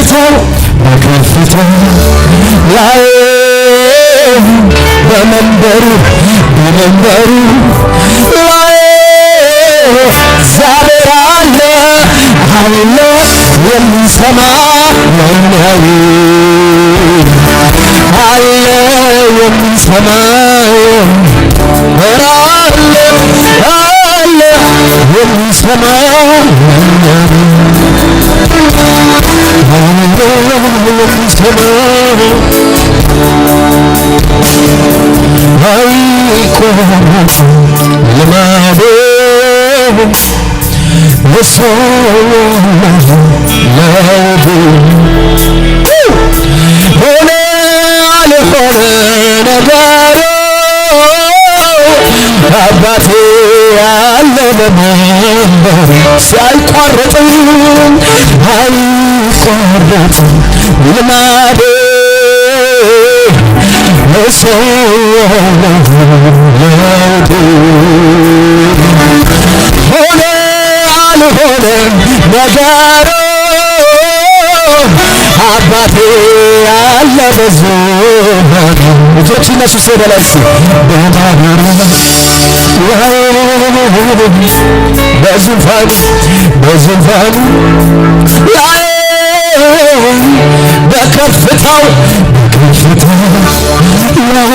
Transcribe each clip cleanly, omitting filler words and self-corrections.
በከፍታው በከፍታው ላይ በመንበሩ በመንበሩ ላይ እግዚአብሔር አለ አለ የሚሰማ የሚያይ አለ የሚሰማ ኧረ አለ አለ የሚሰማ የሚያይ የሚሰማ አይቆረጥም ልማዴ እሰዋለሁ ለውዴ ሆነ አልሆነ ነገሩ አባቴ ያለ በመንበሩ ሲያይቋረጥም አይቋረጥም ልማዴ እሰዋለሁ ለውዴ ሆነ አልሆነ ነገሩ አባቴ ያለ በዙፋኑ እጆች ይነሱ ወደ ላይ እስቲ በማደሪያው በዙፋኑ በዙፋኑ ላይ በከፍታው በከፍታው ላይ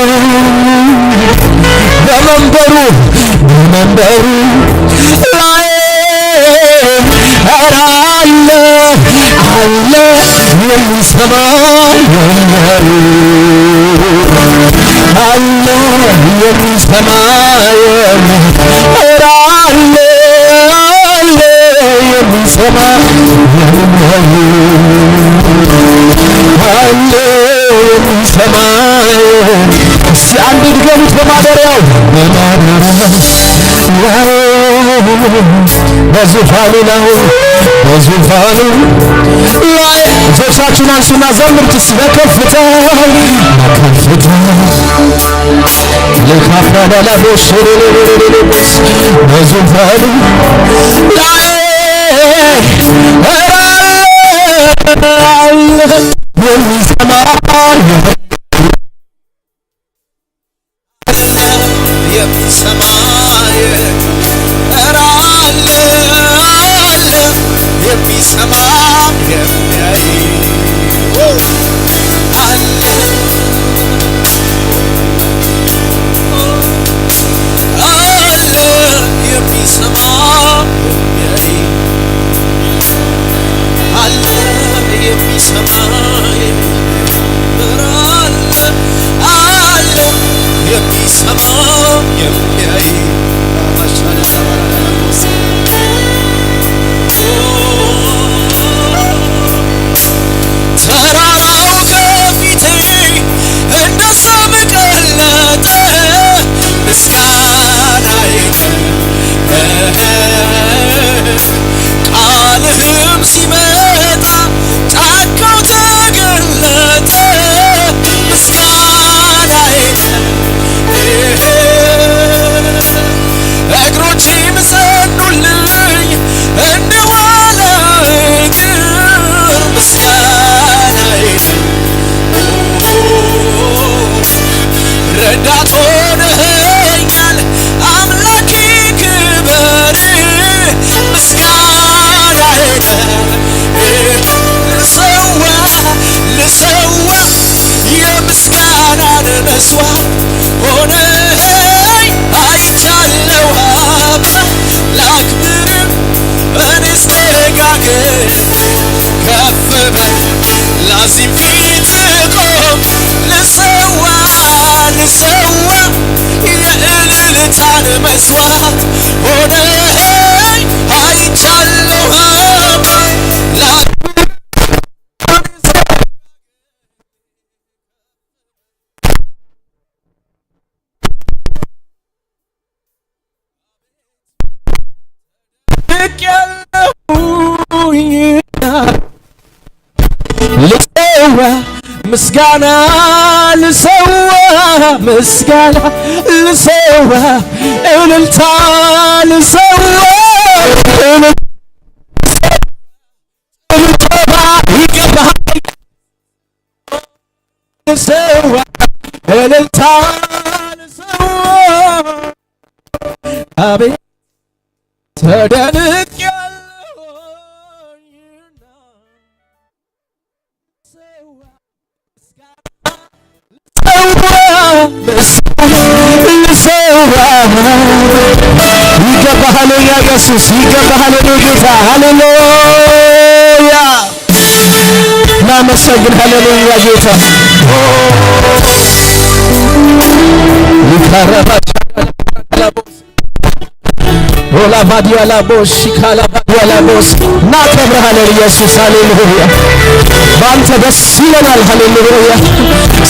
በመንበሩ በመንበሩ ላይ ኧረ አለ አለ የሚሰማ የሚያይ አለ የሚሰማ የሚያይ ኧረ አለ አለ የሚሰማ የሚያይ አለ የሚሰማ እስቲ አንድ ድገሙት። በማደሪያው በማደሪያው ላይ በዙፋኑ ላይ በዙፋኑ ላይ እጆቻችሁን አንሱና ዘምሩት እስቲ በከፍታ በከፍታ ለካፍራላላቦሽ በዙፋኑ ላይ ኧረ አለ የሚሰማ የሚሰማ ኧረ አለ አለ የሚሰማ የሚያይ አለ አለ የሚሰማ የሚያይ አለ የሚሰማ ኧረ አለ አለ የሚሰማ የሚያይ ተራራው ከፊቴ እንደ ሰም ቀለጠ፣ ምስጋናዬ ቃልህም ሲመጣ ጫካው ተገለጠ፣ ምስጋናዬ እግሮቼም ጸኑልኝ እንደ ዋላ እግር፣ ምስጋናዬ ረዳት ሆነኸኛል አምላኬ ክበር፣ ምስጋናዬ ልሰዋ ልሰዋ የምስጋናን መስዋዕት ሆነኸኝ አይቻለው አባ ላክብር እኔስ ደጋግሜ ከፍ በል ላዚም ፊት ቆም ልሰዋ ልሰዋ የእልልታን መስዋዕት ሆነኸኝ አይቻለሁ አባ ላክብር ብቅ ያለሁኝ ልሰዋ ምስጋና ልሰዋ ምስጋና ልሰዋ እልልታ ልሰዋ እልልታ ይገባሃል። ልሰዋ፣ እልልታ ልሰዋ። አቤት ተደንቄያለሁኝና ልሰዋ፣ ምስጋና ልሰዋ። ይገባሃል ያ ኢየሱስ፣ ይገባሃል የኔ ጌታ። ሃሌሉያ፣ እናመሰግን። ሃሌሉያ ጌታ ሊካረባ ኦላቫዲያላቦስ ሺካላቫዲያላቦስ፣ እናከብርሃለን ኢየሱስ። ሃሌሉያ፣ በአንተ ደስ ይለናል። ሃሌሉያ፣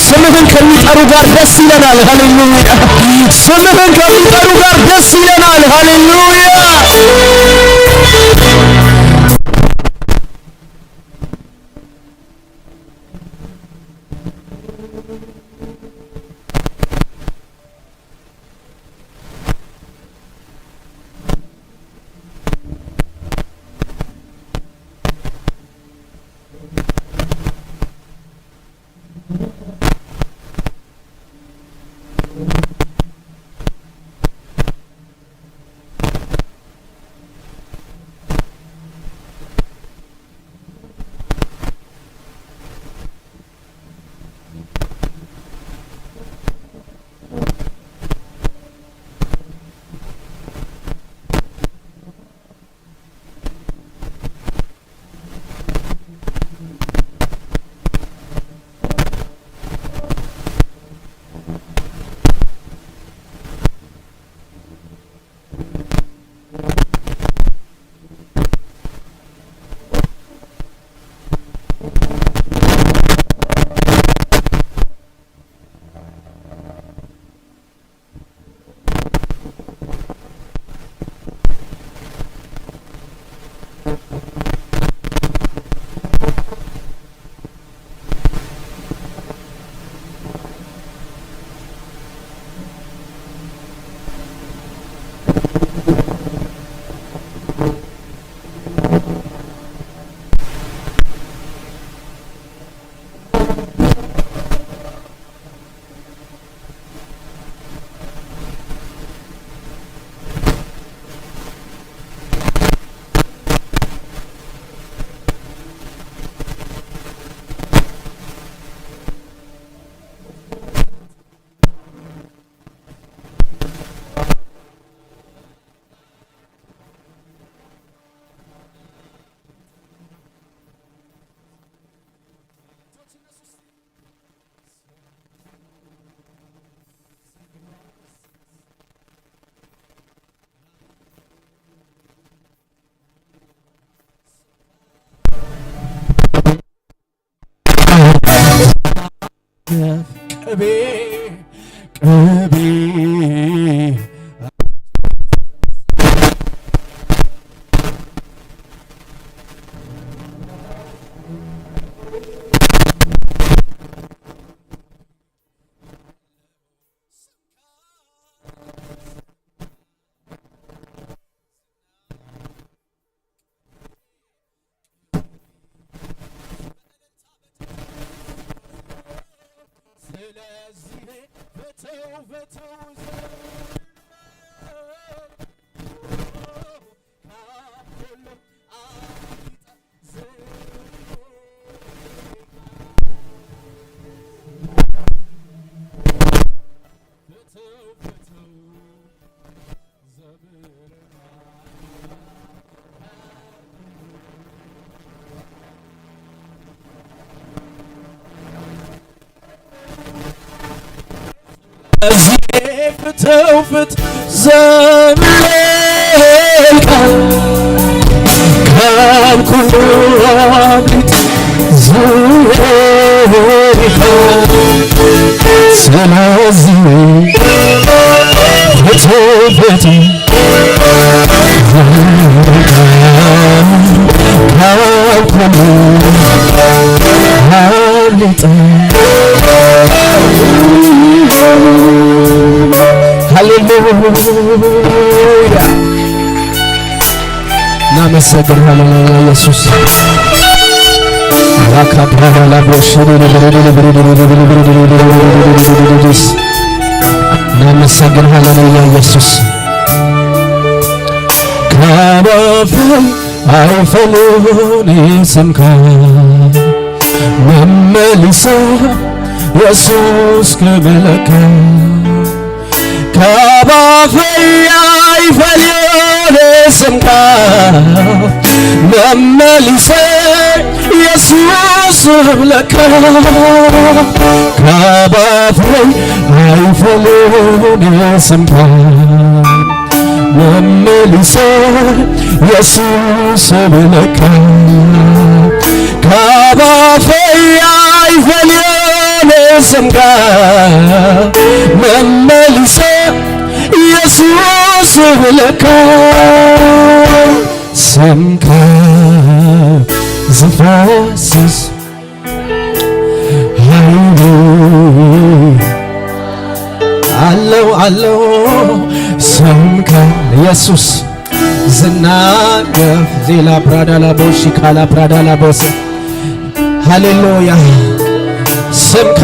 ስምህን ከሚጠሩ ጋር ደስ ይለናል። ሃሌሉያ፣ ስምህን ከሚጠሩ ጋር ደስ ይለናል። ሃሌሉያ። ቅቤ ቅቤ። ስለዚህ ፍተው ፍተው ሁሉ። ፍተው ፍተው ዘምር። እዚህ ፍተው ፍት ዘምር ከኩሉ አብሊጥ ዙሪካ። ስለዚህ ፍተው ፍተው ከኩሉ አብሊጥ። ሃሌሉያ፣ እናመሰግንሃለን ኢየሱስ። እናመሰግንሃለን ኢየሱስ። ካባፌ አይፈሉን ስምካ መመልሰ ኢየሱስ ክብለካ። ካባፌ አይፈሉን ስምካ መመልሰ ኢየሱስ ክብለካ። ካባፌ አይፈሉን ስምካ መመልሰ ኢየሱስ ብለካ። ካባፌ አይፈልዮን ስምካ መመልሰ ኢየሱስ ብለካ። ስምካ ዝፈስስ ኃይሉ አለው አለው። ስምከ ኢየሱስ ዝናገፍ ዜላ ፕራዳላ ቦሺ ካላ ፕራዳላ ቦስ። ሃሌሉያ። ስምካ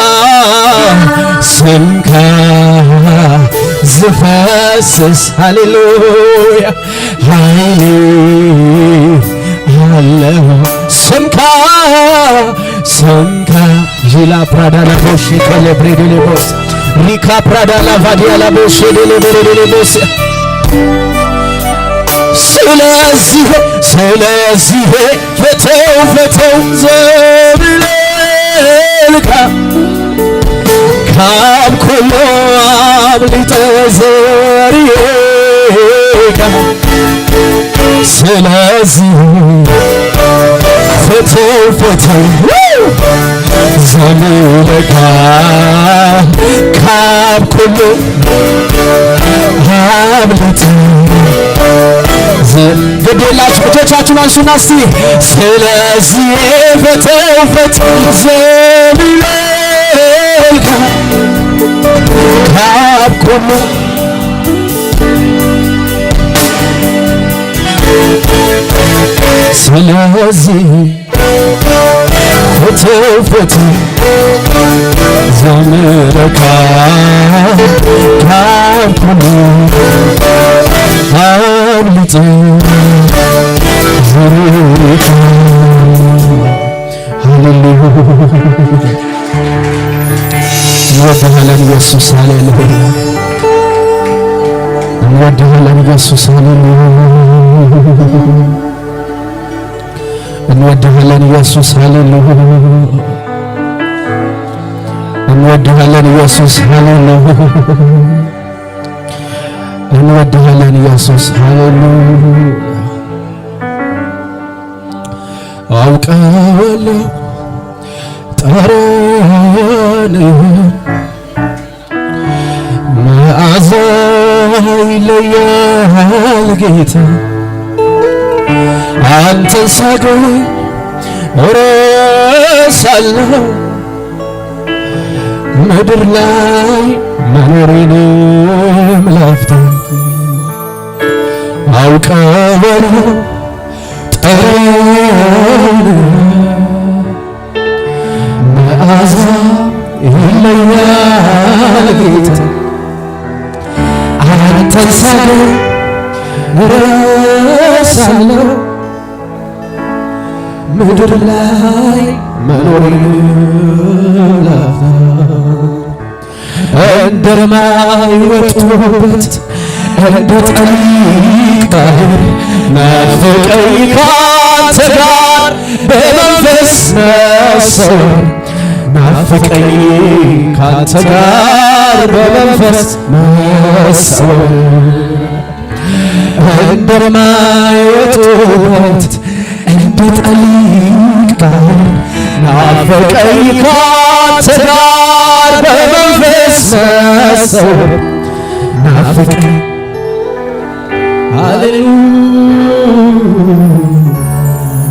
ስምካ ዝፈስስ፣ ሃሌሉያ፣ ኃይል አለው። ስምካ ስምካ ጂላ ፕራዳላ ቦሺ ከለብሬዴሌ ቦስ ሪካ ፕራዳላ ቫዲያላ ቦሼ ዴሌ ቦስ። ስለዚህ ስለዚህ ፍተው ፍተው ዘብለልካ ካብ ኩሉ አብሊጠ ዘርየካ። ስለዚህ ፍተው ፍተው ዘምለካ ካብ ኩሉ አብሊጠ። ግድ የላችሁ፣ እጆቻችሁን አንሱና እስቲ ስለዚህ ፍተው ፍተው ዘምለልካ ካብ ኩሉ። ስለዚህ ፍተው ፍተው ዘምለካ ካብ ኩሉ አብልጬ ዘርካ። ሃሌሉያ፣ እንወድሃለን ኢየሱስ፣ ሃሌሉያ። እንወድሃለን ኢየሱስ፣ ሃሌሉያ። እንወድሃለን ኢየሱስ፣ ሃሌሉያ። እንወድሃለን ኢየሱስ፣ ሃሌሉያ። እንወድሃለን ኢየሱስ፣ ሃሌሉያ። አውቀዋለሁ ጠረንህን፣ መዓዛ ይለያል ጌታ። አንተን ሳገኝ እረሳለሁ ምድር ላይ መኖሬንም ላፍታ። አውቀዋለሁ ጠረንህ፣ መዓዛ ይለያል ጌታ። አንተን ሳገኝ እረሳለሁ ምድር ላይ መኖሬንም ላፍታ። እንደ ርማይ ወጡበት እንደ ጠሊቅ ባህር ናፍቀኝ ካንተ ጋር በመንፈስ መሰወር። ናፍቀኝ ካንተ ጋር በመንፈስ መሰወር። እንደ ርማይ ወጡበት እንደ ጠሊቅ ባህር ናፍቀኝ ካንተ ጋር በመንፈስ መሰወር። ናፍቀኝ። ሃሌሉያ።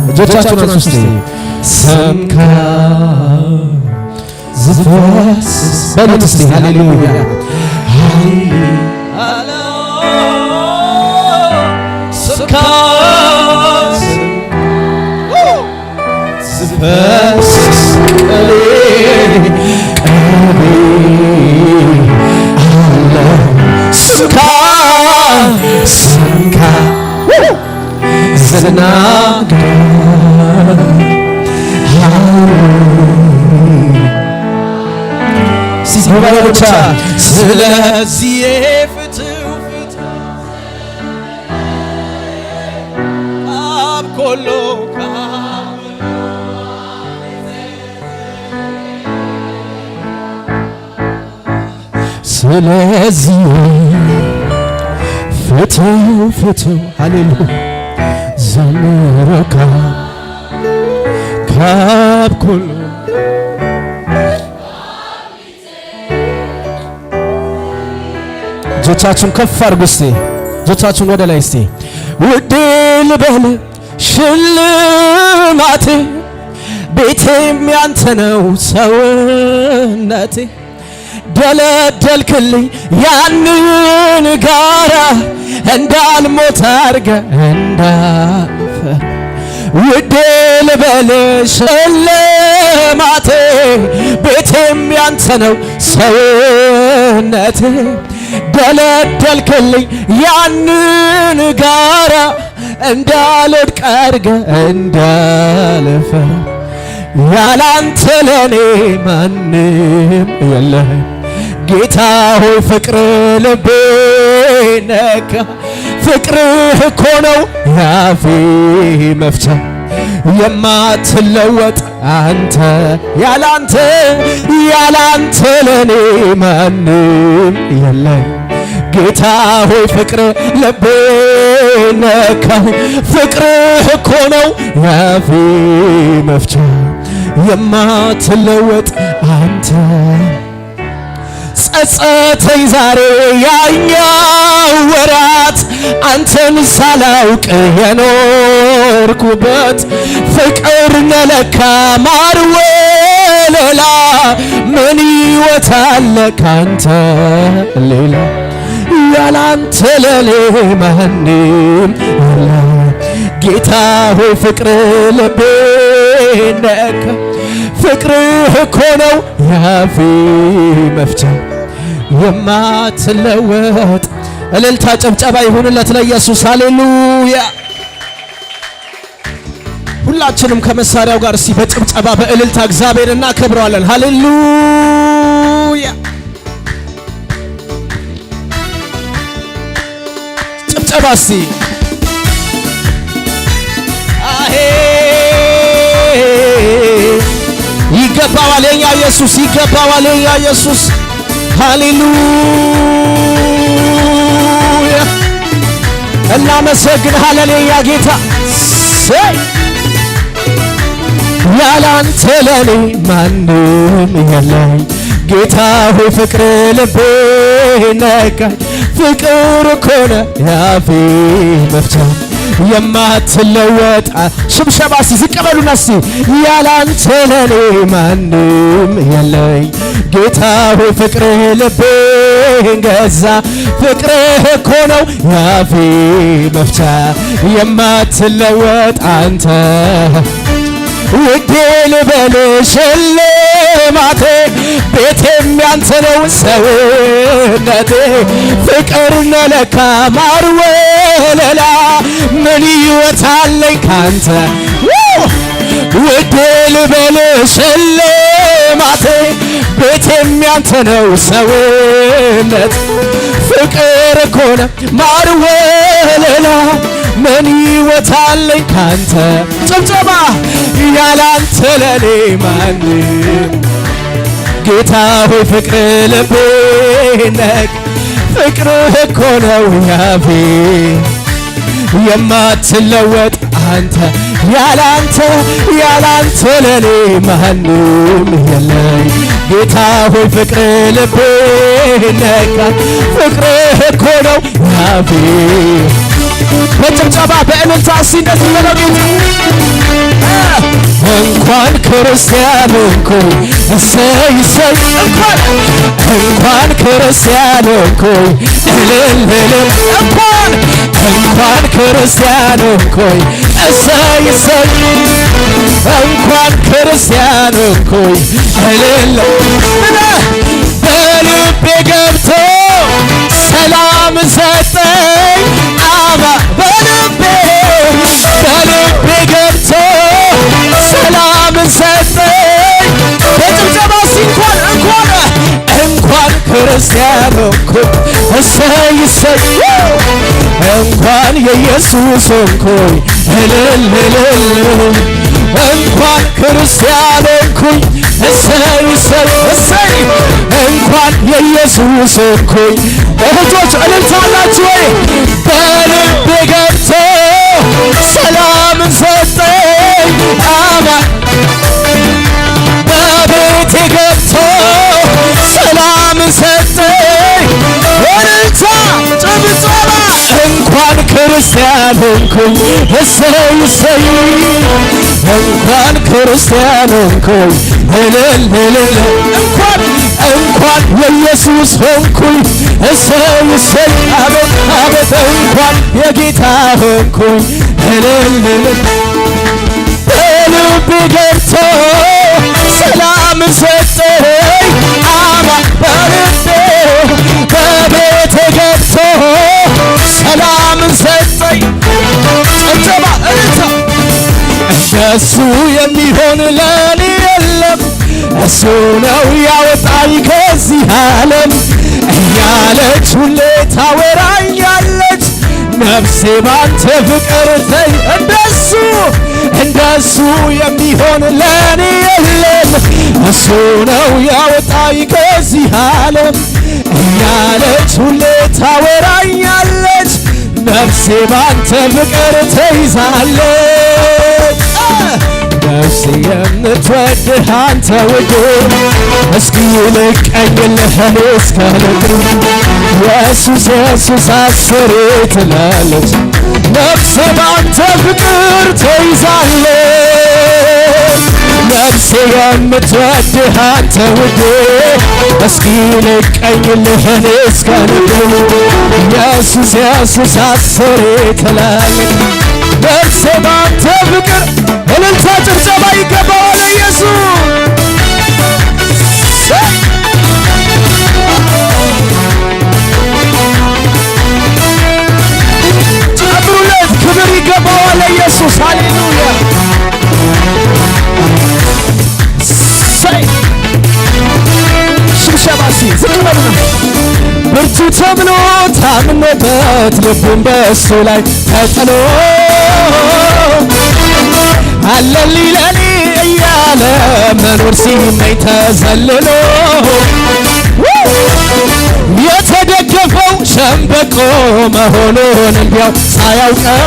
እጆቻችሁን አንሱ እስቲ። ስምካ ዝፈስስ በሉት እስቲ። ሃሌሉያ። ኃይል ስምካ ፈስስ ቅሌ ቅቤ አለ ስንካ ስንካ ዝና ብቻ። ስለዚህ ፍትው ፍትው አብኮሎ። ስለዚህ ፍትው ፍትው ሃሌሉያ ዘምረካ ካብ ኩሉ። እጆቻችሁን ከፍ አድርጉ እስቲ፣ እጆቻችሁን ወደ ላይ እስቲ። ውዴ ልበል ሽልማቴ፣ ቤቴም ያንተ ነው ሰውነቴ፣ ደለደልክልኝ ያንን ጋራ፣ እንዳልሞት አርገ እንዳልፈር። ውዴ ልበል ሽልማቴ፣ ቤቴም ያንተ ነው ሰውነቴ፣ ደለደልክልኝ ያንን ጋራ፣ እንዳልወድቅ አርገ እንዳልፈር። ያላንተ ለኔ ማንም የለም። ጌታ ሆይ ፍቅር ልቤ ነካ፣ ፍቅርህ እኮ ነው ያፌ መፍቻ፣ የማትለወጥ አንተ። ያላንተ ያላንተ ለኔ ማንም የለም። ጌታ ሆይ ፍቅር ልቤ ነካ፣ ፍቅርህ እኮ ነው ያፌ መፍቻ፣ የማትለወጥ አንተ። ጸጸተኝ ዛሬ ያኛው ወራት፣ አንተን ሳላውቅ የኖርኩበት። ፍቅር ነለካ ማር ወለላ፣ ምን ሕይወት አለ ካንተ ሌላ? ያላንተ ለኔ ማንም የለም። ጌታ ሆይ ፍቅር ልቤ ነካ፣ ፍቅርህ እኮ ነው ያፌ መፍቻ፣ የማትለወጥ። እልልታ ጭብጨባ ይሁንለት ለኢየሱስ። ሃሌሉያ! ሁላችንም ከመሳሪያው ጋር እስቲ በጭብጨባ በእልልታ እግዚአብሔር እናከብረዋለን። ሃሌሉያ! ጭብጨባ እስቲ። አሄ ይገባዋል የኛ ኢየሱስ፣ ይገባዋል የኛ ኢየሱስ። ሃሌሉያ! እናመሰግንሃለን የኛ ጌታ። ሰይ! ያላንተ ለኔ ማንም የለኝ። ጌታ ሆይ ፍቅር ልቤ ነካኝ፣ ፍቅር እኮ ነው ያፌ መፍቻ፣ የማትለወጥ። ሽብሸባ እስቲ ዝቅ በሉና እስቲ። ያላንተ ለኔ ማንም የለኝ። ጌታ ሆይ ፍቅርህ ልቤን ገዛ፣ ፍቅርህ እኮ ነው ያፌ መፍቻ፣ የማትለወጥ አንተ። ውዴ ልበል ሽልማቴ፣ ቤቴም ያንተ ነው ሰውነቴ፣ ፍቅር ነለካ ማር ወለላ፣ ምን ሕይወት አለኝ ካንተ? ውዴ ልበል ሽልማቴ፣ ቤቴም ያንተ ነው ሰውነት፣ ፍቅር እኮ ነው ማር ወለላ፣ ምን ሕይወት አለኝ ካንተ? ጭብጨባ። ያላንተ ለኔ ማንም። ጌታ ሆይ ፍቅር ልቤ ነክ፣ ፍቅርህ እኮ ነው ያፌ፣ የማትለወጥ አንተ። ያላንተ ያላንተ ለኔ ማንም የለኝ። ጌታ ሆይ ፍቅር ልቤ ነካ፣ ፍቅርህ እኮ ነው ያፌ። በጭብጨባ በእልልታ እስቲ እንደዚህ በለው። እንኳን ክርስቲያን ሆንኩኝ፣ እሰይ እሰይ፣ እንኳን እንኳን ክርስቲያን ሆንኩኝ፣ እልል እልል፣ እንኳን እንኳን ክርስቲያን ሆንኩኝ፣ እሰይ እሰይ፣ እንኳን ሆንኩኝ እልል በልቤ ገብቶ ሰላም ሰጠኝ አባ በልቤ በልቤ ገብቶ ሰላም ሰጠኝ። በጭብጨባ እንኳን እንኳን እንኳን ክርስቲያን ሆንኩኝ እሰይ እሰይ እንኳን የኢየሱስ ሆንኩኝ እልል እልል እንኳን ክርስቲያን ሆንኩኝ እሰይ እሰይ እሰይ እንኳን የኢየሱስ ሆንኩኝ። እህቶች እልልታ አላችሁ ወይ? በልቤ ገብቶ ሰላምን ሰጠኝ አባ በቤቴ ገብቶ ሰላምን ሰጠኝ። እልልታ ጭብጨባ እንኳን ክርስቲያን ሆንኩኝ እሰይ እሰይ እንኳን ክርስቲያን ሆንኩኝ እልል እልል እንኳን እንኳን የኢየሱስ ሆንኩኝ እሰይ እሰይ አቤት አቤት እንኳን የጌታ ሆንኩኝ እልል እልል በልቤ ገብቶ ሰላም ሰጠኝ አባ በልቤ በቤቴ ገብቶ ሰላም ሰጠኝ። ጭብጨባ እልልታ እንደሱ የሚሆን ለኔ የለም እሱ ነው ያወጣኝ ከዚህ ዓለም እያለች ሁሌ ታወራኛለች ነፍሴ ባንተ ፍቅር ተይ እንደሱ እንደሱ የሚሆን ለኔ የለም እሱ ነው ያወጣኝ ከዚህ ዓለም እያለች ሁሌ ታወራኛለች ነፍሴ ባንተ ፍቅር ተይዛለች። ነፍሴ የምትወድህ አንተ ውድ እስኪ ልቀኝልህ እኔ እስከ ልብ ኢየሱስ ኢየሱስ አስሬ ትላለች ነፍሴ ባንተ ፍቅር ተይዛለች። ነፍሴ የምትወድህ አንተ ውዴ እስኪ ልቀኝልህ እኔ እስከ ልብ ኢየሱስ ኢየሱስ አስሬ ትላለች ነፍሴ ባንተ ፍቅር። እልልታ ጭብጨባ ይገባዋል ኢየሱስ። ጨምሩለት፣ ክብር ይገባዋል ኢየሱስ። ሃሌሉያ። እሰይ ሽብሸባ ሲ ዝቅ በሉና ብርቱ ተብሎ ታምኖበት ልቡን በእሱ ላይ ተጥሎ አለልኝ ለኔ እያለ መኖር ሲመኝ ተዘልሎ የተደገፈው ሸምበቆ መሆኑን እንዲያው ሳያውቀው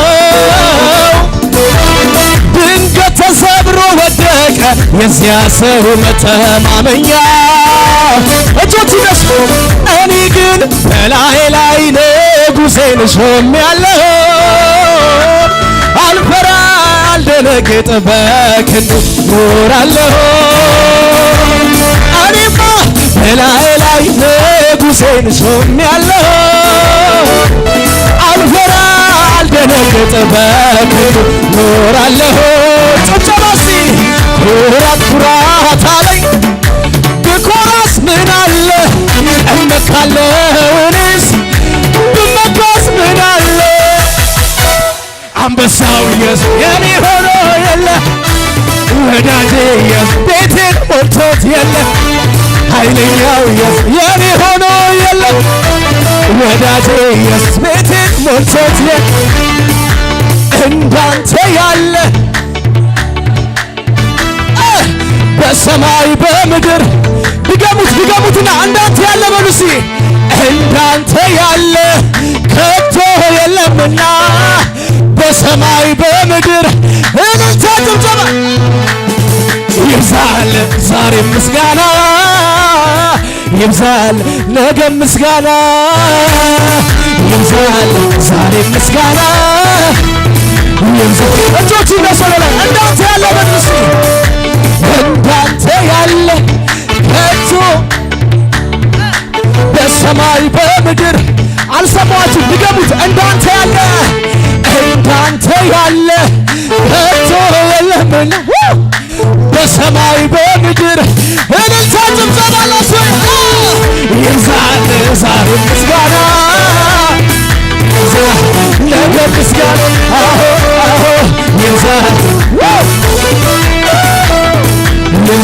ድንገት ተሰብሮ ወደቀ የዚያ ሰው መተማመኛ። እጆች ይነሱ። እኔ ግን በላዬ ላይ ንጉሴን ሾሜአለሁ አልፈራ አልደነግጥ በክንዱ ኖራለሁ። እኔማ በላዬ ላይ ንጉሴን ሾሜአለሁ አልፈራ አልደነግጥ በክንዱ ኖራለሁ። ጭብጨባ እስቲ ኩራት ኩራት አለኝ ብኮራስ ምን አለ እመካለሁ እኔስ ብመካስ ምን አለ አንበሳው ኢየሱስ የኔ ሆኖ የለ ወዳጄ ኢየሱስ ቤቴን ሞልቶት የለ ኃይለኛው ኢየሱስ የኔ ሆኖ የለ ወዳጄ ኢየሱስ ቤቴን ሞልቶት የለ እንዳንተ ያለ በሰማይ በምድር ድገሙት ድገሙትና እንዳንተ ያለ በሉ እስኪ እንዳንተ ያለ ከቶ የለምና በሰማይ በምድር እልልታ ጭብጨባ ይብዛል ዛሬ ምስጋና ይብዛል ነገ ምስጋና ይብዛል ዛሬ ምስጋና ይብዛል። እጆች ይነሱ ወደ ላይ እንዳንተ ያለ በሉ እስኪ እንዳንተ ያለ ከቶ በሰማይ በምድር አልሰማችሁ ድገሙት። እንዳንተ ያለ እንዳንተ ያለ ከቶ የለምና በሰማይ በምድር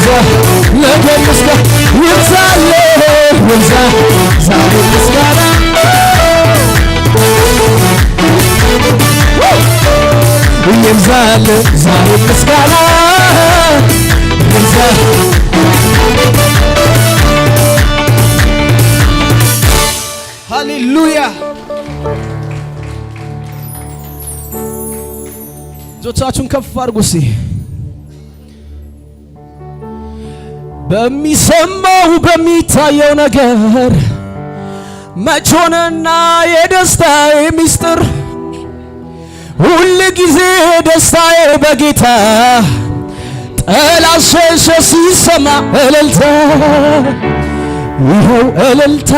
ይብዛ ነገ ምስጋና ይብዛልህ ይብዛ ዛሬ ምስጋና ይብዛልህ ዛሬ ምስጋና ይብዛ። ሃሌሉያ። እጆቻችሁን ከፍ አድርጉ እስቲ። በሚሰማው በሚታየው ነገር መች ሆነና የደስታዬ ሚስጥር፣ ሁል ጊዜ ደስታዬ በጌታ፣ ጠላት ሸሸ ሲሰማ እልልታ። ይኸው እልልታ፣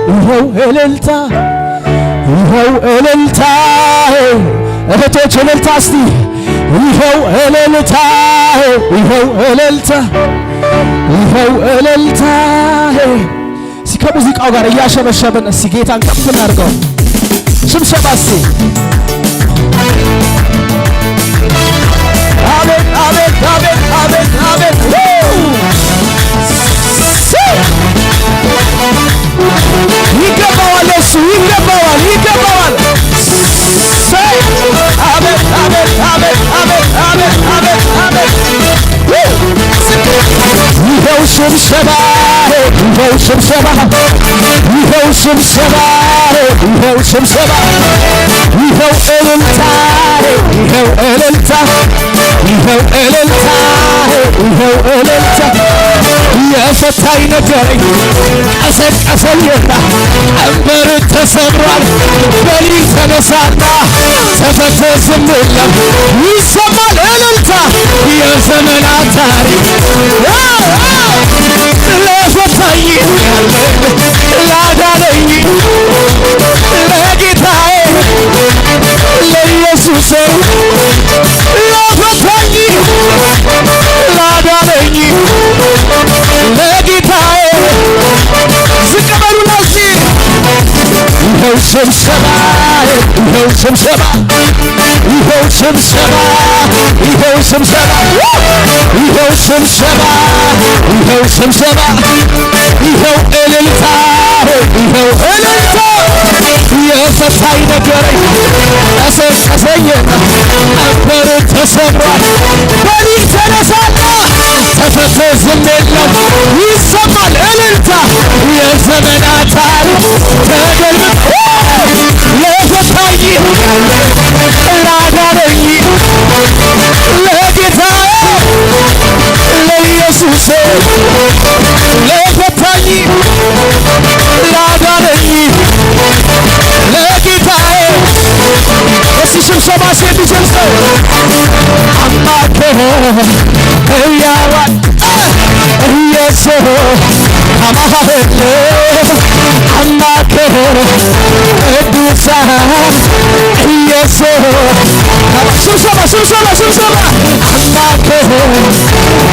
ይኸው እልልታ፣ ይኸው እልልታ። እህቶች እልልታ እስቲ። ይኸው እልልታ፣ ይኸው እልልታ፣ ይኸው እልልታ። እስቲ ከሙዚቃው ጋር እያሸበሸብን እስቲ ጌታን ከፍ እናድርገው። ሽብሸባ እስቲ። አቤት አቤት አቤት አቤት አቤት! ይገባዋል፣ እሱ ይገባዋል፣ ይገባዋል። አቤት አቤት አቤት አቤት አቤት አቤት አቤት! ይኸው ሽብሸባ፣ ይኸው ሽብሸባ፣ ይኸው ሽብሸባ፣ ይኸው ሽብሸባ፣ ይኸው እልልታ፣ ይኸው እልልታ፣ ይኸው እልልታ፣ ይኸው እልልታ። የፈታኝ ነገረኝ ቀሰቀሰኝና ቀንበር ተሰብሯል። በሊል ተነሳና ተፈቶ ዝም የለም ይሰማል እልልታ። የዘመናት ታሪክ ለፈታኝ ላዳነኝ ለጌታዬ ለኢየሱስ፣ ለፈታኝ ላዳነኝ ለጌታዬ ዝቅ በሉና እስቲ። ይኸው ስብሰባ፣ ይኸው ስብሰባ፣ ይኸው ስብሰባ፣ ይኸው ስብሰባ፣ ይኸው ስብሰባ፣ ይኸው ስብሰባ፣ ይኸው እልልታ፣ ይኸው እልልታ። የፈታኝ ነገረኝ ቀሰቀሰኝና ቀንበር ተሰብሯል። በሊል ተነሳና ተፈቶ ዝም የለም ይሰማል እልልታ። የዘመናት ታሪክ ተገልብጦ ለፈታኝ ላዳነኝ ለጌታ ለኢየሱስ፣ ለፈታኝ ላዳነኝ ለጌታዬ። እስቲ ሽብሸባ የሚችል ሰው። አምላኬ ሕያዋን ኢየሱስ አማህል፣ አምላኬ ቅዱሳን ኢየሱስ። ሽብሸባ ሽብሸባ ሽብሸባ። አምላኬ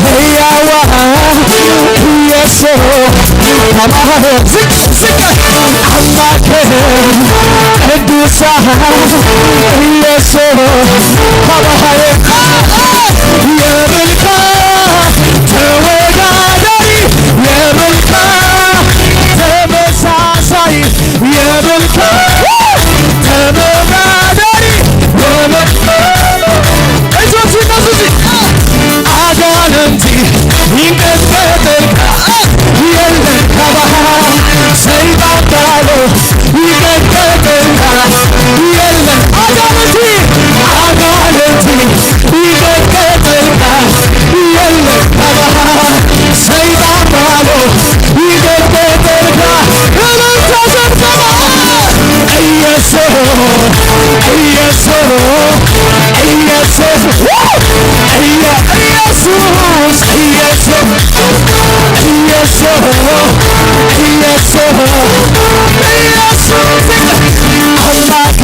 ሕያዋን ኢየሱስ አማህል። ዝቅ ዝቅ። አምላኬ ቅዱሳን ኢየሱስ አማህል። የመልካም ተወዳዳሪ፣ የመልካም ተመሳሳይ፣ የመልካም ተወዳዳሪ፣ የመልካም። እጆች ይነሱ። አጋንንት ይንቀጥቀጥ፣ የለም ከባህር ሰይጣን ባሎ ይቀጥቀጥ፣ የለም አጋንንት፣ አጋንንት ይቀጥቀጥ፣ የለም ከባህር ሰይጣን ባሎ ይቀጥቀጥ። እልልታ ጭብጨባ። ኢየሱስ ኢየሱስ ኢየሱስ ኢየሱስ ኢየሱስ ኢየሱስ ኢየሱስ ኢየሱስ። አምላኬ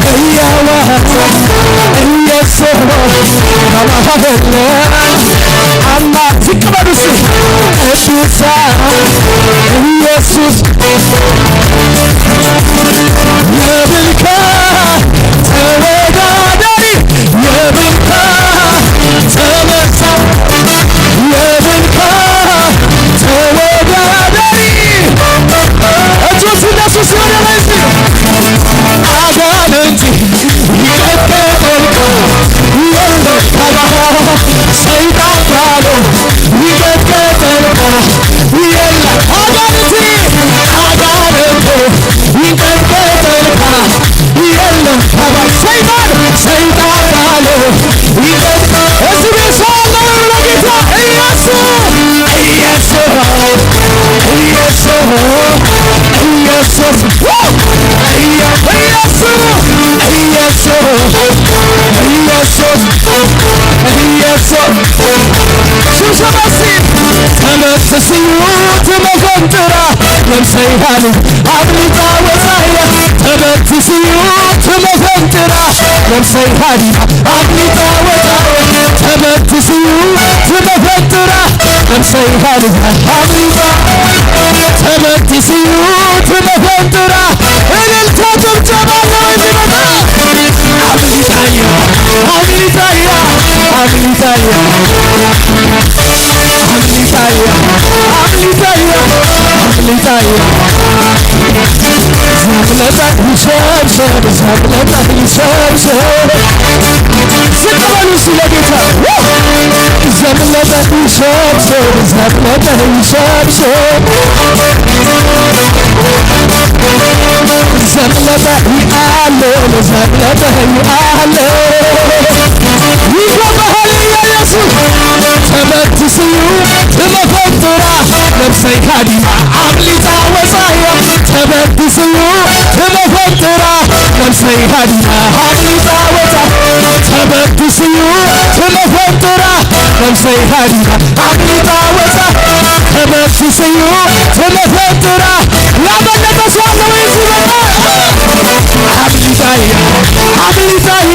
ሕያዋን ኢየሱስ ከማህል አማ። ዝቅ በሉ እስቲ። ቅዱሳን ኢየሱስ የብልካ ተወዳዳሪ፣ የብልካ ተመሳ ነፍሰይሃን አምሊጣ ወፃያ ተበትስዩ ትመፈንጥራ ነፍሰይሃን አምሊጣ ወፃያ ተበትስዩ ትመፈንጥራ ነፍሰይሃን አምሊጣ ተበትስዩ ትመፈንጥራ። እልልታ ጭብጨባ ነው የሚመጣ። አምሊጣያ አምሊጣያ አምሊጣያ አምሊጣያ አምሊጣያ አምሊጣያ። ዘምለጣ ይሸብሸብ ዘምለጣ ይሸብሸብ። ዝቅ በሉ እስኪ ለጌታ። ዘምለጠ ይሸብሸብ ዘምለጠ ይሸብሸብ ዘምለጠ ይአለ ዘምለጠ ይአለ። ይገባሃል ኢየሱስ። ተበትስዩ ትመፈንጥራ ነፍሰይ ካዲማ አምሊጣ ወፃያ ተበትስዩ ትመፈንጥራ ነፍሰይ ካዲማ አምሊጣ ወፃ ተበትስዩ ትመፈንጥራ ነፍሰይ ካዲማ አምሊጣ ወፃ ተበትስዩ ትመፈንጥራ። ያመለጠ ሰው አለ ወይ እዚህ? በቃ አምሊጣያ አምሊጣያ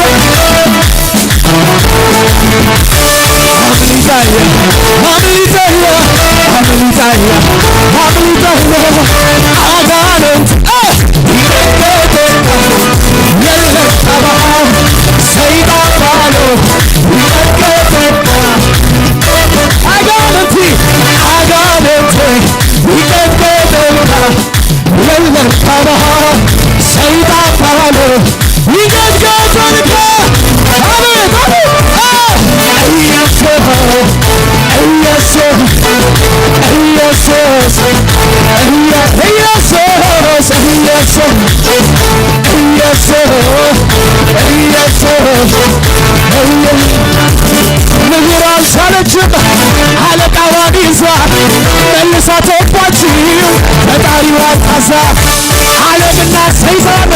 አምሊጣያ አምሊጣያ አምሊጣያ አምሊጣያ። አጋንንት ይረገጠ የለም ጠባ ሰይጣን ባለው ይረገጠ። አጋንንት አጋንንት ይቀጥቀጥ የለም ጠባ ሰይጣን ባለው ይቀጥቀጥ። አቤት አቤት ኢየሱስ ኢየሱስ ኢየሱስ ኢየሱስ ኢየሱስ ኢየሱስ ኢየሱስ። ምድር አልቻለችም አለቃዋን ይዛ መልሳ ተፋችው ፈጣሪዋን ታዛ። ዓለምና ሰይጣን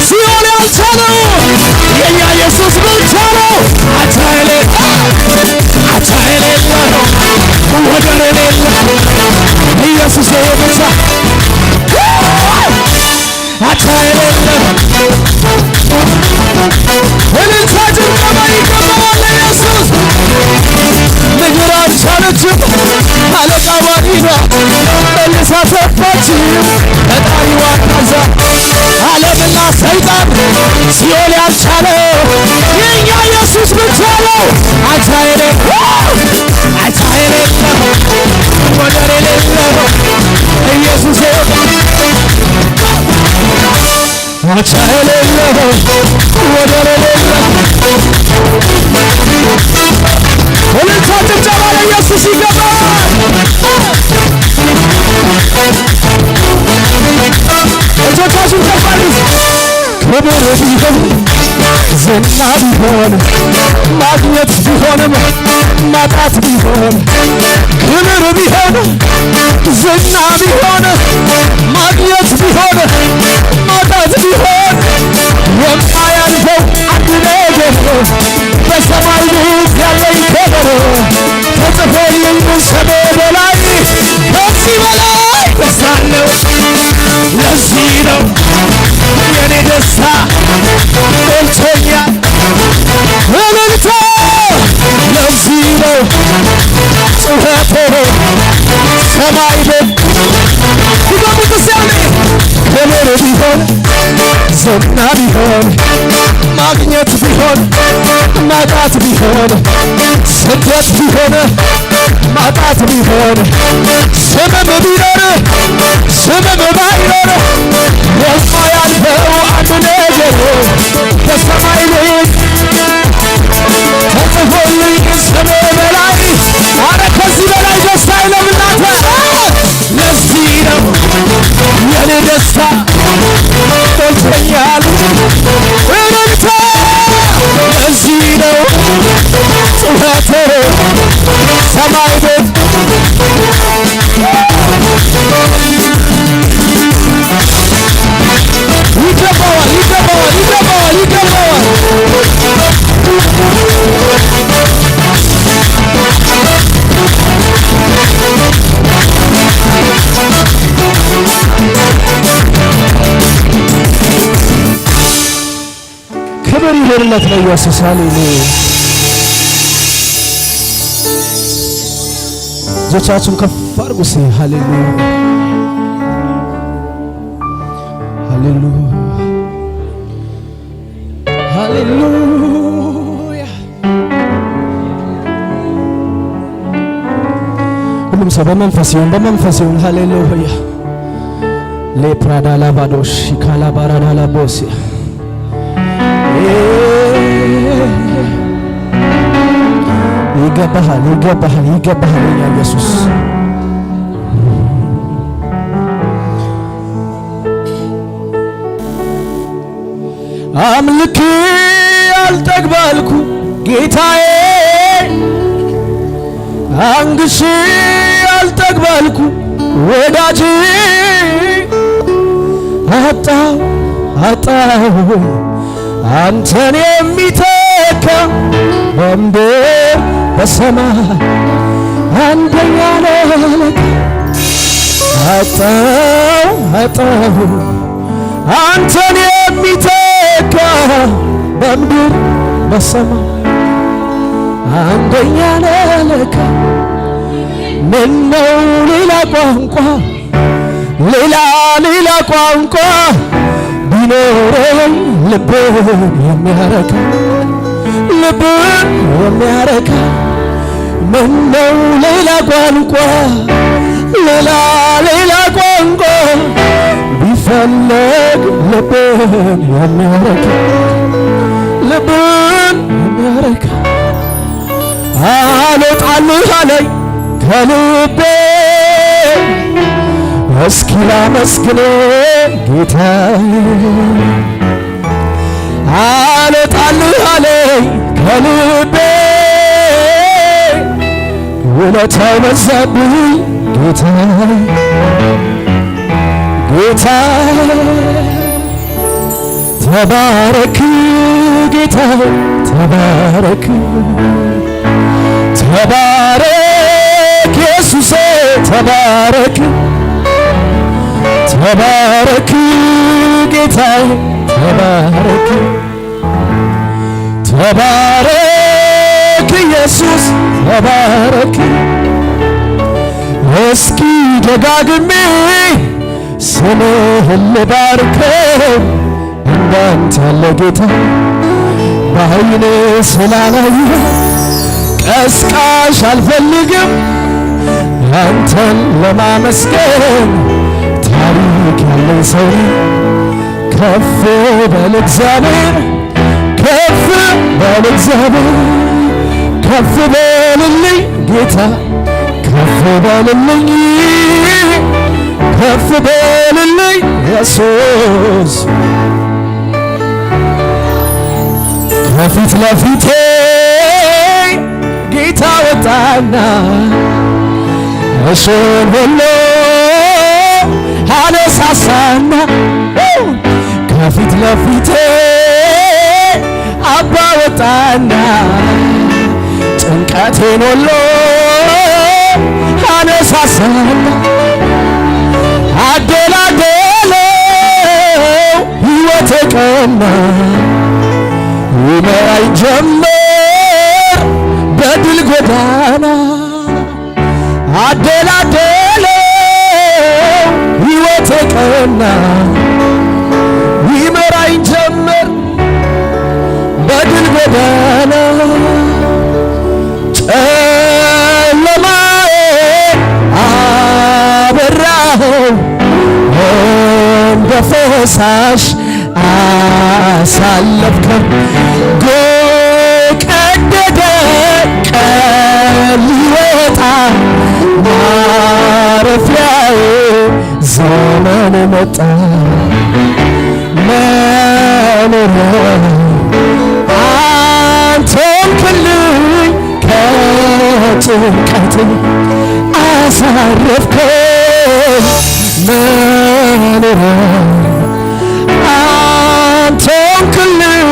ሲኦል ያልቻለው የኛ ኢየሱስ ብቻ ነው። አቻ የሌለ አቻ የሌለው ወደር የሌለው ኢየሱስ ብቻ አቻ የሌለው። እልልታ ጭብጨባ ይገባዋል ለኢየሱስ። ምድር አልቻለችም አለቃዋን ይዛ መልሳ ተፋችው ፈጣሪዋን ታዛ። ዓለምና ሰይጣን ሲኦል ያልቻለው የእኛ ኢየሱስ ብቻ ነው። አቻ የሌለው አቻ የሌለው ወደር የሌለው ኢየሱስ አቻ የሌለው ወደር የሌለው። እልልታ ጭብጨባ ለኢየሱስ ይገባል። እጆቻችሁን ከፍ አድርጉ። ክብር ቢሆን ዝና ቢሆን ማግኘት ቢሆንም ማጣት ቢሆን ክብር ቢሆን ዝና ቢሆን ማግኘት ቢሆን ማጣት ቢሆን የማያልፈው አንድ ነገር በሰማይ ቤት ያለኝ ክብር ተጽፎልኝ ስሜ በላይ ከዚህ በላይ ደስታ አለው። ለዚህ ነው የኔ ደስታ ሞልቶኛል። እልልታ ለዚህ ነው ጩኸቴ ሰማይ ቤት ድገሙት እስቲ አንዴ። ክብር ቢሆን ዝና ቢሆን ማግኘት ቢሆን ማጣት ቢሆን ስደት ቢሆን ማጣት ቢሆን ስምም ቢኖር ስምም ባይኖር የማያልፈው አንድ ነገር በሰማይ ቤት ተጽፎልኝ ስሜ በላይ። አረ ከዚህ በላይ ደስታ የለም እናንተ። ለዚህ ነው የኔ ደስታ ሞልቶኛል። እልልታ ለዚህ ነው ጩኸቴ ሰማይ ቤት ይገባዋል ይገባዋል ይገባዋል ይገባዋል። ይሁንለት ለኢየሱስ። ሃሌሉያ። እጆቻችሁን ከፍ አድርጉ። እስኪ ሃሌሉያ፣ ሃሌሉያ፣ ሃሌሉያ። ሁሉም ሰው በመንፈስ ይሁን፣ በመንፈስ ይሁን። ሃሌሉያ። ሌፕራዳ ላባዶሽ ካላባራዳ ላቦስ። ይገባሃል፣ ይገባሃል፣ ይገባሃል የኛ ኢየሱስ። አምልክ አልጠግባልኩ ጌታዬ፣ አንግሽ አልጠግባልኩ ወዳጅ። አጣው፣ አጣው አንተን የሚተካ በምድር በሰማይ አንደኛ ነህ። አጣው፣ አጣው አንተን የሚተካ በምድር በሰማይ አንደኛ ነህ ለካ። ምነው ሌላ ቋንቋ፣ ሌላ ሌላ ቋንቋ ቢኖረኝ ልብን የሚያረካ፣ ልብን የሚያረካ። ምነው ሌላ ቋንቋ፣ ሌላ ሌላ ቋንቋ ቢፈለግ ልብን የሚያረካ፣ ልብን የሚያረካ። አልወጣልህ አለኝ ከልቤ፣ እስኪ ላመስግን ጌታዬ። አልወጣልህ አለኝ ከልቤ፣ ውለታው በዛብኝ ጌታዬ፣ ጌታዬ። ተባረክ ጌታዬ፣ ተባረክ፣ ተባረክ ኢየሱሴ፣ ተባረክ፣ ተባረክ ጌታዬ፣ ተባረክ፣ ተባረክ ኢየሱስ፣ ተባረክ። እስኪ ደጋግሜ ስምህን ልባርከው፣ እንዳንተ ያለ ጌታ በዓይኔ ስላላየሁ ቀስቃሽ አልፈልግም አንተን ለማመስገን። ታሪክ ያለኝ ሰው ነኝ። ከፍ በል እግዚአብሔር፣ ከፍ በል እግዚአብሔር፣ ከፍ በልልኝ ጌታ፣ ከፍ በልልኝ፣ ከፍ በልልኝ ኢየሱስ። ከፊት ለፊቴ ጌታ ወጣና እሱን ሁሉ አነሳሳና፣ ከፊት ለፊቴ አባ ወጣና ጭንቀቴን ሁሉ አነሳሳና አደላደለው፣ ሕይወቴ ቀና፣ ይመራኝ ጀመር በድል ጎዳና። አደላደለው፣ ሕይወቴ ቀና፣ ይመራኝ ጀመር በድል ጎዳና። ጨለማዬን አበራኸው፣ እንደ ፈሳሽ አሳለፍከው። ጎህ ቀደደ ቀን ሊወጣ፣ ማረፊያዬ ዘመን መጣ። መኖሪያ አንተ ሆንክልኝ፣ ከጭንቀት አሳረፍከኝ። መኖሪያ አንተ ሆንክልኝ፣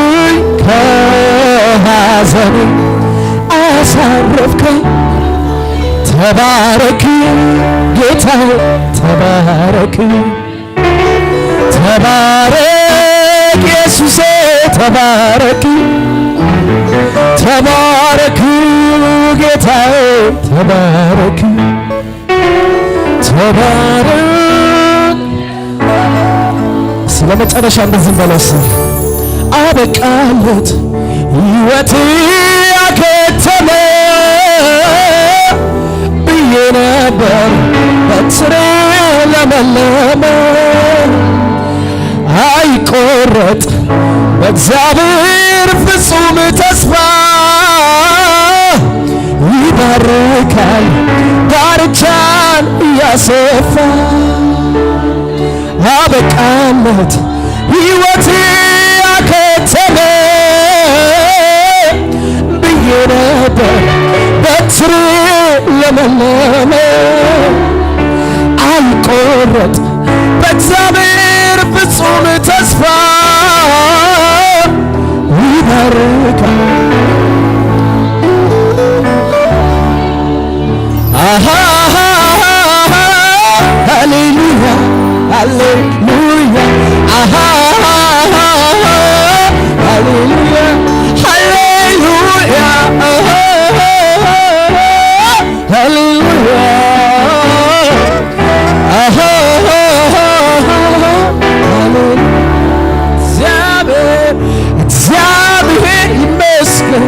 ከሐዘን አሳረፍከኝ። ተባረክ ጌታ፣ ተባረክ፣ ተባረክ ኢየሱሴ። ተባረክ ተባረክ ጌታዬ ተባረክ ተባረክ። ስለ መጨረሻ እንደዚህ በለስ አበቃለት ሕይወቴ አከተመ ብዬ ነበር በትሬ ለመለመ አይቆረጥ በእግዚአብሔር ፍጹም ተስፋ ይባርካል ዳርቻን እያሰፋ አበቃለት ሕይወቴ አከተመ ብዬ ነበር በትሬ ለመለመ አይቆረጥ በእግዚአብሔር ፍጹም ተስፋ ይባርካል። አሃ ሃሌሉያ ሃሌሉያ አሃ ሃሌሉያ ሃሌሉያ አሃ ሃሌሉያ አሃ ሃሌሉያ እግዚአብሔር እግዚአብሔር ይመስገን።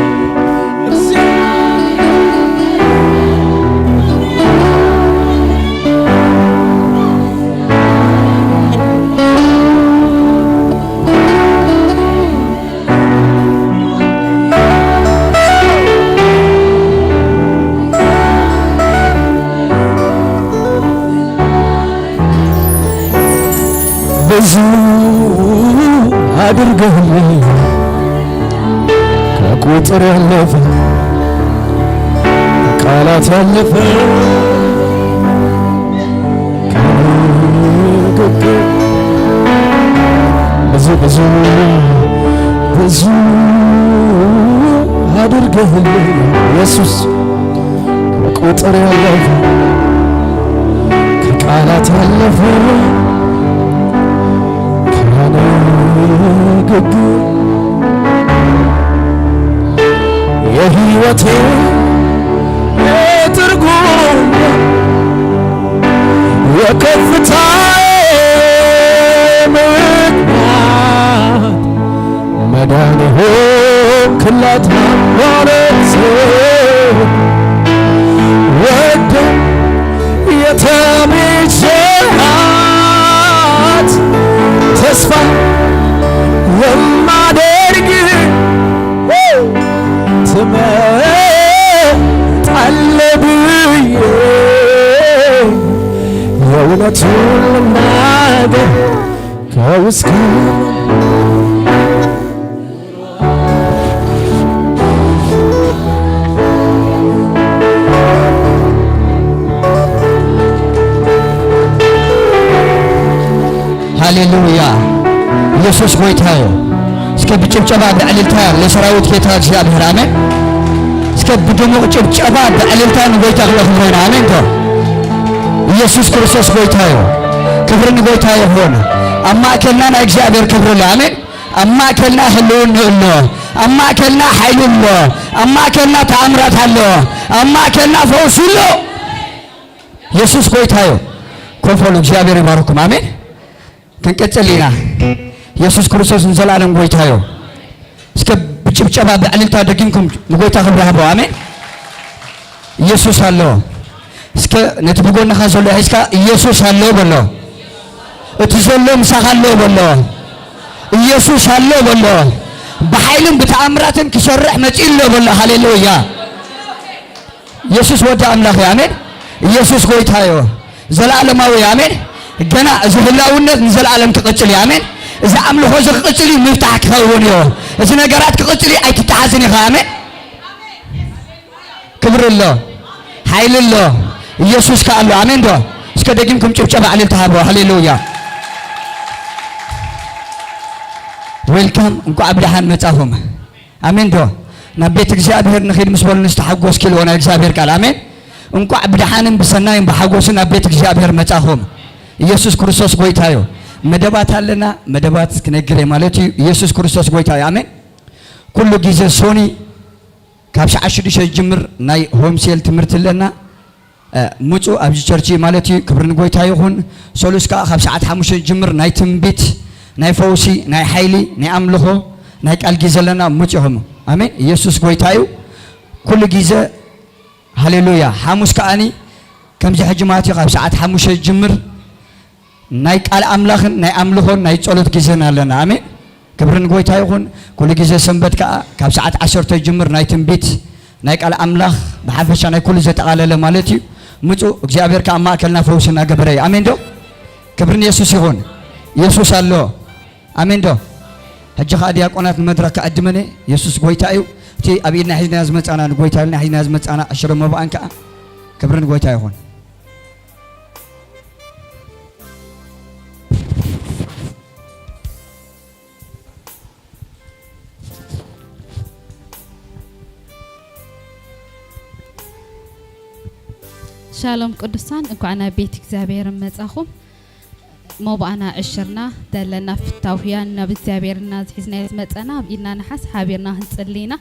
ብዙ አድርገህልኝ ከቁጥር ያለፈ ከቃላት ያለፈ ከንግግር ብዙ ብዙ ብዙ አድርገህልኝ ኢየሱስ ከቁጥር ያለፈ ከቃላት ያለፈ ከንግግር የሕይወቴ ትርጉም የከፍታዬ ምክንያት መዳን ሆንክላት ማማረት ወደ የተቤዠሃት ተስፋ የማደርግ ትመጣለህ ብዬ የእውነቱን ልናገር ከውስጥ ሃሌሉያ ኢየሱስ ጎይታ እዩ። እስከ ብጭብጨባ ብዕልልታ ለሰራዊት ጌታ እግዚአብሔር አሜን። እስከ ብድሙቕ ጭብጨባ ብዕልልታ ንጎይታ ክነኽብሮ ኢና አሜን። ቶ ኢየሱስ ክርስቶስ ጎይታ እዩ። ክብሪ ንጎይታ ይኹን። ኣብ ማእከልና ናይ እግዚአብሔር ክብሪ ኣሎ አሜን። ኣብ ማእከልና ህልውና ኣሎ። ኣብ ማእከልና ሓይሉ ኣሎ። ኣብ ማእከልና ተኣምራት ኣሎ። ኣብ ማእከልና ፈውሱ ኣሎ። ኢየሱስ ጎይታ እዩ። ኮፍ በሉ። እግዚአብሔር ይባርኩም። አሜን። ክንቅጽል ኢና። ኢየሱስ ክርስቶስ ንዘለዓለም ጎይታ እዩ። እስከ ብጭብጨባ ብዕልልታ ደጊምኩም ንጎይታ ክብሪ ሃቦ። አሜን። ኢየሱስ ኣሎ። እስከ ነቲ ብጎንኻ ዘሎ ሒዝካ ኢየሱስ ኣሎ በሎ። እቲ ዘሎ ምሳኻ ኣሎ በሎ። ኢየሱስ ኣሎ በሎ። ብሓይልን ብተኣምራትን ክሰርሕ መፂኡ ኣሎ በሎ። ሃሌሉያ ኢየሱስ ወዲ ኣምላኽ እዩ። አሜን። ኢየሱስ ጎይታ እዩ። ዘለዓለማዊ እዩ። አሜን። ገና እዚ ህላውነት ንዘለዓለም ክቕፅል እዩ። አሜን። እዚ ኣምልኾ እዚ ክቕፅል እዩ። ምፍታሕ ክኸውን እዩ። እዚ ነገራት ክቕፅል እዩ። ኣይትተሓዝን ኢኻ። አሜን። ክብሪ ኣሎ፣ ሓይሊ ኣሎ፣ ኢየሱስ ከ ኣሎ። አሜን ዶ እስከ ደጊምኩም ጭብጨባ ዕልልታ ሃቦ። ሃሌሉያ welcome። እንኳዕ ብደሓን መጻኹም። አሜን ዶ ናብ ቤት እግዚአብሔር ንኺድ ምስ በሉ ንስተሓጎስ ኪልዎ ናይ እግዚአብሔር ቃል አሜን። እንኳዕ ብደሓንን ብሰናይን ብሓጎስን ናብ ቤት እግዚአብሔር መጻኹም። ኢየሱስ ክርስቶስ ጎይታ እዩ። መደባት ኣለና። መደባት ክነግር ማለት እዩ። ኢየሱስ ክርስቶስ ጎይታ እዩ። ኣሜን። ኩሉ ግዜ ሶኒ ካብ ሰዓት 6 ጅምር ናይ home cell ትምህርቲ ኣለና። ምፁ ኣብዚ church ማለት እዩ። ክብሪ ንጎይታ ይኹን። ሰሉስ ከዓ ካብ ሰዓት 5 ጅምር ናይ ትንቢት፣ ናይ ፈውሲ፣ ናይ ሓይሊ፣ ናይ ኣምልኾ፣ ናይ ቃል ግዜ ኣለና። ምፁ ኢኹም። ኣሜን። ኢየሱስ ጎይታ እዩ ኩሉ ግዜ። ሃሌሉያ። ሓሙስ ከዓኒ ከምዚ ሕጂ ማለት እዩ ካብ ሰዓት 5 ጅምር ናይ ቃል ኣምላኽን ናይ ኣምልኾን ናይ ጸሎት ግዜን ኣለና። ኣሜን። ክብሪ ንጎይታ ይኹን። ኩሉ ግዜ ሰንበት ከዓ ካብ ሰዓት 10 ጅምር ናይ ትንቢት፣ ናይ ቃል ኣምላኽ፣ ብሓፈሻ ናይ ኩሉ ዘጠቓለለ ማለት እዩ። ምፁ። እግዚኣብሔር ከዓ ማእከልና ፈውሲ እናገበረ እዩ። ኣሜን ዶ? ክብሪ ንየሱስ ይኹን። ኢየሱስ ኣሎ። ኣሜን ዶ? ሕጂ ከዓ ዲያቆናት ንመድረክ ክዕድመነ። ኢየሱስ ጎይታ እዩ። እቲ ኣብ ኢድና ሒዝና ዝመፃና ንጎይታ ኢልና ሒዝና ዝመፃና ዕሽሮ መባእን ከዓ ክብሪ ንጎይታ ይኹን። ሻሎም ቅዱሳን፣ እንኳዕ ናብ ቤት እግዚኣብሔር መጻኹም። መባእና ዕሽርና ዘለና ፍታውያን ናብ እግዚኣብሔርና ዝሒዝናዮ ዝመፀና ኣብ ኢድና ንሓስ ሓቢርና ክንፅሊና።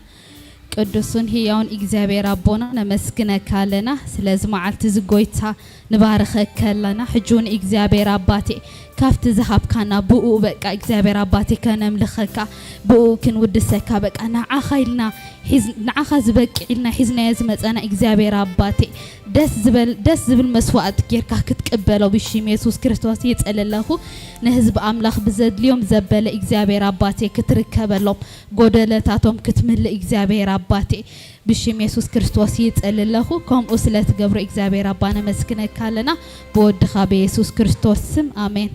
ቅዱስን ህያውን እግዚኣብሔር ኣቦና፣ ነመስግነካ ኣለና ስለዚ መዓልቲ እዚ። ጎይታ ንባርኸካ ኣለና። ሕጂ እውን እግዚኣብሔር ኣባቴ ካብቲ ዝሃብካና ብኡ በቃ እግዚኣብሔር ኣባቴ ከነምልኸካ፣ ብኡ ክንውድሰካ፣ በቃ ንዓኻ ኢልና ንዓኻ ዝበቅዕ ኢልና ሒዝናዮ ዝመፀና እግዚኣብሔር ኣባቴ ደስ ዝበል ደስ ዝብል መስዋእቲ ጌርካ ክትቅበሎ ብሽም የሱስ ክርስቶስ ይፅሊ ኣለኹ። ንህዝቢ ኣምላኽ ብዘድልዮም ዘበለ እግዚኣብሔር ኣባቴ ክትርከበሎም፣ ጎደለታቶም ክትምልእ እግዚኣብሔር ኣባቴ ብሽም የሱስ ክርስቶስ ይፅሊ ኣለኹ። ከምኡ ስለ ትገብሮ እግዚኣብሔር ኣባ ነመስግነካ ኣለና። ብወድኻ ብየሱስ ክርስቶስ ስም ኣሜን።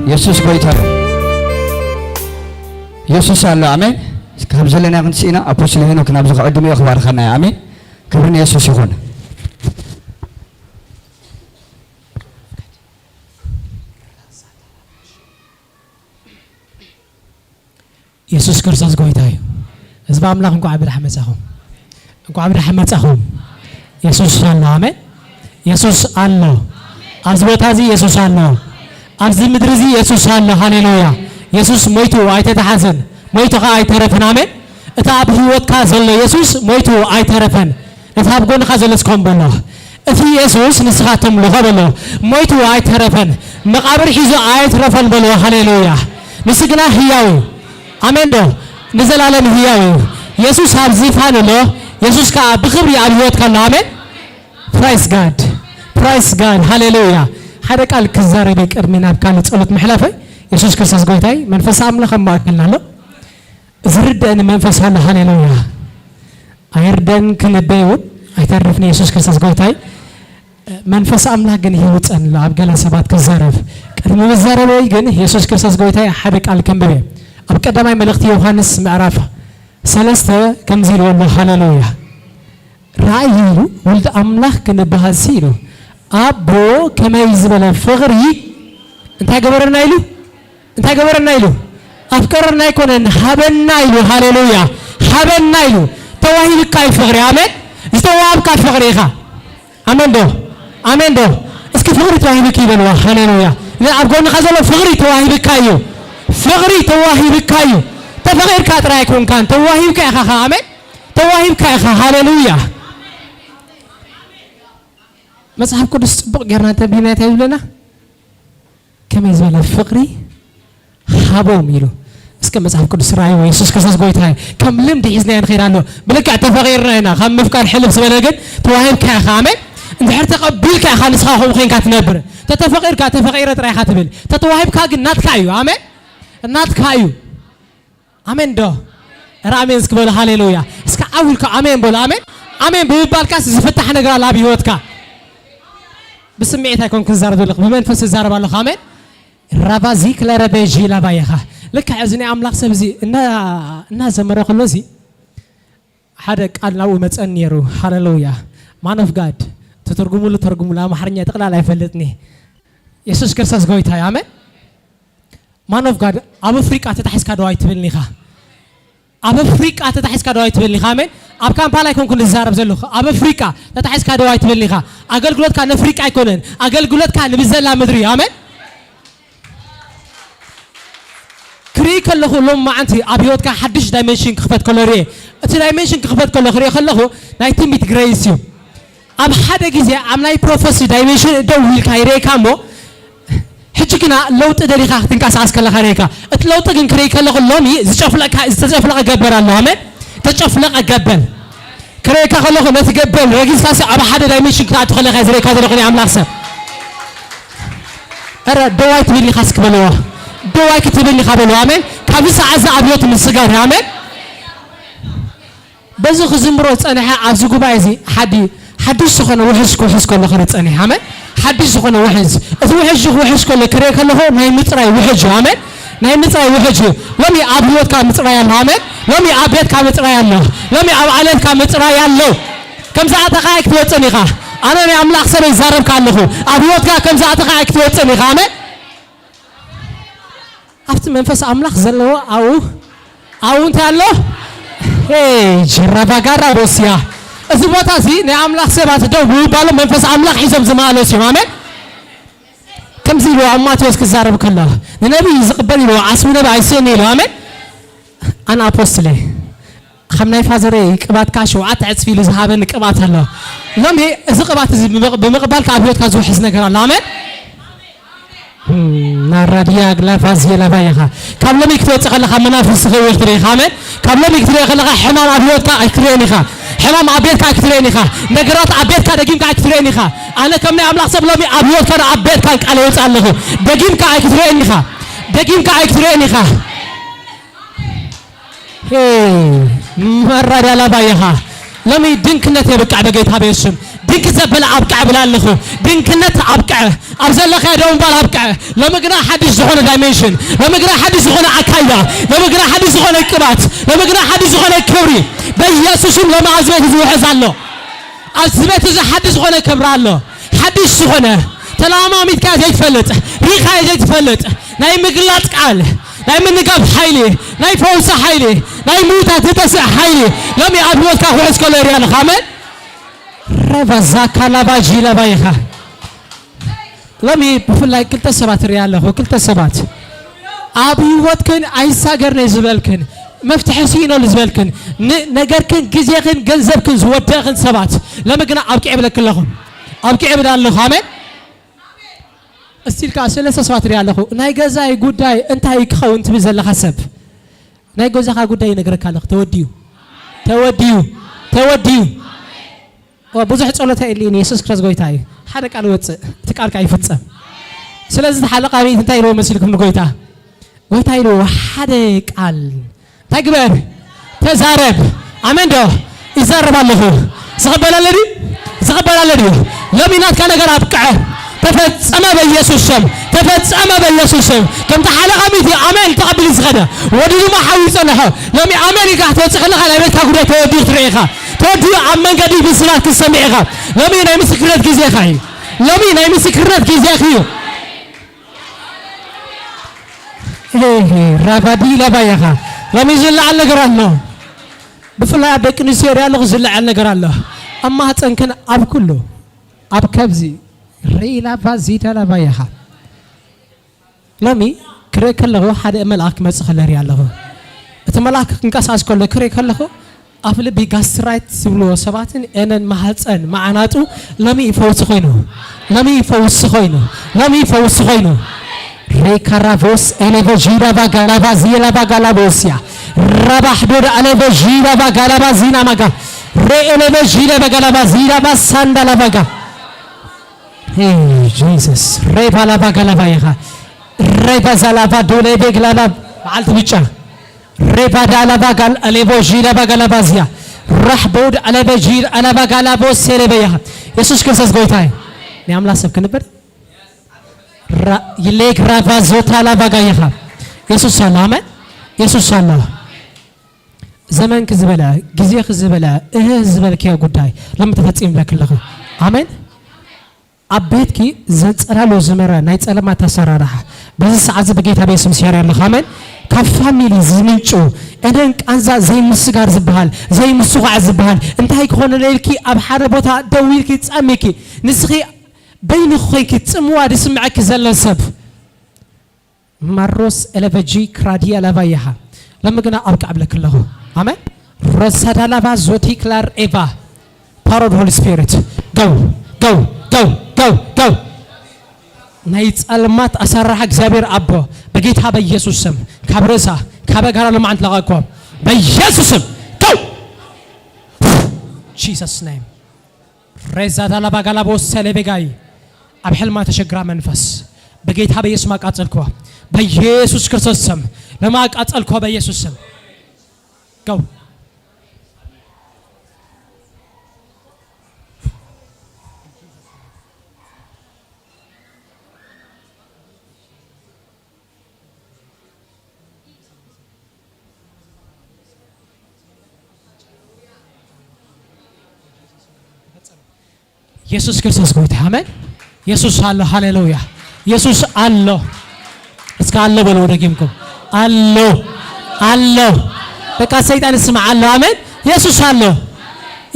ኢየሱስ ጎይታ እዩ። ኢየሱስ ኣሎ። ኣሜን። ካብ ዘለና ክንስኢና Apostle ሄኖክ ናብዚ ክዕድሙ እዩ፣ ክባርኸና እዩ። ኣሜን። ክብሪ ንየሱስ ይኹን። ኢየሱስ ክርስቶስ ጎይታ እዩ። ህዝቢ ኣምላኽ እንኳዕ ብደሓን መጻኹም፣ እንኳዕ ብደሓን መጻኹም። ኢየሱስ ኣሎ። ኣሜን። ኢየሱስ ኣሎ። ኣብዚ ቦታ እዚ ኢየሱስ ኣሎ። ኣብዚ ምድሪ እዚ ኢየሱስ ኣሎ። ሃሌሉያ። ኢየሱስ ሞይቱ ኣይተተሓዘን፣ ሞይቱ ከዓ ኣይተረፈን። ኣሜን። እቲ ኣብ ህይወትካ ዘሎ ኢየሱስ ሞይቱ ኣይተረፈን። እቲ ኣብ ጎንካ ዘሎ እስከም በሎ፣ እቲ ኢየሱስ ንስኻ ተምልኾ በሎ ሞይቱ ኣይተረፈን፣ መቃብር ሒዙ ኣይትረፈን በሎ። ሃሌሉያ። ንሱ ግና ህያው እዩ። ኣሜን ዶ? ንዘላለም ህያው እዩ። ኢየሱስ ኣብ ዝፋን ኣሎ። ኢየሱስ ከዓ ብክብሪ ኣብ ህይወትካ ኣሎ። ኣሜን። Praise God, praise God። ሃሌሉያ። ሓደ ቃል ክዛረበ ቅድሚ ናብ ካልእ ጸሎት ምሕላፈይ። ኢየሱስ ክርስቶስ ጎይታይ። መንፈስ ኣምላኽ ኣብ ማእከልና ኣሎ። ዝርድአኒ መንፈስ ኣሎ። ሃሌሉያ። ኣይርደን ክንበይ እውን ኣይተርፍኒ። ኢየሱስ ክርስቶስ ጎይታይ። መንፈስ ኣምላኽ ግን ይውፀን ኣሎ ኣብ ገለ ሰባት። ክዛረብ ቅድሚ ምዛረበይ ግን ኢየሱስ ክርስቶስ ጎይታይ ሓደ ቃል ከንብብ እየ። ኣብ ቀዳማይ መልእኽቲ ዮሃንስ ምዕራፍ 3 ከምዚ ኢልዎ ኣሎ። ሃሌሉያ። ራእይ ኢሉ፣ ውልድ ኣምላኽ ክንበሃልሲ ኢሉ ኣቦ ከመይ ዝበለ ፍቕሪ እንታይ ገበረና ኢሉ፣ እንታይ ገበረና ኢሉ፣ ኣፍቀረና ኣይኮነን፣ ሃበና ኢሉ። ሃሌሉያ። ሃበና ኢሉ። ተዋሂብካ እዩ ፍቕሪ። ኣሜን። ዝተዋሃብካ ፍቕሪ ኢኻ። ኣሜን ዶ? ኣሜን ዶ? እስኪ ፍቕሪ ተዋሂብክ ይበልዋ። ሃሌሉያ። ኣብ ጎንኻ ዘሎ ፍቕሪ ተዋሂብካ እዩ፣ ፍቕሪ ተዋሂብካ እዩ። ተፈቂርካ ጥራይ ኣይኮንካን ተዋሂብካ ኢኻ ኸ ኣሜን ተዋሂብካ ኢኻ ሃሌሉያ መጽሓፍ ቅዱስ ጽቡቕ ጌርና እንተንቢብና እንታይ ይብለና ከመይ ዝበለ ፍቕሪ ሃቦም ኢሉ እስከ መጽሓፍ ቅዱስ ራእይዎ የሱስ ክርስቶስ ጎይታ እዩ ከም ልምዲ ሒዝናዮ ንኸይድ ኣሎ ብልክዕ ተፈቒርና ኢና ካብ ምፍቃር ሕልፍ ዝበለ ግን ተዋሂብካ ኢኻ ኣሜን እንድሕር ተቐቢልካ ኢኻ ንስኻ ከምኡ ኮንካ ትነብር ተተፈቒርካ ተፈቒረ ጥራይ ኢኻ ትብል ተተዋሂብካ ግን ናትካ እዩ ኣሜን ናትካ እዩ ኣሜን ዶ እረ ኣሜን እስኪ በሉ ሃሌሉያ እስኪ ዓው ኢልካ ኣሜን በሉ ኣሜን ኣሜን ብምባልካስ ዝፍታሕ ነገር ኣሎ ኣብ ህይወትካ ብስምዒት ኣይኮንኩን ዝዛረብ ዘለኹ ብመንፈስ ዝዛረብ ኣለኹ ኣሜን ራባዚ ክለረበ ላባየኻ ልክዕ እዚ ናይ ኣምላኽ ሰብ እዚ እናዘመረ ከሎ እዚ ሓደ ቃል ናብኡ መጸኒ ነይሩ ሃለሉያ man of God ተተርጉሙሉ ተርጉሙሉ ኣምሓርኛ ጠቕላላ ኣይፈልጥኒ የሱስ ክርስቶስ ጎይታ እዩ ኣሜን man of God ኣብ ኣፍሪቃ ተታሒዝካ ደው ኣይትብልን ኢኻ ኣብ ኣፍሪቃ ተታሒዝካ ደው ኣይትብልን ኢኻ ኣሜን ኣብ ካምፓላ ኣይኮንኩን ዝዛረብ ዘለኹ ኣብ ኣፍሪቃ ተታሒዝካ ደው ኣይትብልን ኢኻ ኣገልግሎትካ ንኣፍሪቃ ኣይኮነን ኣገልግሎትካ ንብዘላ ምድሪ እዩ ኣሜን ክርኢ ከለኹ ሎሚ መዓንቲ ኣብ ህይወትካ ሓድሽ dimension ክኽፈት ከሎ ርእየ እቲ dimension ክኽፈት ከሎ ክርኢ ከለኹ ናይ ትንቢት grace እዩ ኣብ ሓደ ግዜ ኣብ ናይ prophecy dimension ደው ኢልካ ይርእየካ እሞ ሕጂ ግና ለውጢ ደሊኻ ክትንቀሳቐስ ከለኻ ርእየካ እቲ ለውጢ ግን ክርኢ ከለኹ ሎሚ ዝጨፍለቕካ ዝተጨፍለቐ ገበር ኣሎ ኣሜን ተጨፍለቐ ገበል ክርእየካ ከለኹ ነቲ ገበል ረጊጽካሲ ኣብ ሓደ dimension ክትኣቱ ከለኻ እየ ዝርእየካ ዘለኹ ናይ ኣምላኽ ሰብ እረ ደው ኣይትብል ኢኻ እስኪ በልዎ ደው ኣይክትብል ኢኻ በልዎ ኣሜን ካብዚ ሰዓት እዚ ኣብ ህይወት ምስጋር እዩ ኣሜን በዚ ክዝምሮ ዝጸንሐ ኣብዚ ጉባኤ እዚ ሓዲ ሓድሽ ዝኾነ ውሕዝ ክውሕዝ ከሎ ክርኢ ጸኒሐ ኣሜን ሓድሽ ዝኾነ ውሕዝ እቲ ውሕዝ ክውሕዝ ከሎ ክርኢ ከለኹ ናይ ምጽራይ ውሕጅ እዩ ኣሜን ናይ ምጽራይ ውሕጅ እዩ ሎሚ ኣብ ህይወትካ ምጽራይ ኣሎ ኣሜን ሎሚ ኣብ ቤትካ ምጽራይ ኣሎ ሎሚ ኣብ ዓሌትካ ምጽራይ ኣሎ ከም ዝኣተኻ ኣይክትወጽእን ኢኻ ኣነ ናይ ኣምላኽ ሰብ ይዛረብካ ኣለኹ ኣብ ህይወትካ ከም ዝኣተኻ ኣይክትወጽእን ኢኻ ኣሜን ኣብቲ መንፈስ ኣምላኽ ዘለዎ ኣብኡ ኣብኡ እንታይ ኣሎ ጀራባጋራ ቦስያ እዚ ቦታ እዚ ናይ ኣምላኽ ሰባት ደው ብምባሎም መንፈስ ኣምላኽ ሒዞም ዝመላለሱ እዮም ኣሜን ከምዚ ኢልዎ ኣብ ማቴዎስ ክዛረብ ከሎ ንነቢይ ዝቕበል ኢልዎ ዓስቢ ነቢ ኣይስእን ኢሉ ኣሜን ኣነ apostle እየ ከም ናይ ፋዘረይ ቅባትካ ሸውዓተ ዕጽፊ ኢሉ ዝሃበኒ ቅባት ኣሎ ሎሚ እዚ ቅባት እዚ ብምቕባልካ ኣብ ህይወትካ ዝውሕዝ ነገር ኣሎ ኣሜን ናራድያ ግላፋዝ የላባየኻ ካብ ሎሚ ክትወጽእ ከለኻ መናፍስቲ ክርእዩ ክትርኢ ኢኻ ኣሜን ካብ ሎሚ ክትርኢ ከለኻ ሕማም ኣብ ህይወትካ ኣይክትርእን ኢኻ ሕማም ኣብ ቤትካ ኣይክትርእን ኢኻ ነገራት ኣብ ቤትካ ደጊምካ ኣይክትርእን ኢኻ ኣነ ከም ናይ ኣምላኽ ሰብ ሎሚ ኣብ ህይወትካን ኣብ ቤትካን ቃል የውፅእ ኣለኹ ደጊምካ ኣይክትርእን ኢኻ ደጊምካ ኣይክትርእን ኢኻ መራዳ ላባየኻ ሎሚ ድንክነት የብቅዕ በጌታ በየሱስ ስም ድንክ ዘበለ ኣብቅዕ ብላ ኣለኹ ድንክነት ኣብቅዕ ኣብ ዘለኻዮ ደው ምባል ኣብቅዕ ሎሚ ግና ሓድሽ ዝኾነ dimension ሎሚ ግና ሓድሽ ዝኾነ ኣካይዳ ሎሚ ግና ሓድሽ ዝኾነ ቅባት ሎሚ ግና ሓድሽ ዝኾነ ክብሪ በኢየሱስ ስም ሎሚ ኣብዚ ቤት እዚ ውሕዝ ኣሎ ኣብዚ ቤት እዚ ሓድሽ ዝኾነ ክብሪ ኣሎ ሓድሽ ዝኾነ ተለማሚድካዮ ዘይትፈልጥ ርኢኻዮ ዘይትፈልጥ ናይ ምግላጽ ቃል ናይ ምንጋፍ ሓይሊ ናይ ፈውሲ ሓይሊ ናይ ምዉታት ዝተስእ ሓይሊ ሎሚ ኣብ ህይወትካ ክውሕዝ ከሎ ይሪኣ ኣለኹ ኣሜን ረቫዛካላባጂ ለባይኻ ሎሚ ብፍላይ ክልተ ሰባት ሪኣ ኣለኹ ክልተ ሰባት ኣብ ህይወትክን ኣይሳገርነ ዝበልክን መፍትሒ ስኢነሉ ዝበልክን ነገርክን ግዜኽን ገንዘብክን ዝወደእኽን ሰባት ሎሚ ግና ኣብቂዐ ብለክ ኣለኹ ኣብቂዐ ብላ ኣለኹ ኣሜን እስቲልካ ሰለስተ ሰባት ሪኣ ኣለኹ ናይ ገዛይ ጉዳይ እንታይ ክኸውን ትብል ዘለኻ ሰብ ናይ ገዛኻ ጉዳይ ይነግረካ ኣለኹ ተወዲዩ ተወዲዩ ተወዲዩ ብዙሕ ጸሎት ኣየድልይን የሱስ ክርስቶስ ጎይታ እዩ ሓደ ቃል ይወጽእ እቲ ቃል ከዓ ይፍጸም ስለዚ እቲ ሓለቃ ቤት እንታይ ኢልዎ መሲልኩም ንጎይታ ጎይታ ኢልዎ ሓደ ቃል እንታይ ግበር ተዛረብ ኣሜን ዶ ይዛረብ ኣለኹ ዝቕበል ኣሎ ድዩ ዝቕበል ኣሎ ድዩ ሎሚ ናትካ ነገር ኣብቅዐ ተፈጸመ በኢየሱስ ስም ተፈጸመ በኢየሱስ ስም ከምቲ ሓለቓ ሚእቲ ኣሜን ተቐቢሉ ዝኸደ ወዲ ድማ ሓዊ ጸንሖ ሎሚ ኣሜን ኢልካ ክትወጽእ ከለኻ ናይ ቤትካ ጉዳይ ተወዲኡ ክትርኢ ኢኻ ተወዲኡ ኣብ መንገዲ ብስራት ክትሰምዕ ኢኻ ሎሚ ናይ ምስክርነት ግዜኻ እዩ ሎሚ ናይ ምስክርነት ግዜኺ እዩ ራባዲ ለባየኻ ሎሚ ዝለዓል ነገር ኣሎ ብፍላይ ኣብ ደቂ ኣንስትዮ ሪኣ ኣለኹ ዝለዓል ነገር ኣሎ ኣብ ማህፀንክን ኣብ ኩሉ ኣብ ከብዚ ሬላባ ዚዳላባየኻ ሎሚ ክርኢ ከለኹ ሓደ መልኣክ ክመጽእ ከሎ ሪኣ ኣለኹ። እቲ መልኣክ ክንቀሳቀስ ከሎ ክርኢ ከለኹ ኣፍ ልቢ gastritis ዝብልዎ ሰባትን እነን ማህፀን ማዓናጡ ሎሚ ፈውሲ ኮይኑ፣ ሎሚ ፈውሲ ኮይኑ፣ ሎሚ ፈውሲ ኮይኑ። ሬካራቮስ ኤሌቨጂራቫ ጋላቫ ዚላቫ ጋላቮስያ ረባሕዶድ አለቨጂራቫ ጋላቫ ዚናማጋ ሬኤሌቨጂራቫ ጋላቫ ዚላቫ ሳንዳላቫጋ። Jesus። ሬቫላቫ ጋላቫ ይኻ ሬቫዛላቫ ዶሌቤግላቫ በዓልቲ ብጫ ሬቫዳላቫ ጋል አሌቮጂራቫ ጋላቫዚያ ረሕቦድ አለበጂር አላባ ጋላቦ ሴሌበያ። ኢየሱስ ክርስቶስ ጎይታ እዩ። ናይ ኣምላኽ ሰብ ክንበር ይሌክ ራቫ ዞታ ላቫጋ ይኻ። ኢየሱስ ኣሎ፣ ኣሜን። ኢየሱስ ኣሎ። ዘመንክ ዝበልዐ፣ ግዜክ ዝበልዐ፣ እህ ዝበልክዮ ጉዳይ ሎሚ ተፈፂሙ ብለክ ኣለኹ፣ ኣሜን። ኣብ ቤትኪ ዘንፀላሎ ዝመረ ናይ ፀለማት ኣሰራርሓ በዚ ሰዓት እዚ ብጌታ በየሱስ ምስያር ኣለኹ፣ ኣሜን። ካብ family ዝምንጩ እነን ቃንዛ ዘይምስጋር ዝበሃል፣ ዘይምስኳዕ ዝበሃል እንታይ ክኾነ ለኢልኪ ኣብ ሓደ ቦታ ደው ኢልኪ ፀሚኪ ንስኺ በይንኺ ኮይንኪ ፅምዋ ዝስምዐኪ ዘሎ ሰብ ማሮስ ኤለቨጂ ክራዲያ ላቫያሃ ሎሚ ግና ኣብቃዕ ብለክ ኣለኹ፣ ኣሜን። ረሳዳላቫ ዞቲ ክላር ኤቫ። Power of Holy Spirit, go, go, go, go, go። ናይ ጸልማት ኣሰራርሓ እግዚአብሔር ኣቦ በጌታ በኢየሱስ ስም ካብ ርእሳ ካብ ኣጋራ ሎማዓንቲ ለቐቅዎ በኢየሱስ ስም። Go, Jesus name። ሬዛዳላባ ጋላቦ ሰሌቤጋይ። ኣብ ሕልማ ተሸግራ መንፈስ በጌታ በኢየሱስ ማቃጸልክዋ፣ በኢየሱስ ክርስቶስ ስም ለማቃጸልክዋ በኢየሱስ ስም። Go። ኢየሱስ ክርስቶስ ጎይታ፣ ኣሜን። ኢየሱስ ኣሎ፣ ሃሌሉያ። ኢየሱስ ኣሎ። እስከ ኣሎ በሉ ደጊምኩም። ኣሎ፣ ኣሎ። በቃ ሰይጣን ስማዕ፣ ኣሎ፣ ኣሜን። ኢየሱስ ኣሎ፣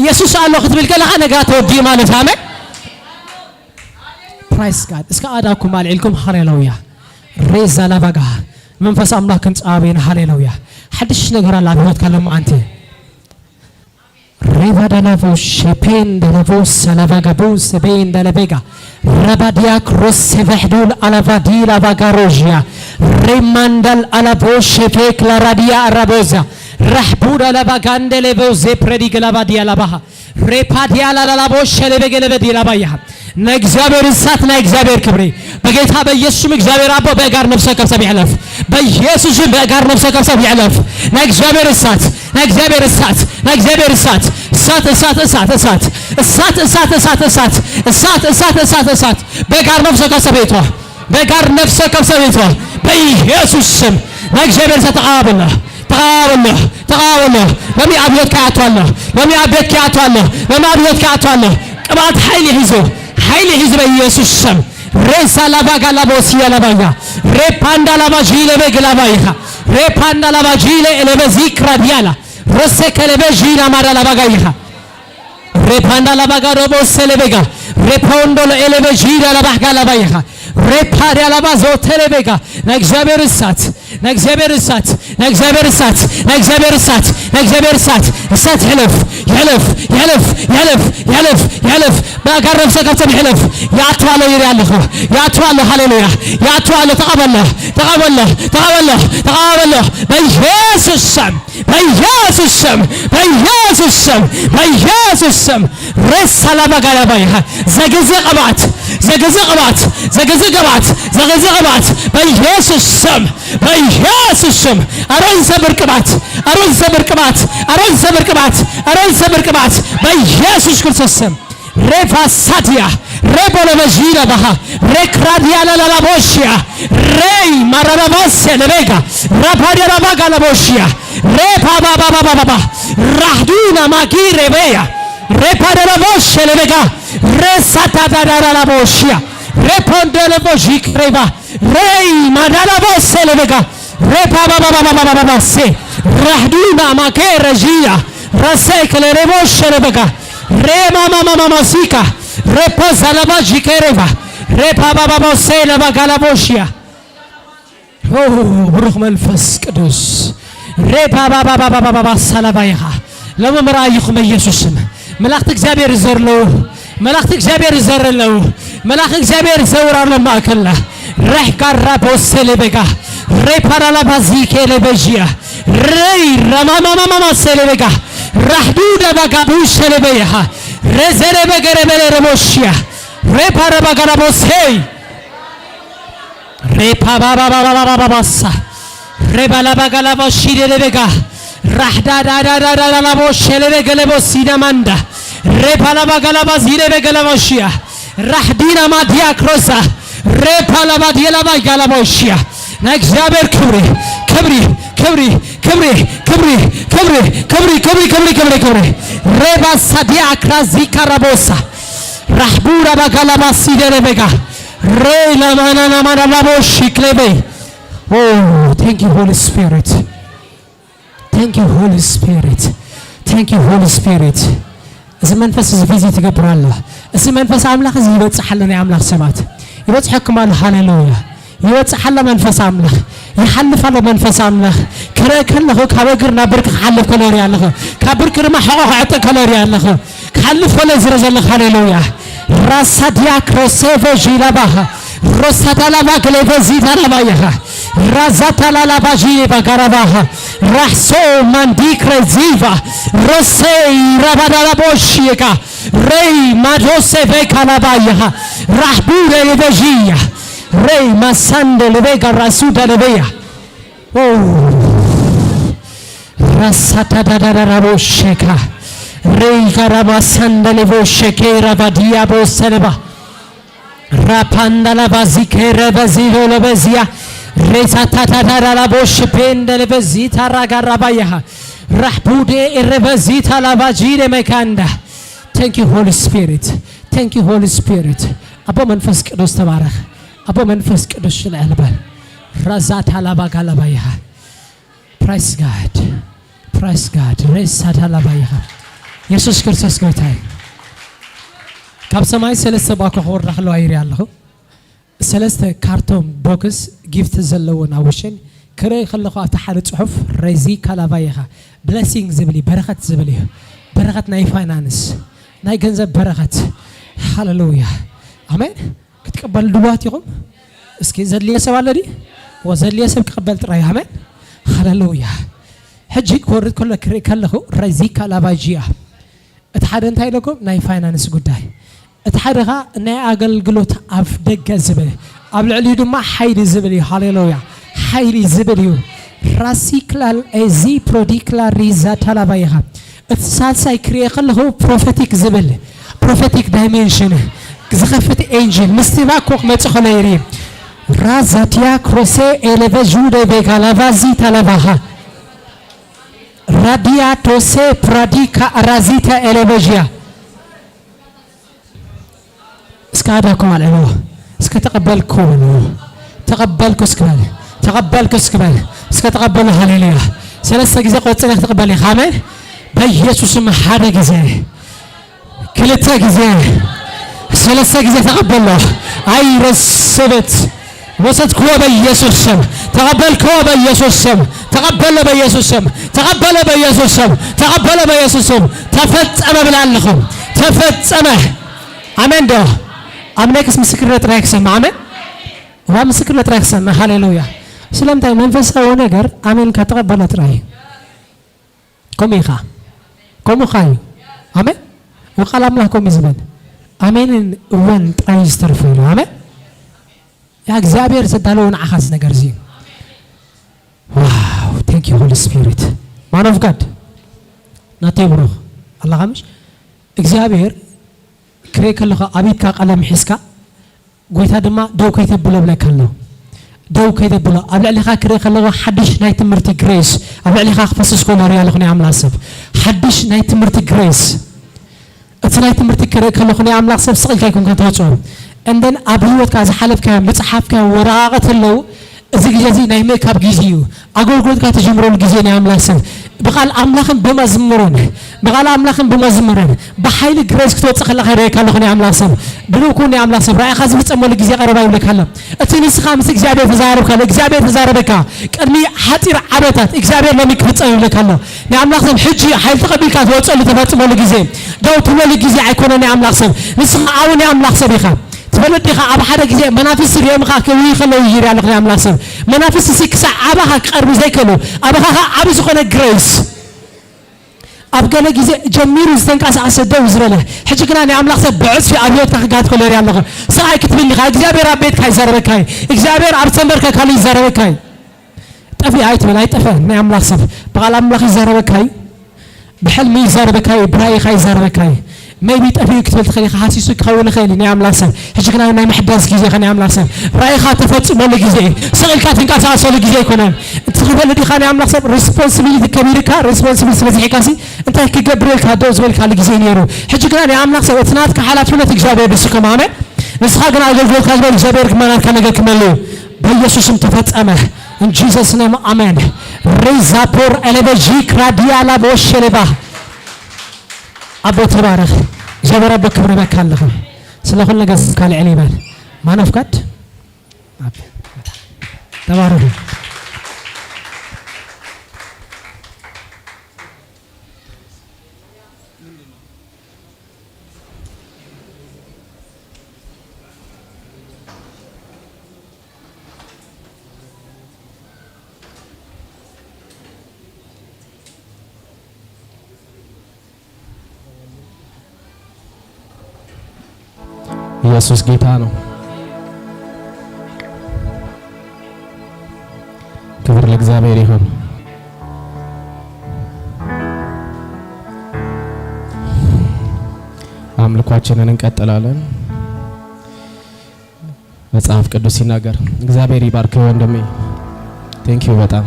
ኢየሱስ ኣሎ ክትብል ከለኻ ነገራት ተወዲኡ ማለት፣ ኣሜን። Praise God። እስከ ኣዳኩም ኣልዒልኩም ሃሌሉያ። ሬዛ ላባጋ። መንፈስ ኣምላክ ክንፃበና፣ ሃሌሉያ። ሓድሽ ነገር ኣላ ኣብ ሂወትካ ሎማዓንቲ። ሬቫዳላቮ ሼፔን ደለቮ ሰለቫጋቡ ሰቤን ደለቬጋ ረባዲያ ክሮስ ሴቨሕዱል አላቫዲ ላቫጋሮዥያ ሬማንዳል አላቮ ሼፌ ክላራዲያ አራቦዛ ረሕቡድ አላቫጋንደሌቮ ዜፕረዲግ ላቫዲያ ላባሃ ሬፓዲያ ላላላቦ ሸለበገለበዲ ላባያ። ናይ እግዚአብሔር እሳት፣ ናይ እግዚአብሔር ክብሪ በጌታ በኢየሱስም እግዚአብሔር አቦ በጋር ነፍሰ ከፍ ሰብ ይዕለፍ። በኢየሱስም በጋር ነፍሰ ከፍ ሰብ ይዕለፍ። ናይ እግዚአብሔር እሳት፣ ናይ እግዚአብሔር እሳት፣ ናይ እግዚአብሔር እሳት፣ እሳት፣ እሳት፣ እሳት፣ እሳት፣ እሳት፣ እሳት፣ እሳት፣ እሳት፣ እሳት፣ እሳት፣ እሳት፣ እሳት በጋር ነፍሰ ከፍ ሰብ ይቷ፣ በጋር ነፍሰ ከፍ ሰብ ይቷ በኢየሱስ ስም። ናይ እግዚአብሔር እሳት ተቃበለ፣ ተቃበለ፣ ተቃበለ። ሎሚ ኣብ ህይወትካ ይኣትዋለ፣ ሎሚ ኣብ ቤትካ ይኣትዋለ፣ ሎሚ ኣብ ህይወትካ ይኣትዋለ። ቅብኣት ሓይሊ ሒዞ፣ ሓይሊ ሒዞ በኢየሱስ ስም። ሬሳ ላቫጋ ላቦሲያ ላባያ ሬፓንዳ ላባ ጂለበ ግላባይኻ ሬፓንዳ ላባ ጂለ ኤለበ ዚክራ ዲያላ ረሴ ከለበ ጂላ ማዳ ላባጋ ይኻ ሬፓንዳ ላባጋ ሮቦ ሰለበጋ ሬፖንዶሎ ኤለበ ጂላ ላባጋ ላባይኻ ሬፓዲያ ላባ ዞተለበጋ። ናይ እግዚአብሔር እሳት፣ ናይ እግዚአብሔር እሳት፣ ናይ እግዚአብሔር እሳት፣ ናይ እግዚአብሔር እሳት፣ ናይ እግዚአብሔር እሳት፣ እሳት ይሕለፍ፣ ይሕለፍ፣ ይሕለፍ፣ ይሕለፍ፣ ይሕለፍ፣ ይሕለፍ። በጋር ነፍሰ ከብተም ይሕለፍ። ይኣትዋሎ ይርኢ ኣለኹ፣ ይኣትዋሎ፣ ሃሌሉያ። ይኣትዋሎ። ተቐበሎ፣ ተቐበሎ፣ ተቐበሎ፣ ተቐበሎ በኢየሱስ ስም፣ በኢየሱስ ስም፣ በኢየሱስ ስም፣ በኢየሱስ ስም። ሬሳ ላባጋላባይኻ ዘግዝ ቅባት፣ ዘግዝ ቅባት፣ ዘግዝ ቅባት፣ ዘግዝ ቅባት በኢየሱስ ስም፣ በኢየሱስ ስም። አሮን ሰብር ቅባት፣ አሮን ሰብር ቅባት፣ አሮን ሰብር ቅባት፣ አሮን ሰብር ቅባት በኢየሱስ ክርስቶስ ስም። ሬፋሳቲያ ሬቦለበዢለ ባሃ ሬክራዲያ ላላላቦሽያ ሬይ ማራራባሴ ለቤጋ ራፓዲያራባጋ ለቦሽያ ሬፓባባባባባ ራህዱና ማጊ ሬቤያ ሬፓደለቦሽ ለቤጋ ሬሳታዳዳራላቦሽያ ሬፖንደለቦዢክሬባ ሬይ ማዳላቦሴ ለቤጋ ሬፓባባባባባባሴ ራህዱና ማኬ ረዢያ ረሴክለሬቦሽ ለቤጋ ሬማማማማማሲካ ሬፖዛላባ ጂኬሬባ ሬፓባባቦሴ ለባጋላቦሽያ። ብሩኽ መንፈስ ቅዱስ ሬባባባባባባ ሰላባይኻ ሎሚ ምርኣይኹም ኢየሱስ ስም መላእክቲ እግዚአብሔር ይዘርለው መላእክቲ እግዚአብሔር ይዘርለው መላእክቲ እግዚአብሔር ይዘውር ኣሎ ማእከልና ረሕካራ ቦሰለበጋ ሬፓራላባዚኬለበዥያ ረይ ረማማማማ ሰለበጋ ራሕዱዳ ባጋቡሸለበያሃ ረዘለበገረበለረቦሽያ ሬፓረባጋራቦሴይ ሬፓባባባባባባሳ ሬባላባጋላባሺደለበጋ ራሕዳዳዳዳዳላቦሸለበገለቦሲዳማንዳ ሬፓላባጋላባዚለበገለቦሽያ ራሕዲና ማዲያክሮሳ ሬፓላባዲየላባጋላቦሽያ ናይ እግዚአብሔር ክብሪ ክብሪ ክብሪ ክብሪ ክብሪ ክብሪ ክብሪ ክብሪ ክብሪ ክብሪ ክብሪ ሬባሳዲያ ክራዚካራቦሳ ራሕቡራ ባጋላባሲደለበጋ ሬላማናናማናላቦሺክሌቤ Oh, thank you, Holy Spirit. Thank you, Holy Spirit. Thank you, Holy Spirit. እዚ መንፈስ እዚ visit ይገብር ኣሎ። እዚ መንፈስ ኣምላኽ እዚ ይበፅሕ ኣሎ። ናይ ኣምላኽ ሰባት ይበፅሐኩም ኣሎ። ሃሌሉያ! ይበፅሕ ኣሎ መንፈስ ኣምላኽ፣ ይሓልፍ ኣሎ መንፈስ ኣምላኽ። ክርኢ ከለኹ ካብ እግር ናብ ብርኪ ክሓልፍ ከሎ ይርኢ ኣለኹ። ካብ ብርኪ ድማ ሕቆ ክዕጥቅ ከሎ ይርኢ ኣለኹ። ክሓልፍ ከሎ ዝርኢ ዘለኹ። ሃሌሉያ! ራሳድያ ክሮሴቮ ዢላባኻ ሮሳታላባ ግሌቨዚታላባየኻ ራዛታላላባዢባ ጋራባኻ ራሕሶ ማንዲክረዚቫ ሮሴይ ረባዳላቦሽየካ ረይ ማዶሴቬ ካላባየኻ ራሕቡረ ለበዢያ ረይ ማሳንደ ለቤጋ ራሱዳ ለበያ ራሳታዳዳዳራቦሸካ ረይ ጋራማሳንደ ለቦሸኬ ረባዲያቦሰለባ ራፓንዳላባዚኬረበዚሎለበዚያ ሬሳታታታራላቦሽ ፔንደለበዚ ታራጋራባያሃ ራሕቡዴ ኤረበዚ ታላባጂደ መካንዳ። Thank you, Holy Spirit. Thank you, Holy Spirit. ኣቦ መንፈስ ቅዱስ ተባረኽ። ኣቦ መንፈስ ቅዱስ ሽልዕል በል። ራዛታላባጋላባያሃ። Praise God, praise God. ሬሳታላባያሃ። ኢየሱስ ክርስቶስ ጎይታ እዩ። ካብ ሰማይ ሰለስተ ባኮ ክወርዳ ከለዋ ይርኢ ኣለኹ። ሰለስተ carton box gift ዘለዎ ናብ ውሽን ክርኢ ከለኹ ኣብቲ ሓደ ፅሑፍ ረዚ ካላባይኻ blessing ዝብል እዩ፣ በረኸት ዝብል እዩ። በረኸት ናይ ፋይናንስ፣ ናይ ገንዘብ በረኸት። ሃሌሉያ፣ ኣሜን። ክትቀበሉ ድልዋት ኢኹም? እስኪ ዘድልየ ሰብ ኣሎ ዲ? ዘድልየ ሰብ ክቕበል ጥራይ። ኣሜን፣ ሃሌሉያ። ሕጂ ክወርድ ከሎ ክርኢ ከለኹ ረዚ ካላባጂያ። እቲ ሓደ እንታይ ኢለኩም? ናይ ፋይናንስ ጉዳይ። እቲ ሓደ ኻ ናይ ኣገልግሎት ኣፍ ደገ ዝብል፣ ኣብ ልዕሊኡ ድማ ሓይሊ ዝብል እዩ። ሃሌሉያ፣ ሓይሊ ዝብል እዩ። ራሲክላል እዚ ፕሮዲክላ ሪዛ ታላባይኻ። እቲ ሳልሳይ ክሪኦ ከለኹ prophetic ዝብል፣ prophetic dimension ዝኸፍት angel ምስቲ ባኮ ክመፅእ ከሎ ይርኢ። ራዛትያ ክሮሴ ኤለቨዡደ ቤጋላቫዚ ታለባኻ ራዲያቶሴ ፕራዲካ ራዚታ ኤለቨዥያ። እስከ ኣዳኩም ኣልዕልዎ። እስከ ተቐበልኩ በልዎ። ተቐበልኩ እስክበል፣ ተቐበልኩ እስክበል፣ እስከ ተቐበሉ። ሃሌሉያ! ሰለስተ ግዜ ቆፅለ ክትቕበል ኢኻ። ኣሜን። በኢየሱስም ሓደ ግዜ፣ ክልተ ግዜ፣ ሰለስተ ግዜ ተቐበሎ። I receive it. ወሰድክዎ በኢየሱስ ስም። ተቐበልክዎ በኢየሱስ ስም። ተቐበለ በኢየሱስ ስም። ተቐበለ በኢየሱስ ስም። ተቐበለ በኢየሱስ ስም። ተፈጸመ ብላለኹም። ተፈጸመ። ኣሜን ዶ? ኣምነክስ ምስክርነት ጥራይ ክሰምዕ። ኣሜን ዋ፣ ምስክርነት ጥራይ ክሰምዕ። ሃሌሉያ! ስለምንታይ? መንፈሳዊ ነገር ኣሜን ከተቐበለ ጥራይ እዩ። ከምኡ ኢኻ፣ ከምኡ ኻ እዩ። ኣሜን። ወቃል ኣምላኽ ከምኡ ዝብል ኣሜንን እወን ጥራይ ዝተርፉ ኢሉ። ኣሜን። Yeah፣ እግዚኣብሔር ዘዳለዎ ንዓኻ እዚ ነገር እዚ እዩ። Wow, thank you, Holy Spirit. Man of God ናተይ ብሩኽ ኣለኻ ምሽ? እግዚኣብሔር ክርኢ ከለኹ ኣብ ኢድካ ቀለም ሒዝካ፣ ጎይታ ድማ ደው ከይተብሎ ብለካ ኣሎ። ደው ከይተብሎ። ኣብ ልዕሊኻ ክርኢ ከለኹ ሓድሽ ናይ ትምህርቲ grace ኣብ ልዕሊኻ ክፈስስ ከሎ ሪኣ ኣለኹ። ናይ ኣምላኽ ሰብ፣ ሓድሽ ናይ ትምህርቲ grace። እቲ ናይ ትምህርቲ ክርኢ ከለኹ ናይ ኣምላኽ ሰብ ስቕልካ ይኮንካ ተወፅኦ። እንደን ኣብ ሂወትካ ዝሓለፍካዮ መፅሓፍካዮ ወረቓቕቲ ኣለዉ። እዚ ግዜ እዚ ናይ ምእካብ ግዜ እዩ። ኣገልግሎትካ ተጀምረሉ ግዜ። ናይ ኣምላኽ ሰብ ብቃል ኣምላኽን ብመዝሙርን፣ ብቃል ኣምላኽን ብመዝሙርን ብሓይሊ grace ክትወፅእ ከለካ ይረአየካ ኣለኹ። ናይ ኣምላኽ ሰብ ድልው ኩን። ናይ ኣምላኽ ሰብ ራእይኻ ዝፍፀመሉ ግዜ ቀረባ ይብለካ ኣሎ። እቲ ንስኻ ምስ እግዚኣብሔር ተዛረብካ፣ እግዚኣብሔር ተዛረበካ ቅድሚ ሓፂር ዓመታት፣ እግዚኣብሔር ሎሚ ክፍፀም ይብለካ ኣሎ። ናይ ኣምላኽ ሰብ ሕጂ ሓይሊ ተቐቢልካ ትወፀሉ ተፈፅመሉ ግዜ፣ ደው ትብለሉ ግዜ ኣይኮነን። ናይ ኣምላኽ ሰብ ንስኻ ዓብ ናይ ኣምላኽ ሰብ ኢኻ፣ ትፈልጥ ኢኻ። ኣብ ሓደ ግዜ መናፍስቲ ሪኦምካ ክብይ ከለዉ ይርኢ ኣለኹ። ናይ ኣምላኽ ሰብ መናፍስቲ ሲ ክሳዕ ኣባኻ ክቐርቡ ዘይከሉ፣ ኣባኻ ኸ ዓብ ዝኾነ grace ኣብ ገለ ግዜ ጀሚሩ ዝተንቀሳቐሰ ደው ዝበለ፣ ሕጂ ግና ናይ ኣምላኽ ሰብ ብዕፅፊ ኣብ ሂወትካ ክጋት ከሎ ይርኢ ኣለኹ። ስቃይ ክትብል ኢኻ። እግዚኣብሔር ኣብ ቤትካ ይዛረበካ እዩ። እግዚኣብሔር ኣብ ዝተንበርከካሉ ይዛረበካ እዩ። ጠፊ ኣይትበል፣ ኣይጠፈን። ናይ ኣምላኽ ሰብ ብቓል ኣምላኽ ይዛረበካ እዩ፣ ብሕልሚ ይዛረበካ እዩ፣ ብራእይኻ ይዛረበካ እዩ። Maybe ጠፊኡ ክትብል ትኽእል ኢኻ፣ ሃሲሱ ክኸውን ይኽእል እዩ። ናይ ኣምላኽ ሰብ ሕጂ ግና ናይ ምሕዳስ ግዜ ኸ። ናይ ኣምላኽ ሰብ ራእይኻ ተፈፂመሉ ግዜ እዩ። ስቕኢልካ ትንቀሳቐሰሉ ግዜ ኣይኮነን። እትኽፈልጥ ኢኻ። ናይ ኣምላኽ ሰብ responsibility ከቢድካ፣ responsibility ስለዝሒካ ሲ እንታይ ክገብር ኢልካ ደው ዝበልካሉ ግዜ ነይሩ። ሕጂ ግና ናይ ኣምላኽ ሰብ እቲ ናትካ ሓላፍነት እግዚኣብሔር ንስከም፣ ኣሜን። ንስኻ ግና ኣገልግሎትካ ዝበል እግዚኣብሔር ክመናትካ ነገር ክመልእ በኢየሱስም ተፈጸመ። In Jesus name, amen. ሬዛፖር ኤሌበጂ ክራዲያላ ቦሸሌባ። ኣቦ ተባረኽ። እግዚኣብሔር ኣቦ ክብሪ በካ ኣለኹ ስለ ኩሉ ነገር ካልዕል ይበል። Man of God ተባረኹ። ኢየሱስ ጌታ ነው። ክብር ለእግዚአብሔር ይሁን። አምልኳችንን እንቀጥላለን። መጽሐፍ ቅዱስ ሲናገር፣ እግዚአብሔር ይባርክ ወንድሜ። Thank you በጣም።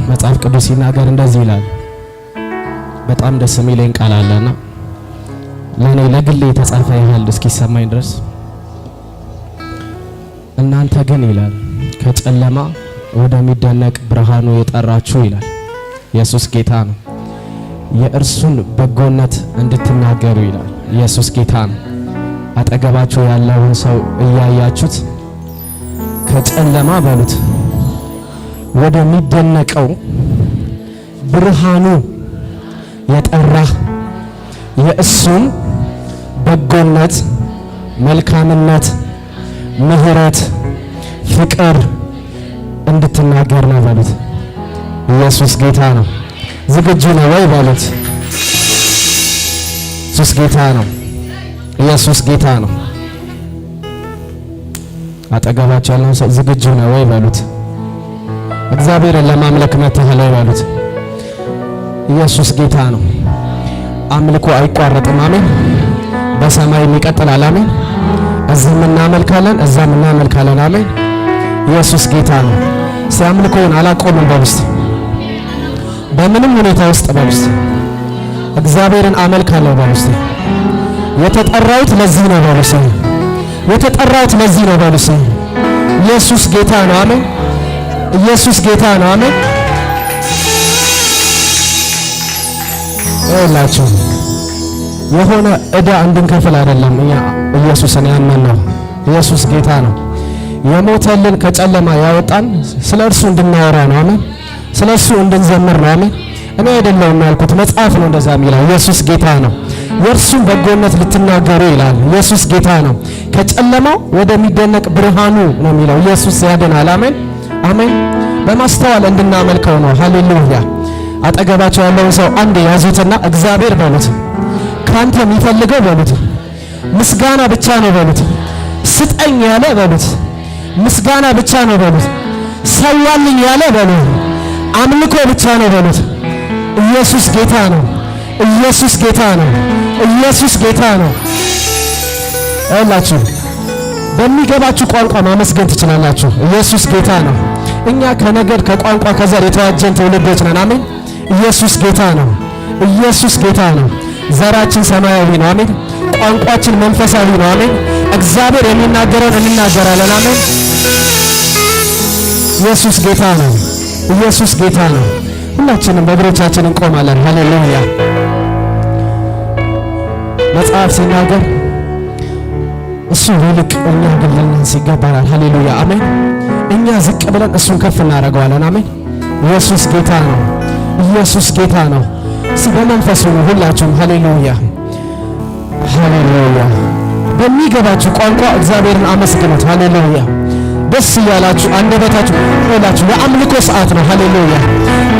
መጽሐፍ ቅዱስ ሲናገር እንደዚህ ይላል። በጣም ደስ የሚለኝ ቃል አለና ለእኔ ለግሌ የተጻፈ ያህል እስኪሰማኝ ድረስ፣ እናንተ ግን ይላል ከጨለማ ወደሚደነቅ ብርሃኑ የጠራችሁ ይላል። ኢየሱስ ጌታ ነው። የእርሱን በጎነት እንድትናገሩ ይላል። ኢየሱስ ጌታ ነው። አጠገባችሁ ያለውን ሰው እያያችሁት ከጨለማ በሉት ወደሚደነቀው ብርሃኑ የጠራህ የእሱን በጎነት፣ መልካምነት፣ ምሕረት፣ ፍቅር እንድትናገር ነው በሉት። ኢየሱስ ጌታ ነው። ዝግጁ ነው ወይ በሉት። ኢየሱስ ጌታ ነው። ኢየሱስ ጌታ ነው። አጠገባቸው ያለውን ሰው ዝግጁ ነው ወይ በሉት። እግዚአብሔርን ለማምለክ መጥተሃል ወይ በሉት። ኢየሱስ ጌታ ነው። አምልኮ አይቋረጥም። አሜን። በሰማይም ይቀጥላል። አሜን። እዚህም እናመልካለን፣ እዛም እናመልካለን። አሜን። ኢየሱስ ጌታ ነው። እስቲ አምልኮውን አላቆምም በሉ እስቲ። በምንም ሁኔታ ውስጥ በሉ እስቲ። እግዚአብሔርን አመልካለሁ በሉ እስቲ። የተጠራሁት ለዚህ ነው በሉ እስቲ። የተጠራሁት ለዚህ ነው በሉ እስቲ። ኢየሱስ ጌታ ነው። አሜን። ኢየሱስ ጌታ ነው። አሜን። ይኸውላችሁ የሆነ ዕዳ እንድንከፍል አይደለም እኛ ኢየሱስን ያመንነው። ኢየሱስ ጌታ ነው። የሞተልን፣ ከጨለማ ያወጣን ስለ እርሱ እንድናወራ ነው። አሜን። ስለ እርሱ እንድንዘምር ነው። አሜን። እኔ አይደለሁም ያልኩት፣ መጽሐፍ ነው እንደዛ የሚለው። ኢየሱስ ጌታ ነው። የእርሱን በጎነት ልትናገሩ ይላል። ኢየሱስ ጌታ ነው። ከጨለማው ወደሚደነቅ ብርሃኑ ነው የሚለው። ኢየሱስ ያድናል። አሜን፣ አሜን። በማስተዋል እንድናመልከው ነው። ሃሌሉያ። አጠገባቸው ያለውን ሰው አንድ ያዙትና እግዚአብሔር በሉት፣ ካንተ የሚፈልገው በሉት፣ ምስጋና ብቻ ነው በሉት፣ ስጠኝ ያለ በሉት፣ ምስጋና ብቻ ነው በሉት፣ ሰዋልኝ ያለ በሉት፣ አምልኮ ብቻ ነው በሉት። ኢየሱስ ጌታ ነው። ኢየሱስ ጌታ ነው። ኢየሱስ ጌታ ነው። እላችሁ በሚገባችሁ ቋንቋ ማመስገን ትችላላችሁ። ኢየሱስ ጌታ ነው። እኛ ከነገድ፣ ከቋንቋ፣ ከዘር የተዋጀን ትውልዶች ነን። አሜን። ኢየሱስ ጌታ ነው። ኢየሱስ ጌታ ነው። ዘራችን ሰማያዊ ነው። አሜን። ቋንቋችን መንፈሳዊ ነው። አሜን። እግዚአብሔር የሚናገረውን እንናገራለን። አሜን። ኢየሱስ ጌታ ነው። ኢየሱስ ጌታ ነው። ሁላችንም በእግሮቻችን እንቆማለን። ሃሌሉያ። መጽሐፍ ሲናገር እሱ ይልቅ እኛ ግን ልናንስ ይገባናል። ሃሌሉያ አሜን። እኛ ዝቅ ብለን እሱን ከፍ እናደርገዋለን። አሜን። ኢየሱስ ጌታ ነው። ኢየሱስ ጌታ ነው። እስቲ በመንፈሱ ነው ሁላችሁም። ሃሌሉያ ሃሌሉያ። በሚገባችሁ ቋንቋ እግዚአብሔርን አመስግኑት። ሃሌሉያ። ደስ እያላችሁ አንደበታችሁ ሁላችሁ የአምልኮ ሰዓት ነው። ሃሌሉያ።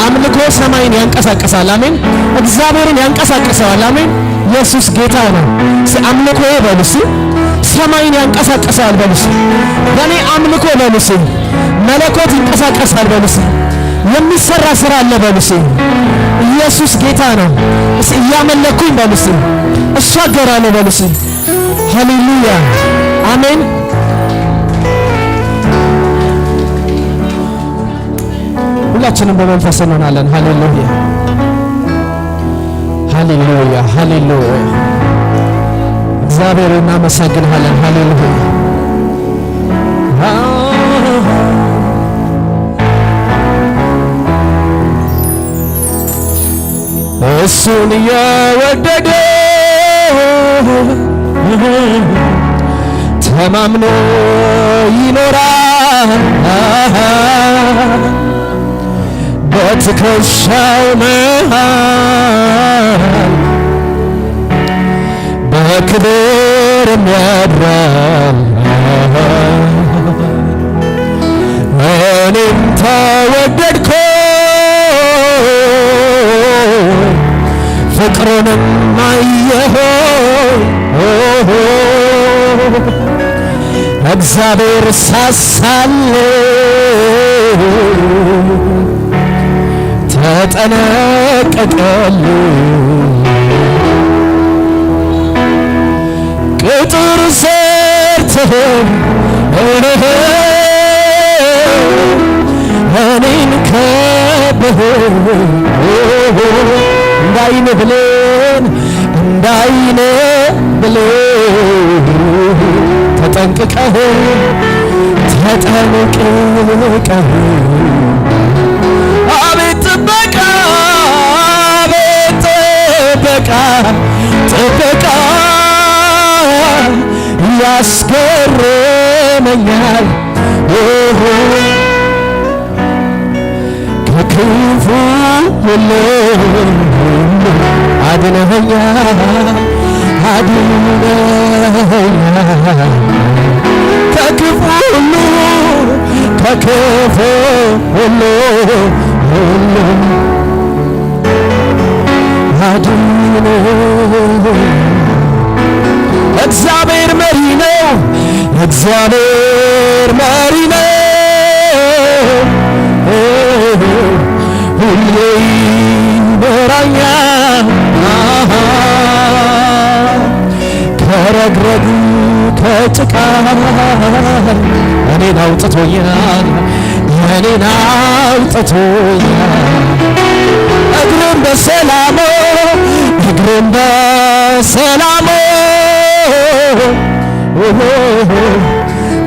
አምልኮ ሰማይን ያንቀሳቅሳል። አሜን። እግዚአብሔርን ያንቀሳቅሰዋል። አሜን። ኢየሱስ ጌታ ነው። እስቲ አምልኮ በሉ እስቲ ሰማይን ያንቀሳቅሰዋል በሉ እስቲ። በእኔ አምልኮ በሉ እስቲ መለኮት ይንቀሳቀሳል በሉ እስቲ። የሚሰራ ስራ አለ በሉ እስቲ። ኢየሱስ ጌታ ነው። እስቲ እያመለኩኝ በሉ እስቲ እሻገራለሁ በሉ እስቲ። ሃሌሉያ አሜን። ሁላችንም በመንፈስ እንሆናለን። ሃሌሉያ ሃሌሉያ ሃሌሉያ። እግዚአብሔር እናመሰግንሃለን። ሃሌሉያ። እሱን የወደደ ተማምኖ ይኖራል። በትከሻው መሃል በክብር ያድራል። እኔም ተወደድኩ ፍቅሩንም አየሁ። እግዚአብሔር ሳሳለ ተጠነቀቀልኝ። ቅጥር ሰርተህ እኔን ከበህ እንዳይን ብሌን እንዳይን ብሌን ተጠንቅቀህ ተጠንቅቀህ አቤት ጥበቃ አቤት ጥበቃ ጥበቃ ያስገርመኛል። ከክፉ ሁሉ አድነኸኛል አድነኸኛል። ከክፉ ሁሉ ከክፉ ሁሉ ሁሉ አድነኸኛል። እግዚአብሔር መሪ ነው። እግዚአብሔር መሪ ነው። ሁሌ ይመራኛል። ከረግረግ ከጭቃ እኔን አውጥቶኛል። እኔን አውጥቶኛል። እግሬን በሰላም እግሬን በሰላም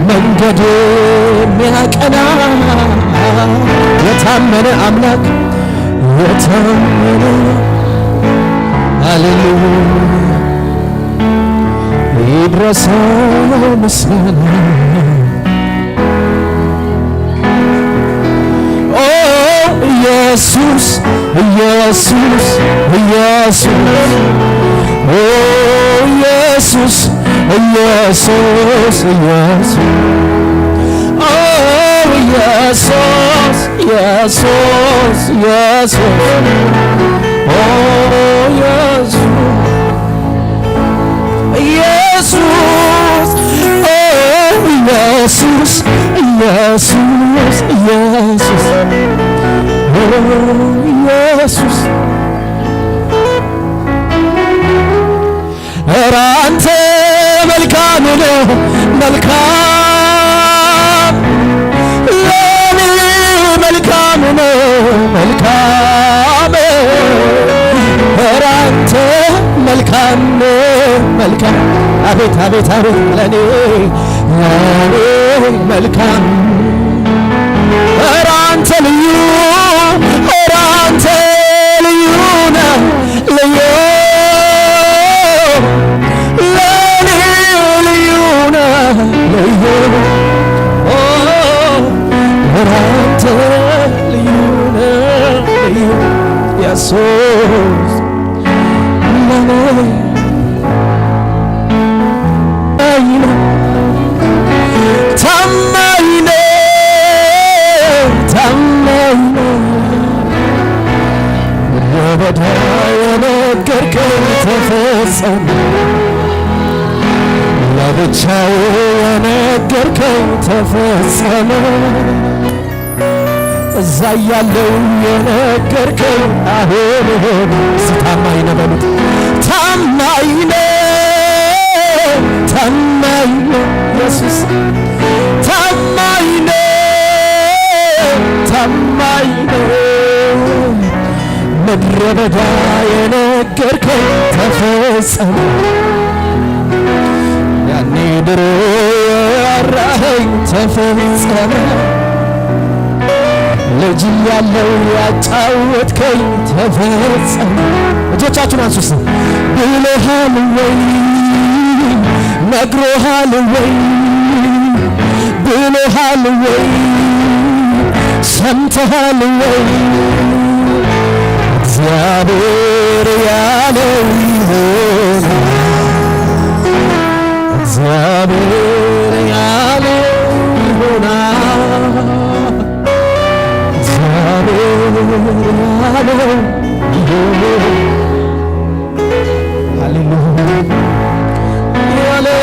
መንገድ የሚያቀና የታመነ አምላክ የታመነ ሃሌሉያ ይድረሰው ምስጋና። ኦ ኢየሱስ ኢየሱስ ኢየሱስ ኦ ኢየሱስ ኢየሱስ ኢየሱስ ኦ ኢየሱስ ኢየሱስ ኢየሱስ ኦ ኢየሱስ ኢየሱስ ኦ ኢየሱስ ኢየሱስ ኢየሱስ ኦ ኢየሱስ። ኧረ አንተ መልካም ነህ መልካም ለኔ መልካም ነህ መልካም። ኧረ አንተ መልካም ነህ መልካም። አቤት አቤት አቤት ለኔ ለኔ መልካም። ኧረ አንተ ልዩ፣ ኧረ አንተ ልዩ ነህ፣ ልዩ ለኔ ልዩ ነህ፣ ልዩ፣ ኧረ አንተ ልዩ ነህ፣ ልዩ ኢየሱስ ለኔ። ታማኝ ነህ፣ ታማኝ ነህ። ምድረ በዳ የነገርከኝ ተፈጸመ፣ ለብቻዬ የነገርከኝ ተፈጸመ፣ እዛ ያለው የነገርከኝ አሁን ሆነ። እስቲ ታማኝ ነህ በሉት። ታማኝ ነህ፣ ታማኝ ነህ ኢየሱስ፣ ታማኝ ነህ፣ ታማኝ ነህ። ምድረ በዳ የነገርከኝ ተፈጸመ፣ ያኔ ድሮ ያራኸኝ ተፈጸመ፣ ልጅ ያለው ያጫወትከኝ ተፈጸመ። እጆቻችሁን አንሱ። ብሎሃል ወይ? ነግሮሃል ወይ? ብሎሃል ወይ? ሰምተሃል ወይ? እግዚአብሔር ያለው ይሆናል። እግዚአብሔር ያለው ይሆናል። እግዚአብሔር ያለው ይሆናል። ሃሌሉያ፣ ያለው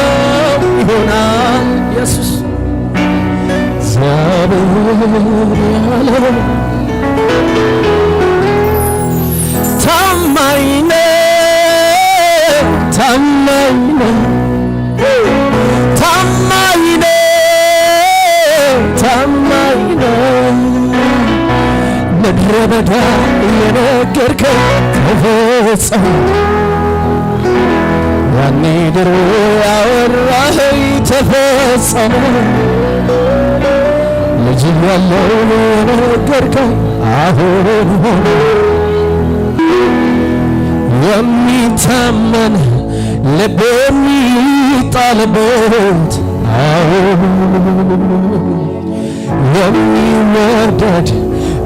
ይሆናል። ኢየሱስ እግዚአብሔር ያለው። ታማኝ ነህ፣ ታማኝ ነህ፣ ታማኝ ነህ፣ ታማኝ ነህ። ምድረ በዳ የነገርከኝ ተፈጸመ፣ ያኔ ድሮ ያወራኸኝ ተፈጸመ፣ ልጅ ያለው የነገርከኝ አሁን ሆነ። የሚታመን ልብ የሚጣልበት፣ አዎ፣ የሚወደድ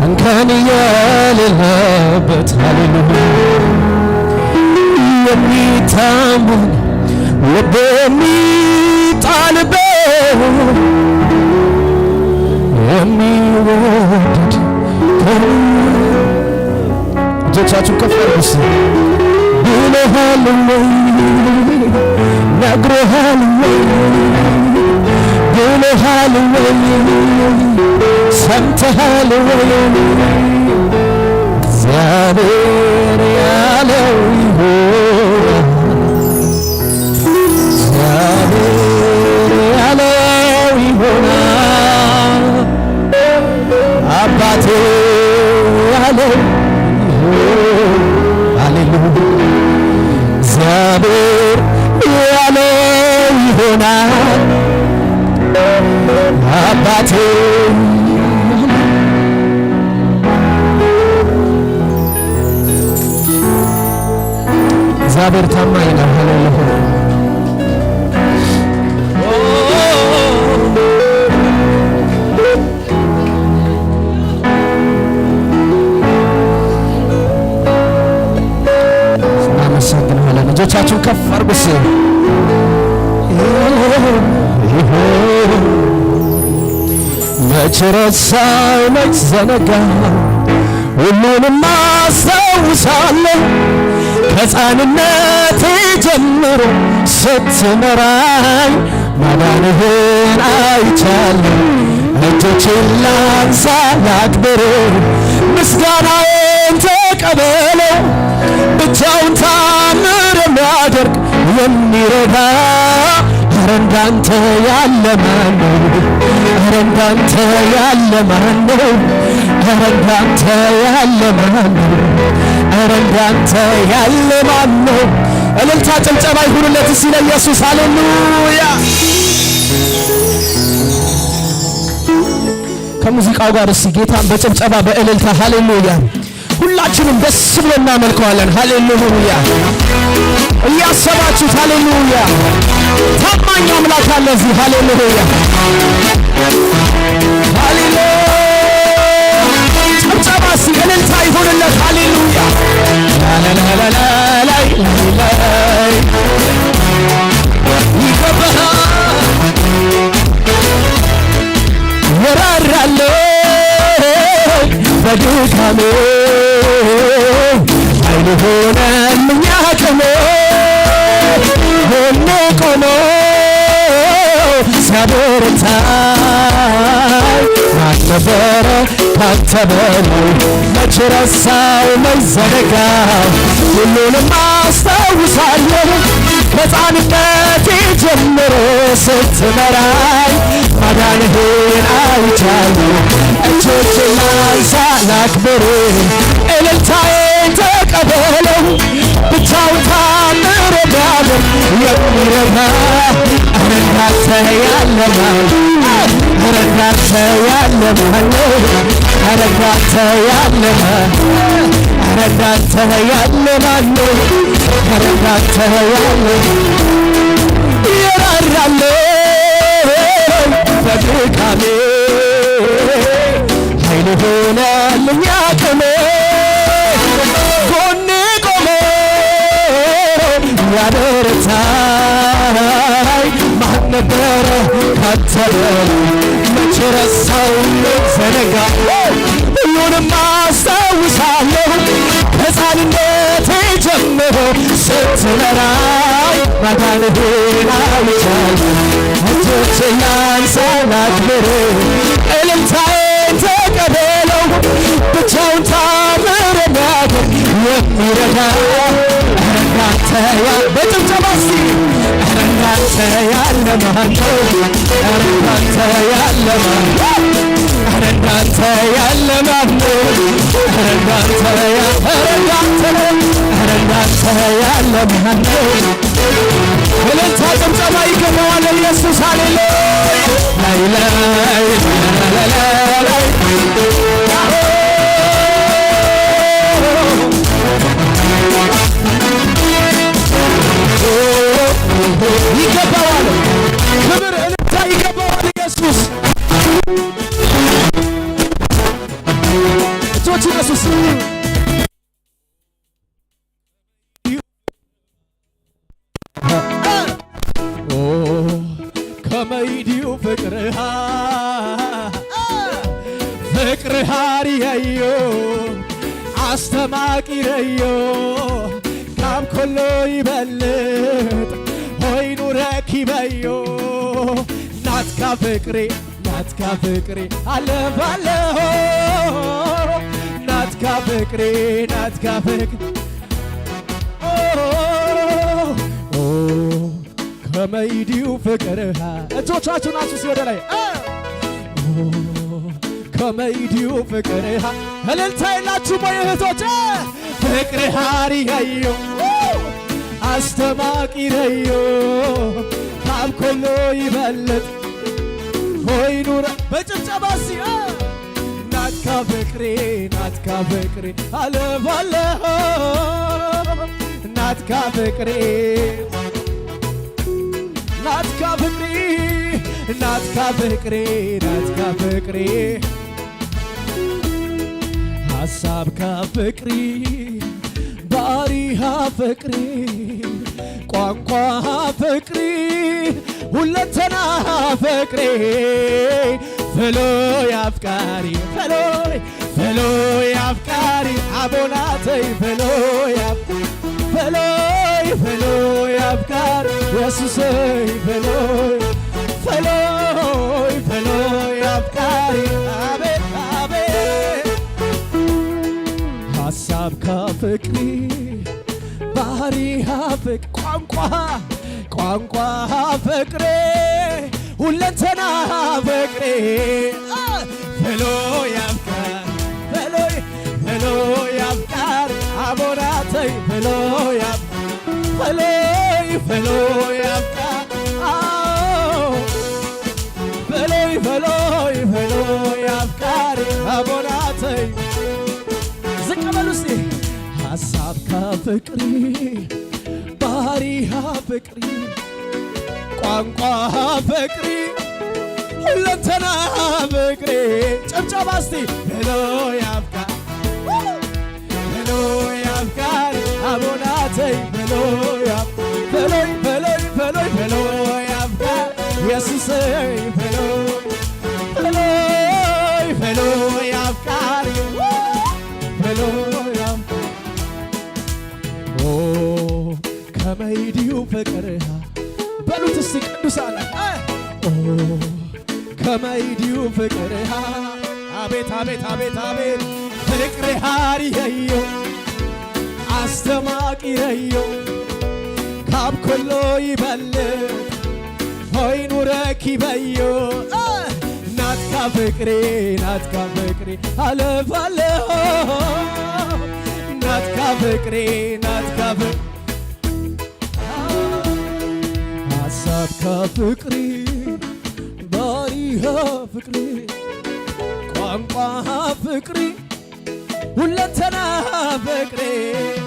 እንከን የሌለበት፣ ሃሌሉያ፣ የሚታመን ልብ የሚጣልበት፣ የሚወደድ። እጆቻችሁን ከፍ አድርጉ እስቲ። ብሎሃል ወይ? ነግሮሃል ወይ? ብሎሃል ወይ? ሰምተሃል ወይ? እግዚአብሔር ያለው ይሆናል። እግዚአብሔር ያለው ይሆናል። አባቴ ያለው ሃሌሉያ፣ እግዚአብሔር ያለው ይሆናል። አባቴ። እግዚአብሔር ታማኝ ነው። ሃሌሉያ። እናመሰግናለን። እጆቻችሁን ከፍ አድርጉ እስኪ። መች ረሳው፣ መች ዘነጋ፣ ሁሉንም አስታውሳለሁ። ከሕፃንነቴ ጀምሮ ስትመራኝ ማዳንህን አይቻለሁ። እጆቼን ላንሳ ላክብር፣ ምስጋናዬን ተቀበለው። ብቻውን ታምር የሚያደርግ የሚረዳ፣ ኧረ እንዳንተ ያለ ማን ነው? ኧረ እንዳንተ ያለ ማን ነው? ኧረ እንዳንተ ያለ ማን ነው? ኧረ እንዳንተ ያለ ማን ነው? እልልታ ጭብጨባ ይሁንለት እስቲ ለኢየሱስ። ሃሌሉያ። ከሙዚቃው ጋር እስቲ ጌታን በጭብጨባ በእልልታ ሃሌሉያ ሁላችንም ደስ ብሎ እናመልከዋለን። ሃሌሉያ እያሰባችሁት ሃሌሉያ ታማኝ አምላክ አለ እዚህ። ሃሌሉያ ሃሌሉያ ጭብጨባ እስቲ እልልታ ይሁንለት። ሃሌሉያ ላላላላላይ ላይ ይገባሃል እራራለሁ በድካሜ ኃይል ሆነልኝ አቅሜ ጎኔ ቆሞ ሲያበረታኝ ማን ነበረ ካንተ በላይ? መች ረሳው መች ዘነጋው? ሁሉንም አስታውሳለሁ ከሕፃንነቴ ጀምሮ ስትመራኝ ማዳንህን አይቻለሁ። እጆቼን ላንሳ ላክብር፣ እልልታዬን ተቀበለው። ብቻውን ታምር የሚያደርግ የሚረዳ ኧረ እንዳንተ ያለ ማን? ኧረ እንዳንተ ያለ ማን? ኧረ እንዳንተ ያለ ማን? ኧረ እንዳንተ ያለ ማን? ኧረ እንዳንተ ያለ ይራራል በድካሜ ኃይል ሆነልኝ አቅሜ ጎኔ ቆሞ ያበረታኝ ማን ነበረ ካንተ በላይ? መቼ ረሳው ዘነጋ? ሁሉንም አስታውሳለሁ ከሕፃንነቴ ጀምሮ ስትመራኝ ማዳንህን አይቻለሁ። እጆቼን ላንሳ ላክብር፣ እልልታዬን ተቀበለው። ብቻውን ታምር የሚያደርግ የሚረዳ ኧረ እንዳንተ በጭብጨባ እስቲ ኧረ እንዳንተ ያለ ማን ነው? ኧረ እንዳንተ ያለ ማን? ኧረ እንዳንተ ያለ ማን ነው? ኧረ እንዳንተ ኧረ እንዳንተ ኧረ እንዳንተ ያለ ማን ነው? እልልታ ጭብጨባ ይገባዋል ኢየሱስ። ሃሌሉያ ላይ ላይ ላይ ላይ ይገባዋል። ክብር እልልታ ይገባዋል ኢየሱስ። እጆች ኢየሱስ ከመይዲው ፍቅርሃ ፍቅርሃ ርየዮ አስተማቂረዮ ካብ ኩሉ ይበልጥ ሆይኑ ረኪበዮ ናትካ ፍቅሪ ናትካ ፍቅሪ አለፋለሁ ናትካ ፍቅሪ ናትካ ፍቅሪ ከመይዲው ፍቅርሃ እጆቻችሁን አንሱ ወደ ላይ ከመይዲው ፍቅርሃ እልልታ የላችሁም ወይ እህቶች? ፍቅርሃ ርየዮ አስተማቂረዮ ካብ ኩሉ ይበልጥ ሆይኑ በጭብጨባ እስቲ ናትካ ፍቅሪ ናትካ ፍቅሪ አለፋለሁ ናትካ ፍቅሪ ናትካ ፍቅሪ ናትካ ፍቅሪ ናትካ ፍቅሪ ሐሳብካ ፍቅሪ ባሪሃ ፍቅሪ ቋንቋ ፍቅሪ ሁለንተና ፍቅሪ ፍሉይ አፍቃሪ ፍሉይ ፍሉይ አፍቃሪ አቦናተይ ፍሉይ ፍሉይ ፍሉይ አፍቃሪ ኢየሱሰይ ፍሉይ ፍሉይ ፍሉይ አፍቃሪ አቤት አቤት ሐሳብካ ፍቅሪ ባህሪሃ ፍቅ ቋንቋ ቋንቋ ፍቅሬ ሁለንተና ፍቅሬ ፍሉይ አፍቃሪ ፍሉይ ፍሉይ አፍቃሪ አቦናተይ ፍሉይ ፍሉይ ፍሉይ አፍቃሪ ፍሉይ ፍሉይ ፍሉይ አፍቃሪ ፍቅሪ፣ ባህሪሃ ፍቅሪ፣ ቋንቋ ፍቅሪ፣ ሁለንተና ፍቅሪ። ጭብጨባ እስቲ። ብሎ ያብቃ፣ ብሎ ያብቃል አቦናተይ፣ ብሎ ያብ በሎይ በሎይ በሎይ ብሎ ያብቃል ኢየሱስይ፣ በሎይ በሎይ ብሎ ያብቃል፣ ብሎ ያብቃል። ኦ ከመይ ድዩ ፍቅርሃ በሉት እስቲ ቅዱሳን። ኦ ከመይ ድዩ ፍቅርሃ፣ አቤት አቤት አቤት አቤት፣ ፍቅርሃ ርየዮ አስተማቂረዮ፣ ካብ ኩሎ ይበልጥ ሆይኑ ረኪበዮ። ናትካ ፍቅሪ፣ ናትካ ፍቅሪ አለፋለሁ፣ ናትካ ፍቅሪ፣ ናትካ ፍቅሪ፣ ሀሳብካ ፍቅሪ፣ ባህሪሃ ፍቅሪ፣ ቋንቋ ፍቅሪ፣ ሁለንተና ፍቅሪ።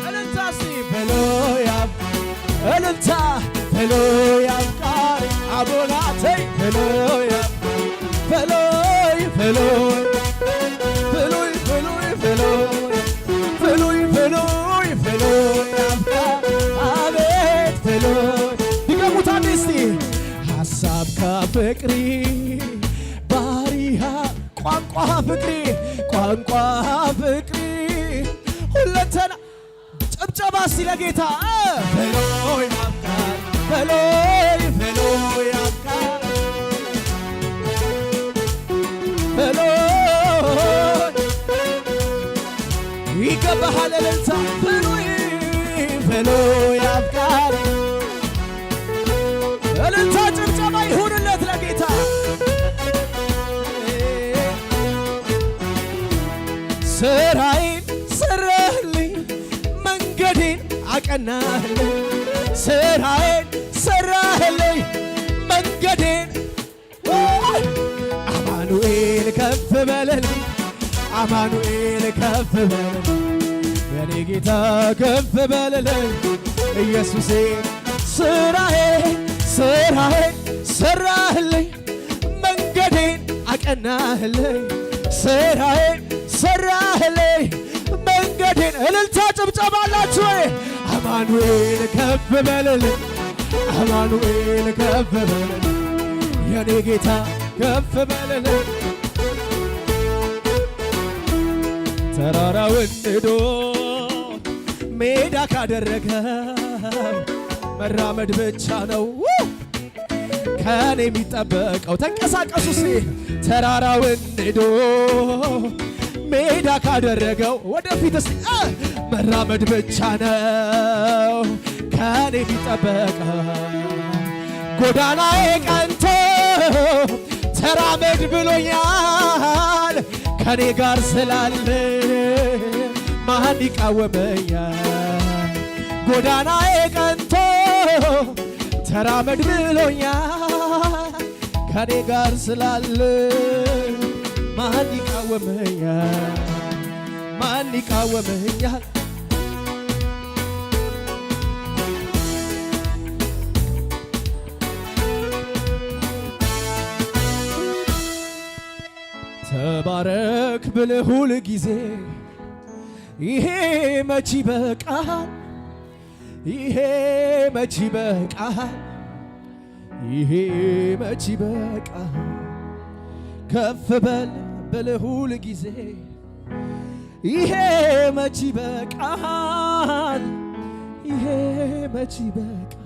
እልልታ እስቲ፣ ብሎ ያብ እልልታ፣ ብሎ ያብቃል አቦናተይ፣ ብሎ ያብ በሎይ በሎይ በሎይ በሎይ በሎይ በሎይ በሎይ በሎይ ያብቃል፣ አቤት በሎይ። ድገሙት አንዴ እስቲ። ሀሳብካ ፍቅሪ፣ ባህሪሃ፣ ቋንቋ ፍቅሪ፣ ቋንቋ ፍቅሪ፣ ሁለንተና። ጭብጨባ እስቲ ለጌታ። በሎይ ያብቃል፣ በሎይ በሎይ ያብቃል፣ በሎይ ይገባሃል እልልታ። በሎይ በሎይ ያብቃል። እልልታ ጭብጨባ ይሁንለት ለጌታ። ስራዬን ሰራህልኝ፣ መንገዴን አቀናህልኝ። ስራዬን ሰራህልኝ፣ መንገዴን። አማኑኤል ከፍ በለልኝ፣ አማኑኤል ከፍ በለልኝ፣ የኔ ጌታ ከፍ በለልኝ ኢየሱሴ። ስራዬን ስራዬን ሰራህልኝ፣ መንገዴን አቀናህልኝ። ስራዬን ሰራህልኝ፣ መንገዴን። እልልታ ጭብጨባ አላችሁ ወይ? አማኑኤል ከፍ በለልኝ፣ አማኑኤል ከፍ በለልኝ፣ የኔ ጌታ ከፍ በለልኝ። ተራራውን ንዶ ሜዳ ካደረገው መራመድ ብቻ ነው ከኔ የሚጠበቀው። ተንቀሳቀሱ ሲ። ተራራውን ንዶ ሜዳ ካደረገው ወደፊት እስቲ መራመድ ብቻ ነው ከኔ የሚጠበቀው። ጎዳናዬ ቀንቶ ተራመድ ብሎኛል። ከኔ ጋር ስላለ ማን ይቃወመኛል? ጎዳናዬ ቀንቶ ተራመድ ብሎኛል። ከኔ ጋር ስላለ ማን ይቃወመኛል? ማን ይቃወመኛል? ተባረክ ብልህ ሁል ጊዜ ይሄ መች ይበቃል? ይሄ መች ይበቃል? ይሄ መች ይበቃል? ከፍ በል ብልህ ሁል ጊዜ ይሄ መች ይበቃል? ይሄ መች ይበቃል?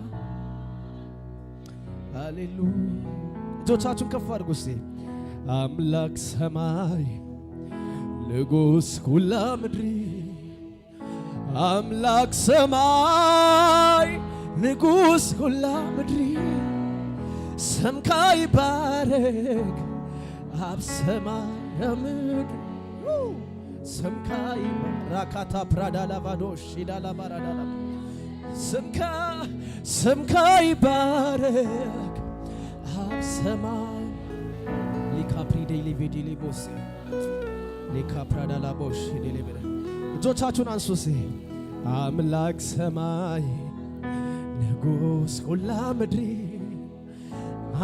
ሃሌሉያ። እጆቻችሁን ከፍ አድርጉ እስቲ። አምላክ ሰማይ፣ ንጉሥ ኩላ ምድሪ፣ አምላክ ሰማይ፣ ንጉሥ ኩላ ምድሪ፣ ስምካ ይባረክ ኣብ ሰማይ ምድሪ፣ ስምካ ራካታ ፕራዳ ላቫዶሽ ሺዳላ ባራዳላ፣ ስምካ ስምካ ይባረክ ኣብ ሰማይ። ሊካፕሪ ዴሊ ቬዲሊ ቦስ ሊካፕራዳ ላቦሽ ዴሊ። እጆቻችሁን አንሱ እስኪ። አምላክ ሰማይ ንጉሥ ኩላ ምድሪ፣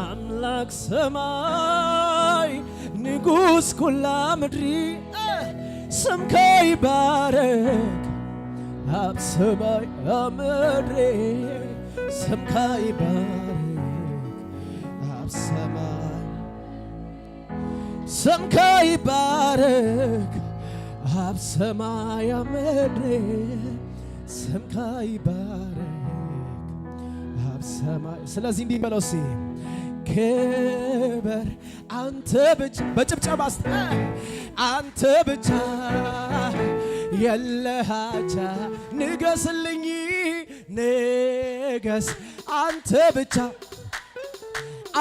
አምላክ ሰማይ ንጉሥ ኩላ ምድሪ፣ ስምከ ይባረክ ኣብ ሰማይ ኣብ ምድሪ፣ ስምካ ይባረክ ኣብ ሰማይ፣ ስምከ ይባረክ ኣብ ሰማይ ኣብ ምድሪ፣ ስምካ ይባረክ ኣብ ሰማይ። ስለዚህ እንዲህ በለው እስኪ፣ ክበር አንተ ብቻ፣ በጭብጨባ አንተ ብቻ የለህ አቻ፣ ንገስልኝ ንገስ አንተ ብቻ፣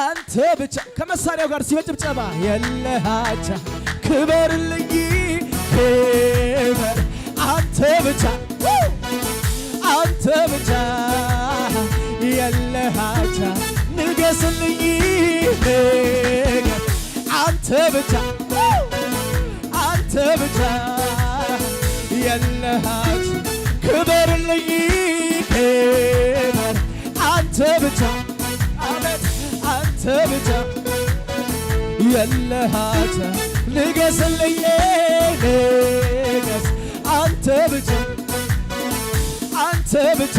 አንተ ብቻ፣ ከመሳሪያው ጋር በጭብጨባ የለህ አቻ፣ ክበርልኝ ክበር አንተ ብቻ፣ አንተ ብቻ የለህ አቻ፣ ንገስልኝ ንገስ አንተ ብቻ፣ አንተ ብቻ የለህ አቻ፣ ክበርልኝ ክበር አንተ ብቻ፣ አቤት አንተ ብቻ የለህ አቻ፣ ንገስልኝ ንገስ አንተ ብቻ፣ አንተ ብቻ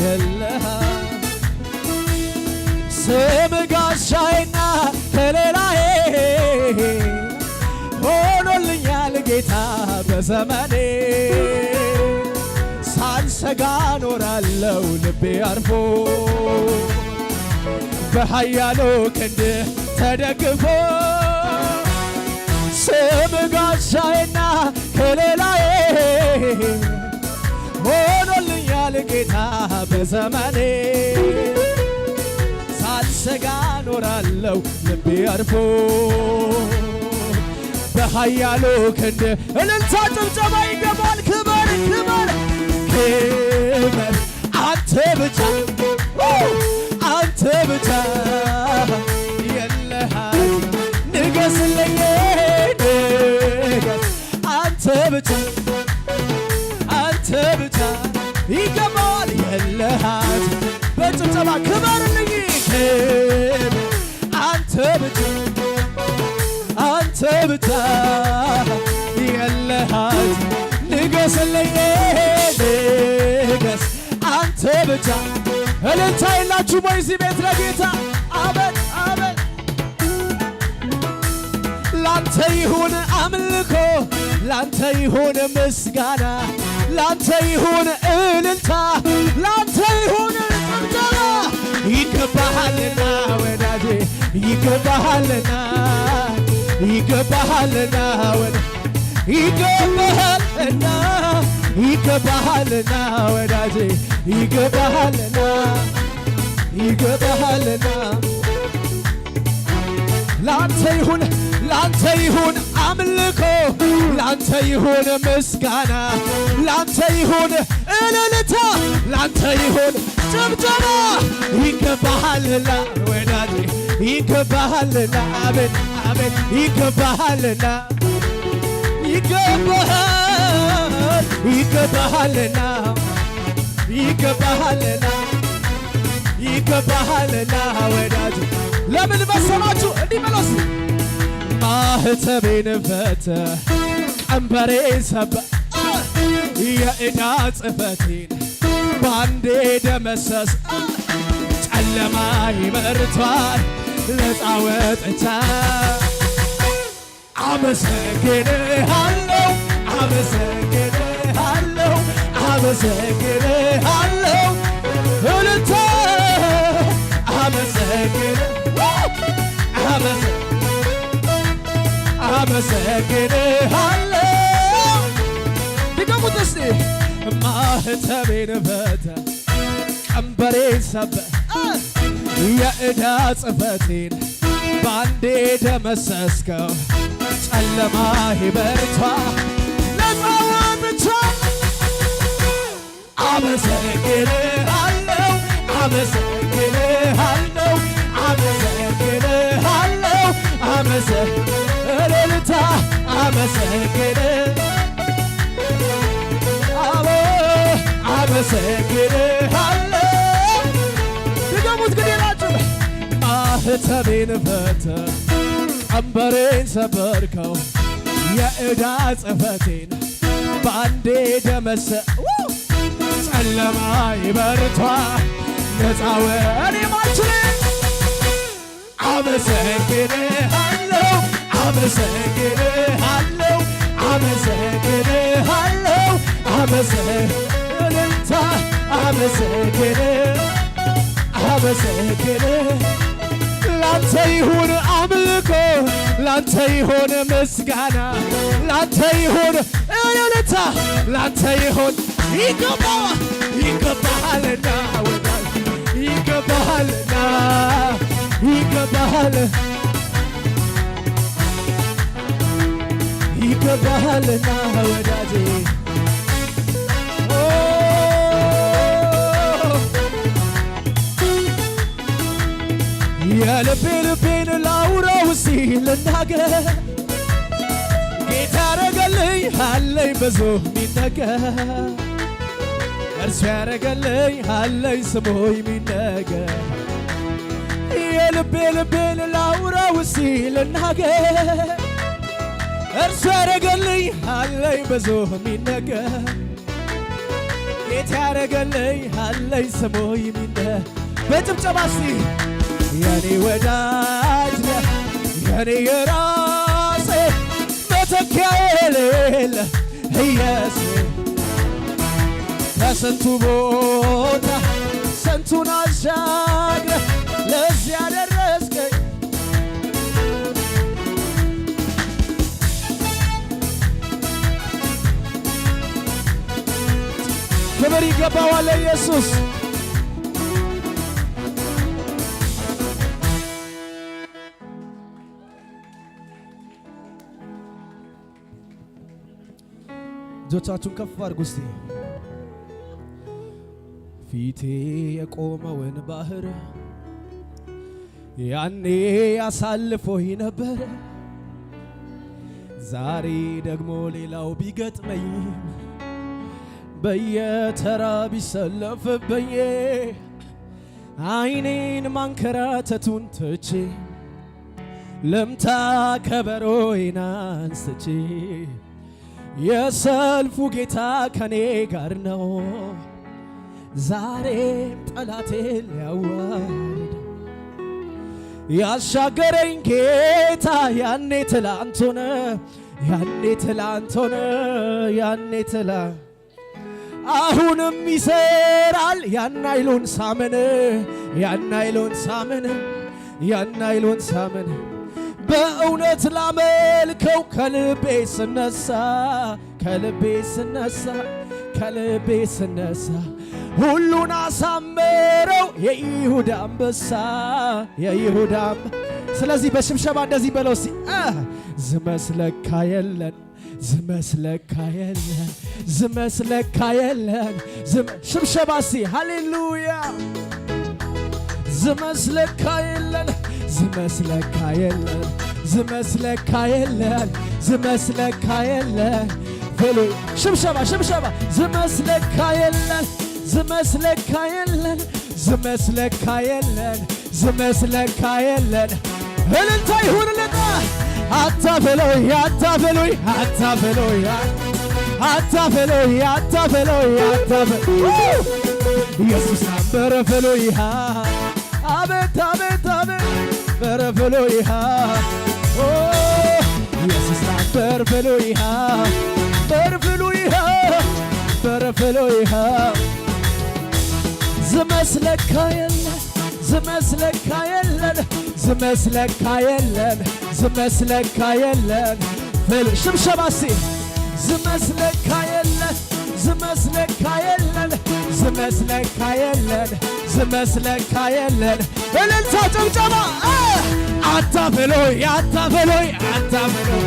የለህ። ስም ጋሻዬና ከለላዬ ሆኖልኛል ጌታ በዘመኔ፣ ሳልሰጋ ኖራለው ልቤ አርፎ በኃያሉ ክንድ ተደግፎ። ስም ጋሻዬና ከለላዬ ሆኖልኛል ጌታ በዘመኔ፣ ሳልሰጋ ኖራለው ልቤ አርፎ በኃያሉ ክንድ። እልልታ ጭብጨባ ይገባል። ክበር ክበር ክበር አንተ ብቻ፣ አንተ ብቻ የለህ፣ ንገስልኝ ንገስ አንተ ብቻ፣ አንተ ብቻ ይገባዋል የለህ፣ በጭብጨባ ክበርልኝ ክበር አንተ ብቻ፣ አንተ ብቻ የለህ፣ ንገስልኝ ንገስ አንተ ብቻ። እልልታ የላችሁም ወይ እዚህ ቤት ለጌታ? አቤት አቤት። ላንተ ይሁን አምልኮ፣ ላንተ ይሁን ምስጋና፣ ላንተ ይሁን እልልታ፣ ላንተ ይሁን ጭብጨባ፣ ይገባሃልና ወዳጄ፣ ይገባሃልና፣ ይገባሃልና ወዳጄ፣ ይገባሃልና፣ ይገባሃልና ወዳጄ፣ ይገባሃልና፣ ይገባሃልና። ላንተ ይሁን፣ ላንተ ይሁን አምልኮ፣ ላንተ ይሁን ምስጋና፣ ላንተ ይሁን እልልታ፣ ላንተ ይሁን ጭብጨባ፣ ይገባሃልና ወዳጄ፣ ይገባሃልና፣ አቤት አቤት፣ ይገባሃልና፣ ይገባሃል፣ ይገባሃልና፣ ይገባሃልና፣ ይገባሃልና ወዳጄ። ለምን መሰላችሁ? እንዲህ በለስ፣ ማህተቤን ፈተ ቀንበሬን ሰበ የዕዳ ጽሕፈቴን ባንዴ ደመሰስ፣ ጨለማ ይበርቷል፣ ነፃ ወጥቻ። አመሰግንሃለሁ፣ አመሰግንሃለሁ፣ አመሰግንሃለሁ፣ እልልታ፣ አመሰግን አመሰግንሃለሁ። ድገሙት እስቲ፣ ማህተቤን ፈተ ቀንበሬን ሰበ የዕዳ ጽሕፈቴን ባንዴ ደመሰስከው፣ ጨለማ ይበርቷ፣ ነፃ ወጥቻለሁ። አመሰግንሃለሁ፣ አመሰግንሃለሁ፣ አመሰግንሃለሁ፣ አመሰ እልልታ፣ አመሰግን አመሰግንሃለሁ። ድገሙት ግን ይላችሁ። ማህተቤን ፈተህ ቀንበሬን ሰበርከው፣ የዕዳ ጽሕፈቴን በአንዴ ደመሰ። ጨለማ ይበርቷ ነፃ ወኔ ማችል። አመሰግንሃለሁ፣ አመሰግንሃለሁ፣ አመሰግንሃለሁ፣ እልልታ፣ አመሰግን አመሰግን። ላንተ ይሁን አምልኮ፣ ላንተ ይሁን ምስጋና፣ ላንተ ይሁን እልልታ፣ ላንተ ይሁን። ይገባዋል፣ ይገባሃልና ወዳጅ፣ ይገባሃልና፣ ይገባሃል፣ ይገባሃልና ወዳጄ። ኦ፣ የልቤ ልቤን ላውራው እስቲ ልናገር፣ ጌታ ያረገልኝ አለኝ ብዙ የሚነገር፣ እርሱ ያረገልኝ አለኝ ስሙ የሚነገር። የልቤ ልቤን ላውራው እስቲ ልናገር፣ እርሱ ያረገልኝ አለኝ ብዙ የሚነገር፣ ጌታ ያረገልኝ አለኝ ስሙ የሚነገር። በጭብጨባ እስቲ። የኔ ወዳጅ ነህ፣ የኔ የራሴ፣ መተኪያ የሌለ ኢየሱስ። ከስንቱ ቦታ ስንቱን አሻግረህ ለዚህ ያደረስከኝ። ክብር ይገባዋል ለኢየሱስ። እጆቻችሁን ከፍ አድርጉ እስቲ። ፊቴ የቆመውን ባህር ያኔ አሳልፎኝ ነበር። ዛሬ ደግሞ ሌላው ቢገጥመኝ፣ በየተራ ቢሰለፍብኝ፣ አይኔን ማንከራተቱን ትቼ ልምታ ከበሮዬን አንስቼ። የሰልፉ ጌታ ከኔ ጋር ነው፣ ዛሬም ጠላቴን ሊያዋርድ። ያሻገረኝ ጌታ ያኔ ትላንት ሆነ፣ ያኔ ትላንት ሆነ፣ ያኔ ትላንት። አሁንም ይሰራል። ያን ኃይሉን ሳምን፣ ያን ኃይሉን ሳምን፣ ያን ኃይሉን ሳምን። በእውነት ላመልከው ከልቤ ስነሳ፣ ከልቤ ስነሳ፣ ከልቤ ስነሳ። ሁሉን አሳመረው የይሁዳ አንበሳ፣ የይሁዳ። ስለዚህ በሽብሸባ እንደዚህ በለው እስቲ፣ ዝመስለካ የለን፣ ዝመስለካ የለን፣ ዝመስለካ የለን። ሽብሸባ እስቲ፣ ሃሌሉያ። ዝመስለካ የለን፣ ዝመስለካ የለን፣ ዝመስለካ የለን፣ ዝመስለካ የለን። ቬሎ ሽብሸባ ሽብሸባ። ዝመስለካ የለን፣ ዝመስለካ የለን፣ ዝመስለካ የለን፣ ዝመስለካ የለን። እልልታ ይሁንልና። አታፈሎይ፣ አታፈሎይ፣ አታፈሎይ፣ አታፈሎይ፣ አታፈሎይ፣ አታፈሎይ። ኢየሱስ በረፈሎይሃ። አቤት አቤት አቤት፣ በረፈሎይሃ። ኢየሱስ በረፈሎይሃ፣ በረፈሎይሃ፣ በረፈሎይሃ። ዝመስለካ የለን፣ ዝመስለካ የለን፣ ዝመስለካ የለን፣ ዝመስለካ የለን። ፍል ሽብሸባ ሲ። ዝመስለካ የለን፣ ዝመስለካ የለን፣ ዝመስለካ የለን፣ ዝመስለካ የለን። እልልታ ጭብጨባ። አታፍሎይ፣ አታፍሎይ፣ አታፍሎይ፣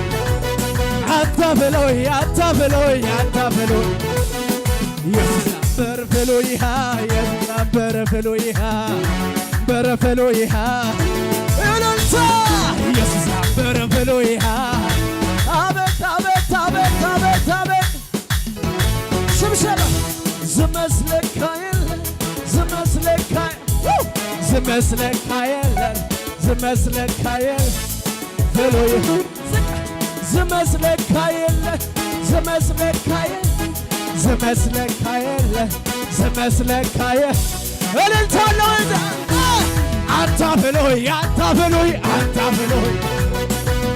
አታፍሎይ፣ አታፍሎይ፣ አታፍሎይ። ኢየሱስ በርፍሎይሃ፣ ኢየሱስ በርፍሎይሃ፣ በርፍሎይሃ። እልልታ። ኢየሱስ በርፍሎይሃ። አቤት አቤት አቤት አቤት አቤት፣ ሽብሸባ። ዝመስለካ ዝመስለካ የለን ዝመስለካ የለን ፍሉይ ዝመስለካ የለን ዝመስለካ የለን ዝመስለካ የለን ዝመስለካ የለን እልልታ አለው። አንተ ፍሉይ፣ አንተ ፍሉይ፣ አንተ ፍሉይ፣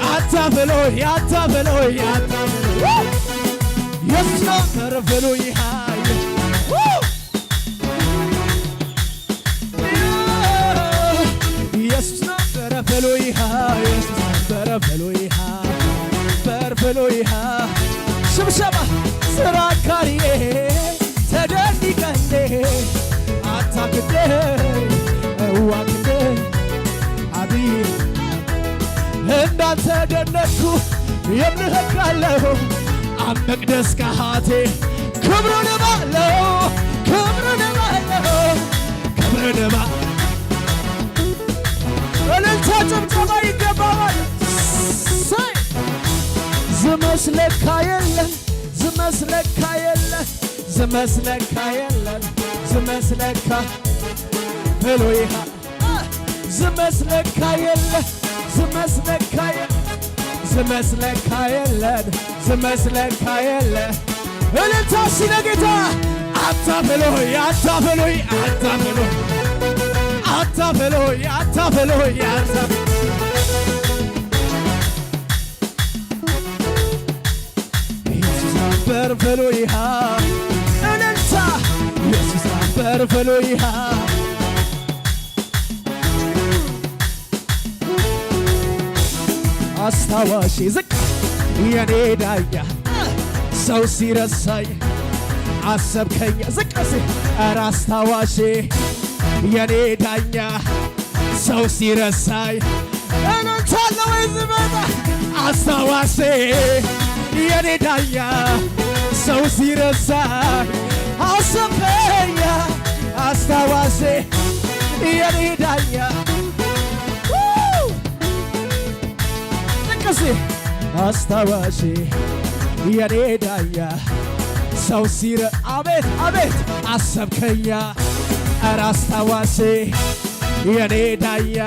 አንተ ፍሉይ፣ አንተ ፍሉይ፣ አንተ ፍሉይ ኢየሱስ ነበር ፍሉይ። ኢየሱስ ነበረ ፍሉይ፣ ኢየሱስ ነበረ ፍሉይ በር ፍሉይ። ሽብሸባ ስራ ካሪዬ ተደኒቀንዴ አታክዴ እዋክዴ አብይ እንዳንተ ደነኩ የምንህካለሁ ኣብ መቅደስ ካሃቴ ክብሩን ባለው ክብሩን ባለው ክብሩን ባ እልልታ ጭብጨባ ይገባዋል። ሰይ ዝመስለካ የለን ዝመስለካ የለን ዝመስለካ የለን ዝመስለካ ፍሉይሃ ዝመስለካ የለን ዝመስለካ የለን ዝመስለካ የለን ዝመስለካ የለን። እልልታ ሲለጌታ አንተ ፍሉይ፣ አንተ ፍሉይ፣ አንተ ፍሉይ፣ አንተ ፍሉይ፣ አንተ ፍሉይ፣ አንተ ኢየሱስ ነበር ፍሉይሃ። እልልታ ኢየሱስ ነበር ፍሉይሃ። አስታዋሽ ዝቅ የኔ ዳኛ ሰው ሲረሳኝ አሰብከኝ ዝቅ ሲ ኧረ አስታዋሽ የኔ ዳኛ ሰው ሲረሳኝ እልልታለሁ ወይ ዝመጣ አስታዋሽ የኔ ዳኛ ሰው ሲረሳኝ አሰብከኝ አስታዋሽ የኔ ዳኛ ዝቅ ሲ አስታዋሽ የኔ ዳኛ ሰው ሲረ አቤት አቤት አሰብከኛ ኧረ አስታዋሽ የኔ ዳኛ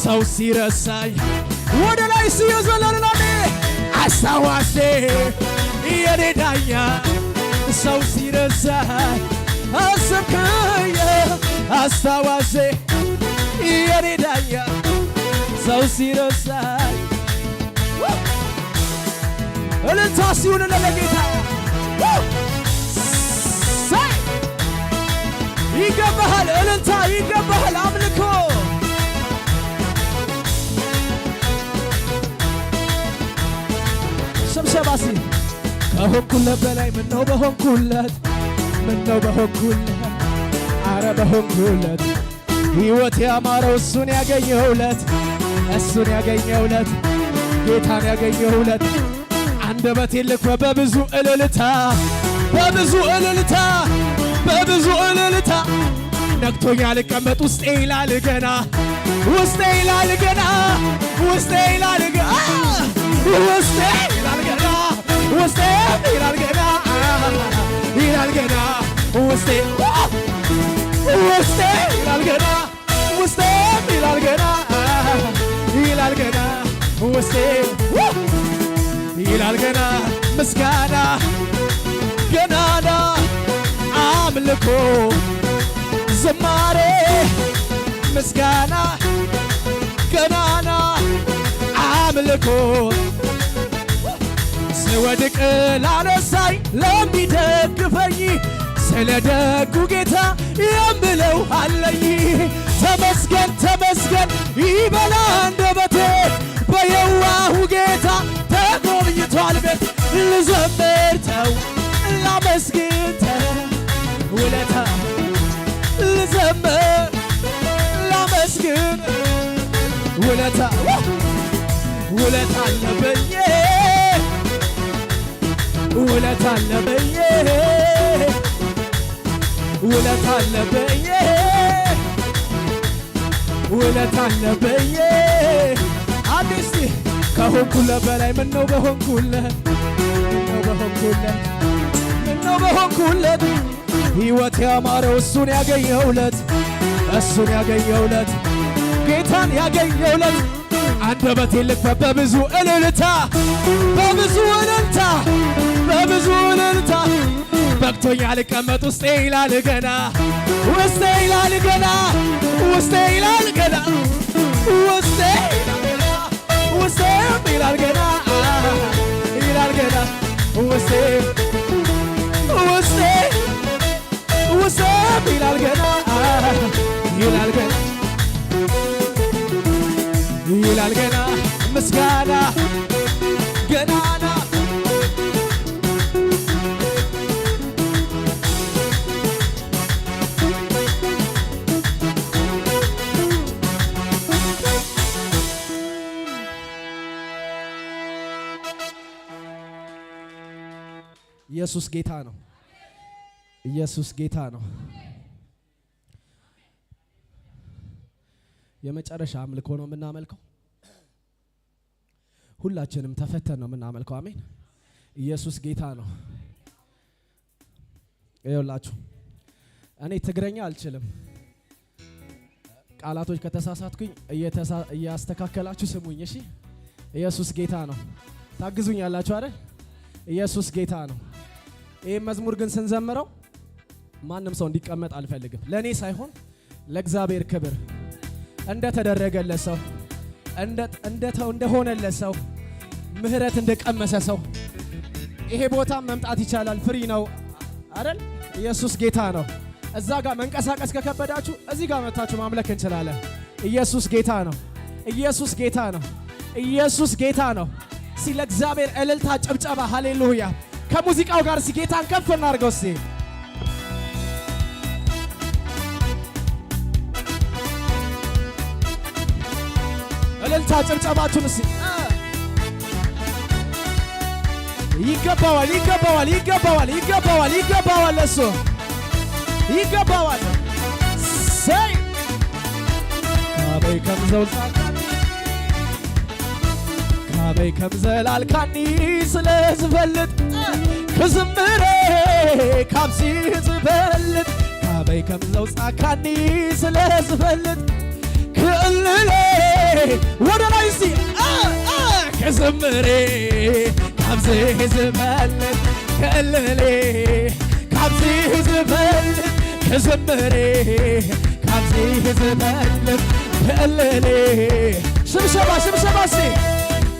ሰው ሲረሳኝ ወደ ላይ ሲየዘለልናኔ አስታዋሽ የኔ ዳኛ ሰው ሲረሳኝ አሰብከኛ አስታዋሽ የኔ ዳኛ ሰው ሲረሳኝ። እልልታ ሲሆን ለጌታ ሰይ ይገባሃል፣ እልልታ ይገባሃል፣ አምልኮ። ስብሰባ ሲ ከሆንኩለት በላይ ምነው በሆንኩለት፣ ምነው በሆንኩለት፣ አረ በሆንኩለት። ሕይወት ያማረው እሱን ያገኘሁለት፣ እሱን ያገኘሁለት፣ ጌታን ያገኘሁለት። አንደበቴን ልክፈ በብዙ እልልታ፣ በብዙ እልልታ፣ በብዙ እልልታ። ነክቶኛ ልቀመጥ ውስጤ ይላል ገና፣ ውስጤ ይላል ገና፣ ውስጤ ይላል ገና፣ ውስጤ ይላል ገና፣ ውስጤ ይላል ገና፣ ይላል ገና ውስጤ፣ ውስጤ ይላል ገና፣ ውስጤ ይላል ገና፣ ይላል ገና ውስጤ ይላል ገና። ምስጋና ገናና አምልኮ ዝማሬ ምስጋና ገናና አምልኮ ስወድቅ ላነሳኝ ለሚደግፈኝ ስለ ደጉ ጌታ የምለው አለኝ። ተመስገን ተመስገን ይበላ አንደበቴ በየዋሁ ጌታ ተጎብኝቷል ቤት። ልዘምር ተው ላመስግን ተው ውለታ ልዘምር ላመስግን ውለታ ውለታ አለብኝ ውለታ አለብኝ ውለታ አለብኝ ውለታ አለብኝ። አዲስ ከሆንኩለት በላይ ምነው በሆንኩለት፣ ምነው በሆንኩለት፣ ምነው በሆንኩለት። ሕይወት ያማረው እሱን ያገኘሁለት፣ እሱን ያገኘውለት ጌታን ያገኘውለት አንደበቴን ልክፈት በብዙ እልልታ በብዙ እልልታ በብዙ እልልታ በቅቶኛል ልቀመጥ ውስጤ ይላል ገና ውስጤ ይላል ገና ውስጤ ይላል ገና ውስጤ ይላል ገና ውስጤ ይላል ገና ይላል ገና ውስጤ ውስጤ ውስጤ ይላል ገና ይላል ገና ይላል ገና ምስጋና ገናና ኢየሱስ ጌታ ነው። ኢየሱስ ጌታ ነው። የመጨረሻ አምልኮ ነው የምናመልከው። ሁላችንም ተፈተን ነው የምናመልከው። አሜን። ኢየሱስ ጌታ ነው። ይኸውላችሁ እኔ ትግረኛ አልችልም። ቃላቶች ከተሳሳትኩኝ እያስተካከላችሁ ስሙኝ። እሺ። ኢየሱስ ጌታ ነው። ታግዙኛላችሁ አይደል? ኢየሱስ ጌታ ነው። ይህ መዝሙር ግን ስንዘምረው ማንም ሰው እንዲቀመጥ አልፈልግም። ለእኔ ሳይሆን ለእግዚአብሔር ክብር እንደተደረገለት ሰው እንደሆነለት ሰው ምህረት እንደቀመሰ ሰው ይሄ ቦታ መምጣት ይቻላል። Free ነው አይደል? ኢየሱስ ጌታ ነው። እዛ ጋር መንቀሳቀስ ከከበዳችሁ እዚህ ጋር መታችሁ ማምለክ እንችላለን። ኢየሱስ ጌታ ነው። ኢየሱስ ጌታ ነው። ኢየሱስ ጌታ ነው። እስቲ ለእግዚአብሔር እልልታ፣ ጭብጨባ፣ ሃሌሉያ። ከሙዚቃው ጋር እስቲ ጌታን ከፍ እናድርገው እስቲ። እልልታ ጭብጨባችሁን እስቲ። ይገባዋል፣ ይገባዋል፣ ይገባዋል፣ ይገባዋል፣ ይገባዋል፣ ለሱ ይገባዋል። ሰይ ካበይ ከም ዘውፃእካኒ ካበይ ከም ዘላልካኒ ስለ ዝፈልጥ ክዝምረ ካብዚ ዝበልጥ ካበይ ከም ዘውፃእካኒ ስለ ዝፈልጥ ክእልለ ወደ ላይ እስቲ ክዝምሬ ካብዚ ዝበልጥ ክእልሌ ካብዚ ዝበልጥ ክዝምሬ ካብዚ ዝበልጥ ክእልሌ ሽብሸባ ሽብሸባ እስቲ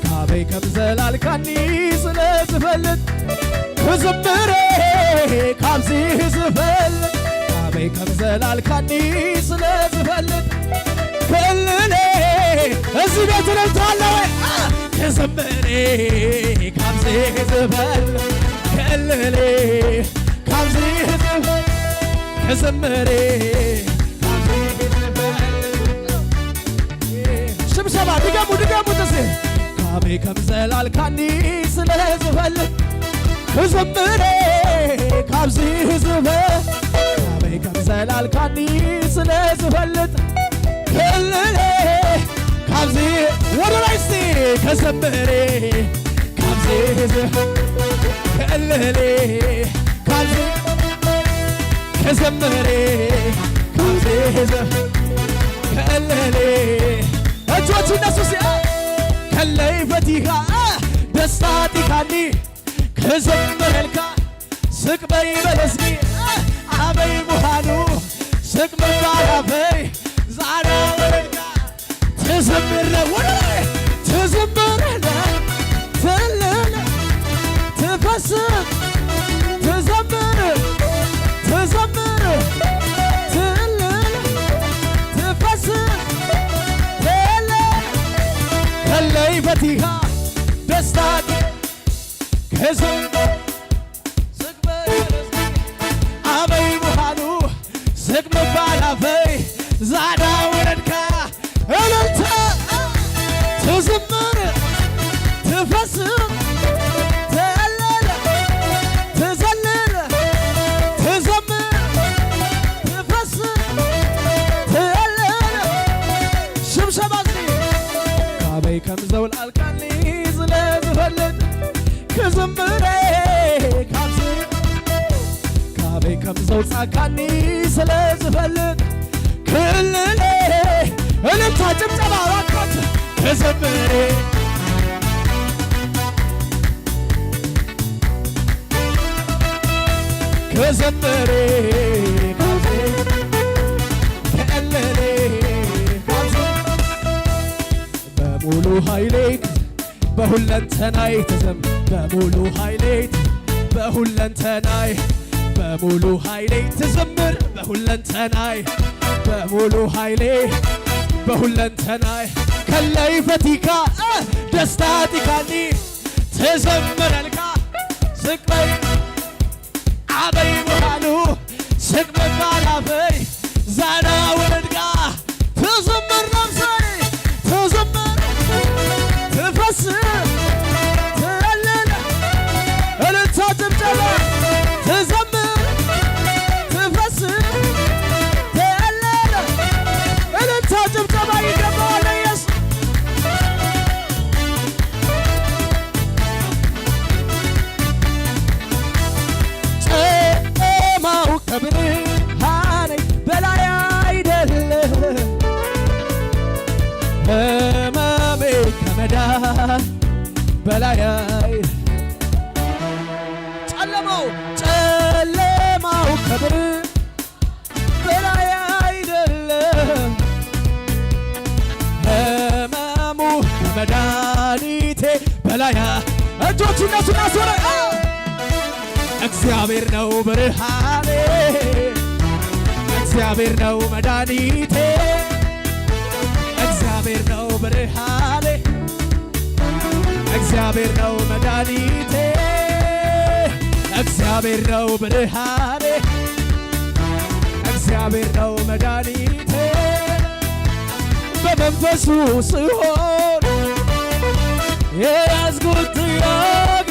ካበይ ከም ዘላልካኒ ስለ ዝፈልጥ ክዝምሬ ካብዚ ዝፈልጥ ካበይ ከም ዘላልካኒ ስለ ዝፈልጥ ክእልሌ እዚህ ቤት እልልታ አለ ወይ? ክዝምሬ ካብዚ ዝበልጥ ክእልሌ ካብዚ ዝበልጥ ክዝምሬ ካብዚ ዝበልጥ ሽብሸባ ድገሙ ድገሙት እስቲ ካበይ ከም ዘላልካኒ ስለ ዝፈልጥ ክዝምሬ ካብዚ ዝበልጥ ካበይ ከም ዘላልካኒ ስለ ዝፈልጥ ክእልሌ ካብዚ ወደ ላይ እስቲ ክዝምሬ ካብዚ ክእልሌ ካብዚ ክዝምሬ ካብዚ ክእልሌ እጆች እነሱ ሲ ከለይ ፈቲኻ ደስታ ጢካኒ ክዝምረልካ ስቅ በይ በለስኒ አበይ ሙሃኑ ስቅ ምባል ዛና ወረድካ ትዝምር ወደ ላይ ትዝምር ትልል ትፈስም ትዘምር ትዘምር ትልል ትፈስም ትልል ከለይ ፈቲኻ ደስታ ክዝም ስቅ በይ አበይ ሙሃኑ ስቅ ምባል አፈይ ዛና ወረድካ እልልታ ትዝምር ትፈስም ትእልል ትዘልል ትዘምር ትፈስም ትእልል ሽብሸባ እስቲ ካበይ ከም ዘውልኣልካኒ ስለ ዝፈልጥ ክዝምረ ካብዚ ካበይ ከም ዘውፃእካኒ ስለ ዝፈልጥ ክልሌ እልልታ ጭብጨባ እባካችሁ ተዘምሬ ከዘመሬ ካብዚ ከእለሌ ካብዚ በሙሉ ኃይሌ በሁለንተናይ ተዘም በሙሉ ኃይሌ በሁለንተናይ በሙሉ ኃይሌ ትዘምር በሁለንተናይ በሙሉ ኃይሌ በሁለንተናይ ከለይ ፈቲካ ደስታ ጢካኒ ትዘምረልካ ስቅበይ አበይ ብርሃኑ ስቅበይ ባላፈይ ዛና ወረድጋ ትዘምር ነፍሰይ ትዘምር ትፈስ ትለልል እልልታ ጭብጨባ ትዘምር ትፈስ ትለልል እልልታ ጭብጨባ ይገባዋል ለኢየሱስ። ጨለማው ከብርሃኔ በላይ አይደለም፣ ሕመሜ ከመዳን በላይ አይደለም። ጨለማው ጨለማው ከብርሃን በላይ አይደለም፣ ሕመሙ ከመድኃኒቴ በላይ። እጆቹ እነሱን አስወረ። እግዚአብሔር ነው ብርሃኔ፣ እግዚአብሔር ነው መድኃኒቴ፣ እግዚአብሔር ነው ብርሃኔ፣ እግዚአብሔር ነው መድኃኒቴ፣ እግዚአብሔር ነው ብርሃኔ፣ እግዚአብሔር ነው መድኃኒቴ። በመንፈሱ ስሆን የያዝኩት ጥያቄ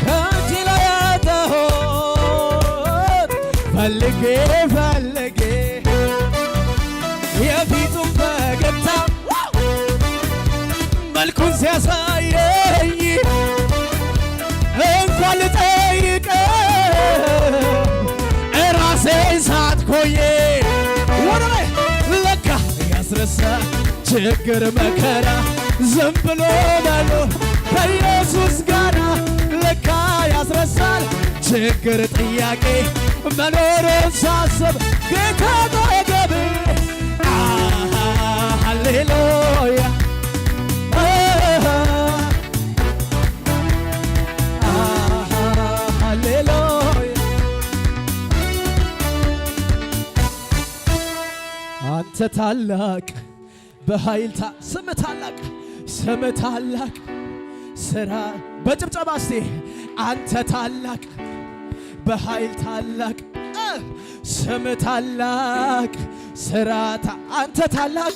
ከአንቺ ላይ ያጣሁት ፈልጌ ፈልጌ የፊቱን ፈገግታ መልኩን ሲያሳየኝ እንኳን ልጠይቅ ራሴን ሳትኮዬ ወደ ላይ ለካ ያስረሳ ችግር መከራ ዝም ብሎ በሎ ከኢየሱስ ጋራ ለካ ያስረሳል ችግር ጥያቄ መኖሩን ሳስብ ጌታ አጠገቤ ሃሌሉያ ሃሌሉያ። አንተ ታላቅ በኃይል ስም ታላቅ ስም ታላቅ ስራ በጭብጨባ እስቲ አንተ ታላቅ በኃይል ታላቅ ስም ታላቅ ስራ አንተ ታላቅ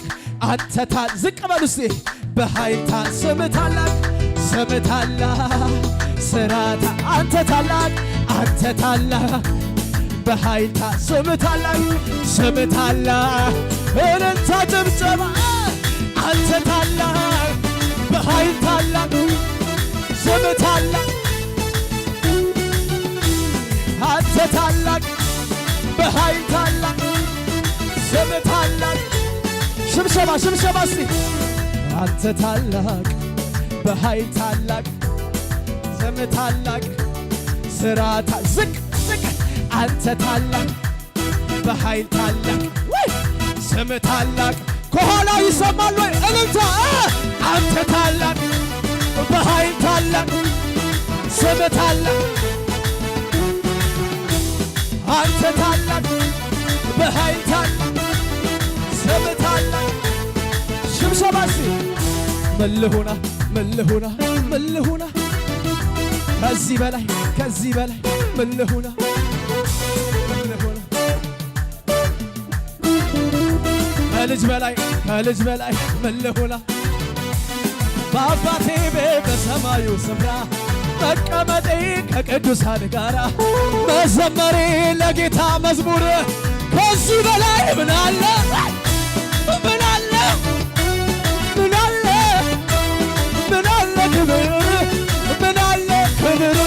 አንተ ዝቅ በሉ እስቲ በኃይል ስም ታላቅ ስም ታላቅ ስራ አንተ ታላቅ አንተ ታላቅ በኃይል ስም ታላቅ ስም ታላቅ እልልታ ጭብጨባ አንተ ታላቅ በኃይል ታላቅ ስም ታላቅ አንተ ታላቅ በኃይል ታላቅ ስም ታላቅ ሽብሸባ ሽብሸባ እስቲ አንተ ታላቅ በኃይል ታላቅ ስም ታላቅ ስራ ዝቅ ዝቅ አንተ ታላቅ በኃይል ታላቅ ወይ ስም ታላቅ ከኋላ ይሰማል ወይ እልልታ አንተ ታላቅ በኃይል ታላቅ ስም ታላቅ አንተ ታላቅ በኃይል ታላቅ ስም ታላቅ ሽብሸባ እስቲ ምን ልሁና ምን ልሁና ምን ልሁና ከዚህ በላይ ከዚህ በላይ ምን ልሁና ምን ልሁና ከልጅ በላይ ከልጅ በላይ ምን ልሁና በአባቴ ቤት በሰማዩ ስፍራ መቀመጤ ከቅዱሳን ጋራ መዘመሬ ለጌታ መዝሙር ከዚህ በላይ ምን አለ ምን አለ ምን አለ ምን አለ ክብር ምን አለ ክብር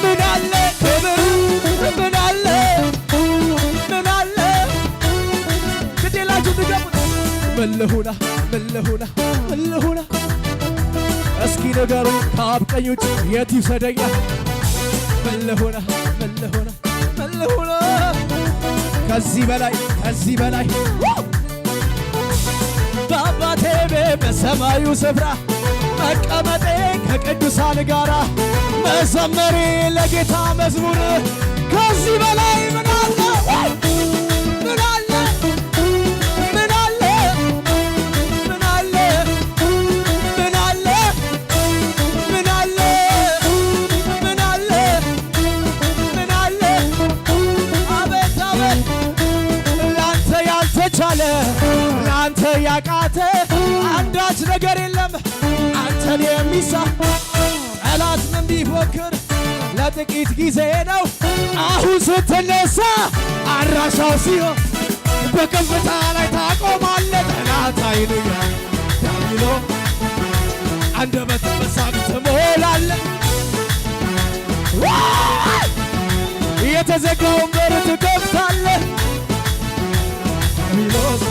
ምን አለ ክብር ምን አለ ምን አለ ምን ልሁና? ምን ልሁና? ምን ልሁና? እስኪ ንገሩኝ፣ ከአብ ቀኝ ውጭ የት ይውሰደኛል? ምን ልሁና? ምን ልሁና? ምን ልሁና? ከዚህ በላይ፣ ከዚህ በላይ። በአባቴ ቤት በሰማዩ ስፍራ መቀመጤ፣ ከቅዱሳን ጋራ መዘመሬ ለጌታ መዝሙር፣ ከዚህ በላይ ምን አለ? ምን አለ? ምን አለ? ምን አለ? ምን አለ? ምን አለ? ምን አለ? ምን አለ? አቤት አቤት! ለአንተ ያልተቻለ፣ ለአንተ ያቃተ አንዳች ነገር የለም። አንተን የሚሳ ጠላት ምን ቢፎክር ለጥቂት ጊዜ ነው። አሁን ስትነሳ አድራሻው ሲሆን በከፍታ ላይ ታቆማለህ። ጠላት አይኑ ዳቢሎ አንደበት በሳቅ ትሞላለህ። ዋይ! የተዘጋውን በር ትከፍታለህ። ዳቢሎስ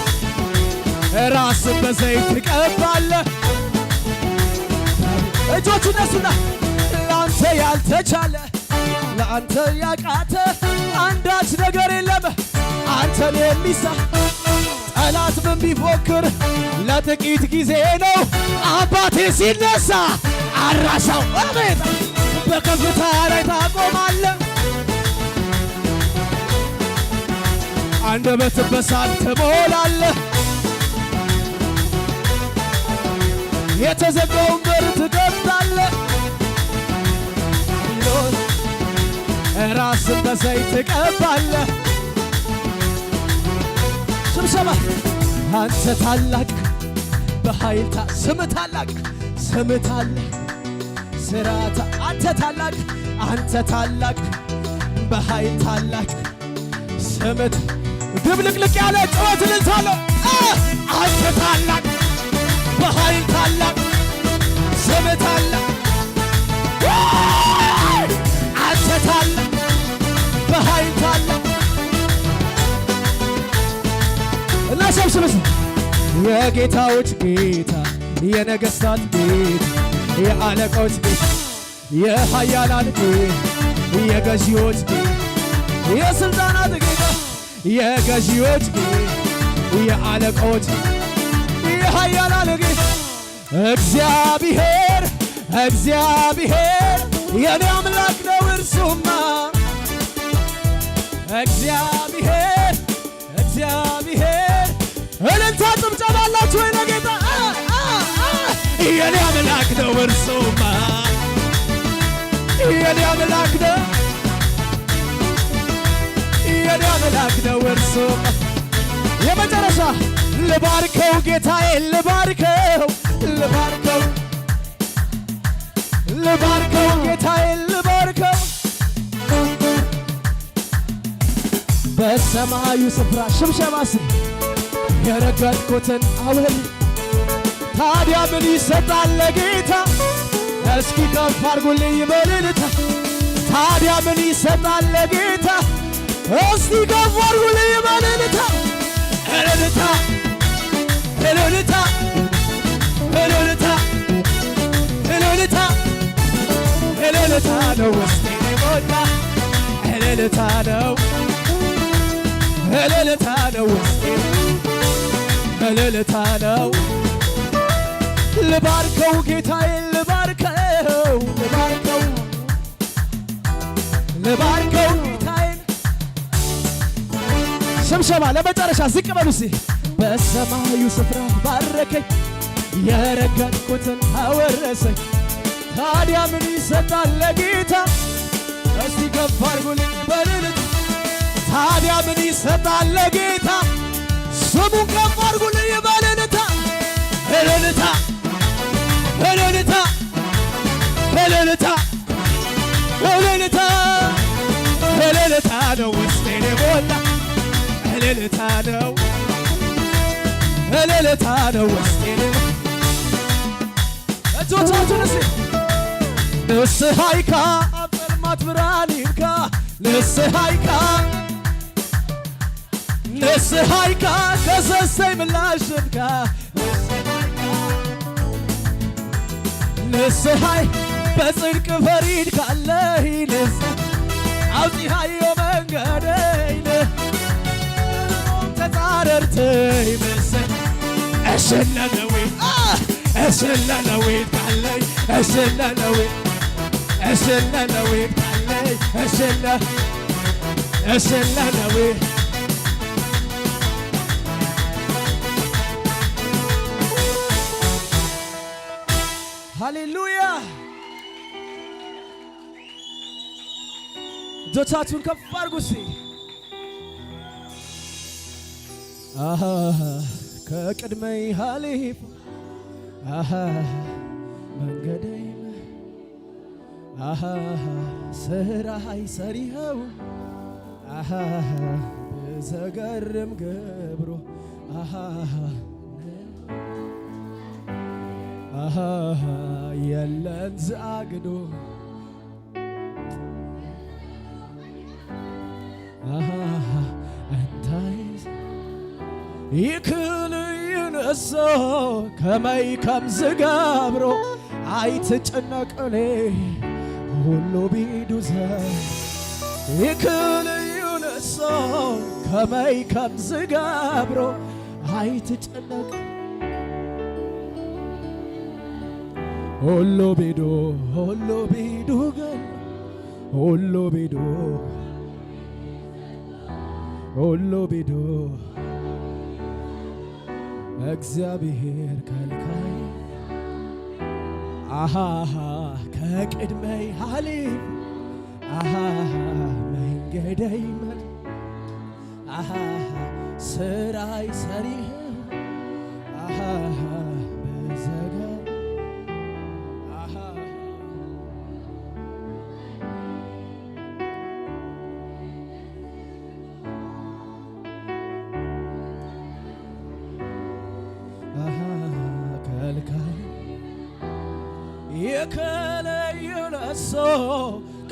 ራስን በዘይት ትቀባለህ። እጆቹ እነሱና ለአንተ ያልተቻለ፣ ለአንተ ያቃተ አንዳች ነገር የለም። አንተን የሚሳ ጠላት ምን ቢፎክር ለጥቂት ጊዜ ነው። አባቴ ሲነሳ አራሻው አቤት በከፍታ ላይ ታቆማለህ። አንደበት በሳቅ ትሞላለህ። የተዘጋውን በር ትከፍታለህ። ራስን በዘይት ትቀባለህ። ስብሰባ አንተ ታላቅ በኃይል ስም ታላቅ፣ ስም ታላቅ፣ ስራታ አንተ ታላቅ፣ አንተ ታላቅ በኃይል ታላቅ ስምት ድብልቅልቅ ያለ ጩኸት እልልታ አለው። አንተ ታላቅ በኃይል ታላቅ ስም ታላቅ፣ አንተ ታላቅ በኃይል ታላቅ። እና ሰብስብስ የጌታዎች ጌታ፣ የነገስታት ጌታ፣ የአለቆች ጌታ፣ የኃያላን ጌታ፣ የገዢዎች ጌታ፣ የስልጣናት ጌታ፣ የገዢዎች ጌታ፣ የአለቆች፣ የኃያላን ጌታ እግዚአብሔር፣ እግዚአብሔር የኔ አምላክ ነው እርሱማ። እግዚአብሔር፣ እግዚአብሔር። እልልታ ጭብጨባ አላችሁ ወይ ለጌታ? የኔ አምላክ ነው እርሱማ። የኔ አምላክ ነው፣ የኔ አምላክ ነው እርሱማ። የመጨረሻ ልባርከው ጌታዬ፣ ልባርከው፣ ልባርከው፣ ልባርከው ጌታዬ፣ ልባርከው። በሰማዩ ስፍራ ሽብሸባስ የረገጥኩትን አወል ታዲያ ምን ይሰጣል ለጌታ? እስኪ ከፍ አድርጉልኝ በእልልታ። ታዲያ ምን ይሰጣል ለጌታ? እስቲ ከፍ አድርጉልኝ በእልልታ። እልልታ፣ እልልታ፣ እልልታ፣ እልልታ፣ እልልታ ነው ውስጤን የሞላ። እልልታ ነው፣ እልልታ ነው ውስጤን፣ እልልታ ነው። ልባርከው ጌታዬ፣ ልባርከው፣ ልባርከው፣ ልባርከው ጌታዬን። ሽብሸባ ለመጨረሻ ዝቅ በሉ እስኪ። በሰማዩ ስፍራ ባረከኝ፣ የረገጥኩትን አወረሰኝ። ታዲያ ምን ይሰጣል ለጌታ? እስቲ ከፍ አድርጉልኝ በእልልታ። ታዲያ ምን ይሰጣል ለጌታ? ስሙን ከፍ አድርጉልኝ በእልልታ። እልልታ፣ እልልታ፣ እልልታ፣ እልልታ፣ እልልታ ነው ውስጤን የሞላ። እልልታ ነው፣ እልልታ ነው ውስጤን። እጆቻችሁን እስኪ። ንስሐይካ ጸልማት ብርሃን ይብካ፣ ንስሐይካ፣ ንስሐይካ ከሰሰይ ምላሽ ብካ። ንስሓይ በጽድቅ ፈሪድ ካለይ ንስሓ ኣውፂኻዮ መንገደይ ተጻረርተይ ምስል እሽለለዊ እሽለለዊ ካለይ እሽለለዊ እሽለለዊ ካለይ እሽለ እሽለለዊ ሃሌሉያ። እጆቻችሁን ከፍ አድርጉ እስቲ። አሃ ከቅድመይ ሃሊፍ አሃ መንገደይ አሃ ስራይ ሰሪኸው አሃ ብዘገርም ገብሮ አሃ አሃ የለን ዝኣግዶ አሃ እንታይ ይክእል ይንእሶ ከመይ ከም ዝገብሮ ኣይትጨነቅኔ ሁሉ ቢዱ ዘ ይክእል ይንእሶ ከመይ ከም ዝገብሮ ኣይትጨነቅ ሁሉ ቢዱ ሁሉ ቢዱ ገ ሁሉ ቢዱ ሁሉ ቢዱ እግዚአብሔር ከልካይ አሃ ከቅድመይ ሃሊፍ አሃ መንገደይ መድ አሃ ስራይ ሰሪህ አሃ በዘጋ አሃ አሃ ከልካይ የከለይለሶ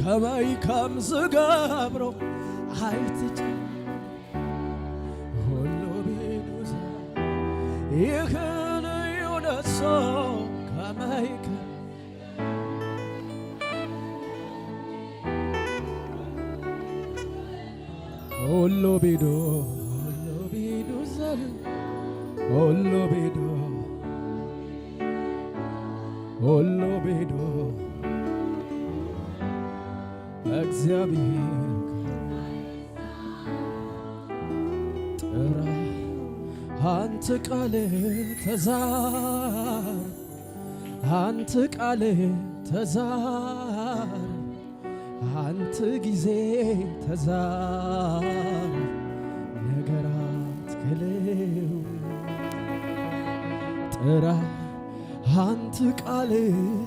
ከመይ ከም ዝገብሮ ኣይትጭ ሁሉ ቢዱዘ ይክልዩለሶ ከመይ ከም ሁሉ ቢዱ ሁሉ ቢዱ ዘል ሁሉ ቢዱ ሁሉ ቢዱ እግዚአብሔር ጥራ አንተ ቃል ተዛር አንተ ቃል ተዛር አንተ ጊዜ ተዛር ነገራት ክልው ጥራ አንተ ቃል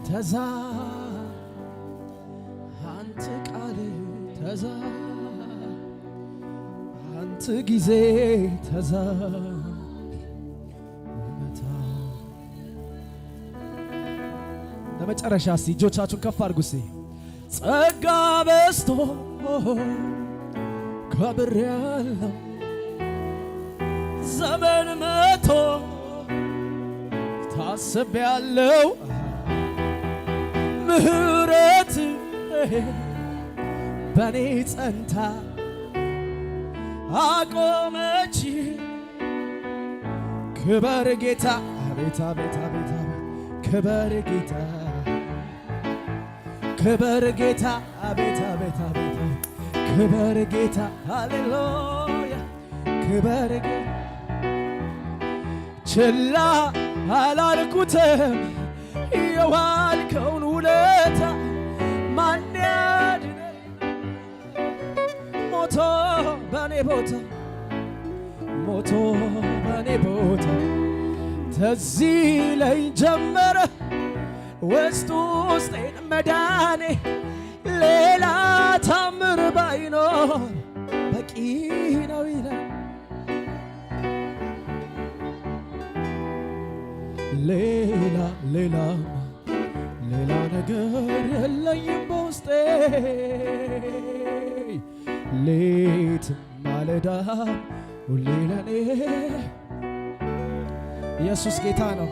ተዛር አንተ ቃል ተዛር አንተ ጊዜ ተዛር እውነታ ለመጨረሻ እስቲ እጆቻችሁን ከፍ አድርጉ እስቲ። ጸጋ በዝቶ ከብር ያለው ዘመን መቶ ታስብ ያለው ምህረት በኔ ጸንታ አቆመች። ክበር ጌታ አቤት አቤት አቤት አቤት ክበር ጌታ ክበር ጌታ አቤት አቤት አቤት ክበር ጌታ ሃሌሉያ ክበር ጌታ ችላ አላልኩትም የዋልከውን ውለታ ማን ያድነኝ ሞቶ በኔ ቦታ ሞቶ በኔ ቦታ ትዝ ይለኝ ጀመረ ውስጥ ውስጤን መዳኔ ሌላ ታምር ባይኖር በቂ ነው ይላል። ሌላ ሌላ ሌላ ነገር የለኝም በውስጤ ሌት ማለዳ ሁሌ ለኔ ኢየሱስ ጌታ ነው።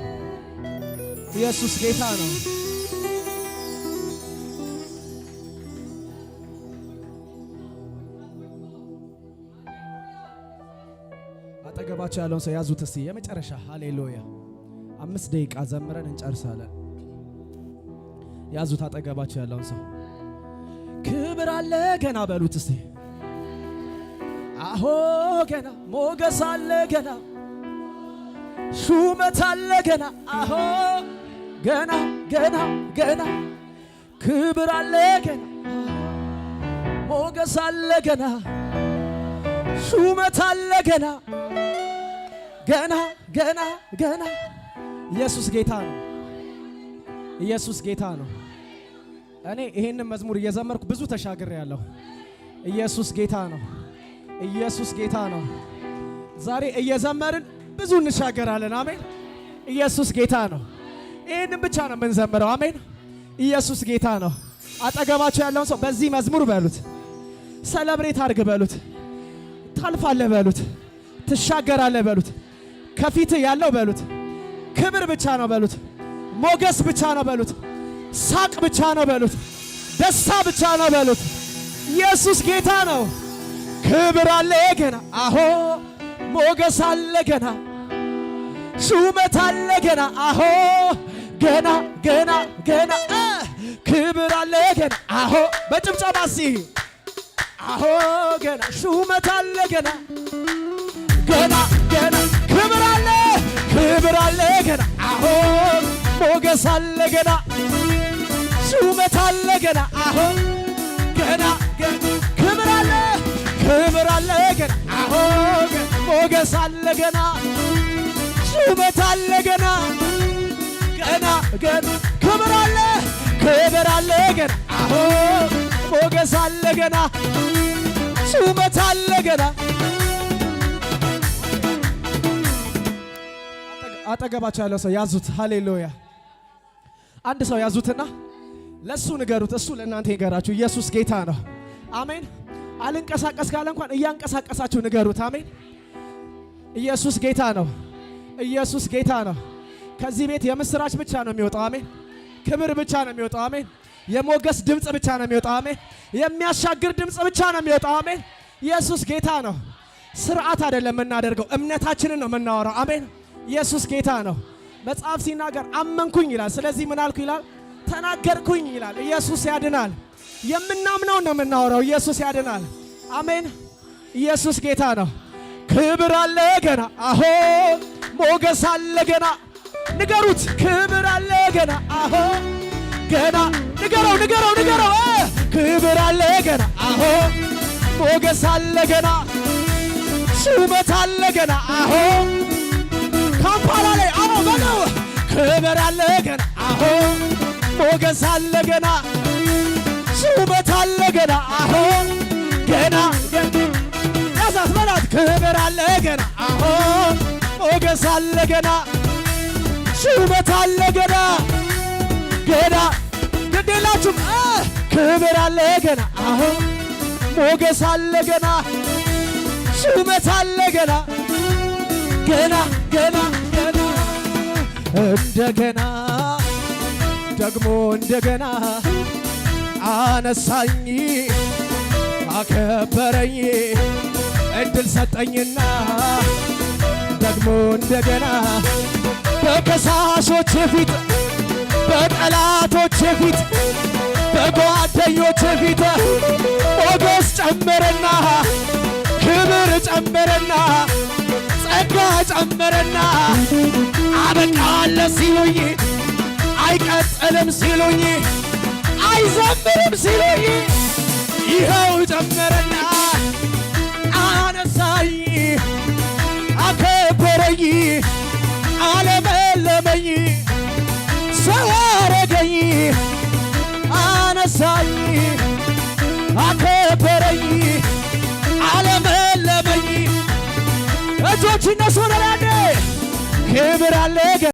ኢየሱስ ጌታ ነው። አጠገባቸው ያለውን ሰው ያዙት እስቲ የመጨረሻ። ሃሌሉያ። 5 ደቂቃ ዘምረን እንጨርሳለን። ያዙት አጠገባቸው ያለውን ሰው። ክብር አለ ገና በሉት እስቲ። አሆ ገና ሞገስ አለ ገና፣ ሹመት አለ ገና፣ አሆ ገና ገና ገና፣ ክብር አለ ገና፣ ሞገስ አለ ገና፣ ሹመት አለ ገና ገና ገና ገና። ኢየሱስ ጌታ ነው። ኢየሱስ ጌታ ነው። እኔ ይሄንን መዝሙር እየዘመርኩ ብዙ ተሻግሬያለሁ። ኢየሱስ ጌታ ነው። ኢየሱስ ጌታ ነው። ዛሬ እየዘመርን ብዙ እንሻገራለን። አሜን። ኢየሱስ ጌታ ነው። ይህንን ብቻ ነው የምንዘምረው። አሜን። ኢየሱስ ጌታ ነው። አጠገባቸው ያለውን ሰው በዚህ መዝሙር በሉት፣ celebrate አድርግ በሉት፣ ታልፋለህ በሉት፣ ትሻገራለህ በሉት፣ ከፊት ያለው በሉት፣ ክብር ብቻ ነው በሉት፣ ሞገስ ብቻ ነው በሉት፣ ሳቅ ብቻ ነው በሉት፣ ደስታ ብቻ ነው በሉት። ኢየሱስ ጌታ ነው። ክብር አለ ገና፣ አሆ ሞገስ አለ ገና፣ ሹመት አለ ገና፣ አሆ ገና ገና ገና፣ ክብር አለ ገና፣ አሆ በጭብጨባ እስቲ፣ አሆ ገና ሹመት አለ ገና ገና ገና፣ ክብር አለ፣ ክብር አለ ገና፣ አሆ ሞገስ አለ ገና፣ ሹመት አለ ገና፣ አሆ ገና ገና፣ ክብር አለ፣ ክብር አለ ገና፣ አሆ ሞገስ አለ ገና፣ ሹመት አለ ገና ገና ገና፣ ክብር አለ፣ ክብር አለ ገና፣ አሆ ሞገስ አለ ገና፣ ሹመት አለ ገና። አጠገባቸው ያለው ሰው ያዙት። ሃሌሉያ። አንድ ሰው ያዙትና ለሱ ንገሩት፣ እሱ ለእናንተ ይንገራችሁ። ኢየሱስ ጌታ ነው። አሜን። አልንቀሳቀስ ካለ እንኳን እያንቀሳቀሳችሁ ንገሩት። አሜን። ኢየሱስ ጌታ ነው። ኢየሱስ ጌታ ነው። ከዚህ ቤት የምስራች ብቻ ነው የሚወጣው። አሜን። ክብር ብቻ ነው የሚወጣው። አሜን። የሞገስ ድምፅ ብቻ ነው የሚወጣው። አሜን። የሚያሻግር ድምፅ ብቻ ነው የሚወጣው። አሜን። ኢየሱስ ጌታ ነው። ስርዓት አይደለም የምናደርገው፣ እምነታችንን ነው የምናወራው። አሜን። ኢየሱስ ጌታ ነው። መጽሐፍ ሲናገር አመንኩኝ ይላል። ስለዚህ ምን አልኩ ይላል? ተናገርኩኝ ይላል። ኢየሱስ ያድናል። የምናምነውን ነው የምናወራው። ኢየሱስ ያድናል። አሜን። ኢየሱስ ጌታ ነው። ክብር አለ ገና፣ አሆ ሞገስ አለ ገና። ንገሩት፣ ክብር አለ ገና፣ አሆ ገና። ንገረው፣ ንገረው፣ ንገረው። ክብር አለ ገና፣ አሆ ሞገስ አለ ገና፣ ሹመት አለ ገና፣ አሆ ካምፓላ ላይ አዎ በለው። ክብር አለ ገና፣ አሆ ሞገስ አለ ገና፣ ሹመት አለ ገና፣ አሆ ገና። ያዛት በላት። ክብር አለ ገና፣ አሆ ሞገስ አለ ገና፣ ሹመት አለ ገና ገና። ግድ የላችሁም። ክብር አለ ገና፣ አሆ ሞገስ አለ ገና፣ ሹመት አለ ገና ገና ገና ገና። እንደገና ደግሞ እንደገና አነሳኝ፣ አከበረኝ፣ እድል ሰጠኝና ደግሞ እንደገና በከሳሾች ፊት፣ በጠላቶች ፊት፣ በጓደኞች ፊት ሞገስ ጨመረና፣ ክብር ጨመረና፣ ጸጋ ጨመረና፣ አበቃለ ሲሉኝ፣ አይቀጥልም ሲሉኝ፣ አይዘምርም ሲሉኝ፣ ይኸው ጨመረና አነሳኝ፣ አከበረኝ፣ አለመለመኝ፣ ሰው አረገኝ። አነሳኝ፣ አከበረኝ፣ አለመለመኝ። እጆች እነሱ ወደ ላይ። ክብር አለ።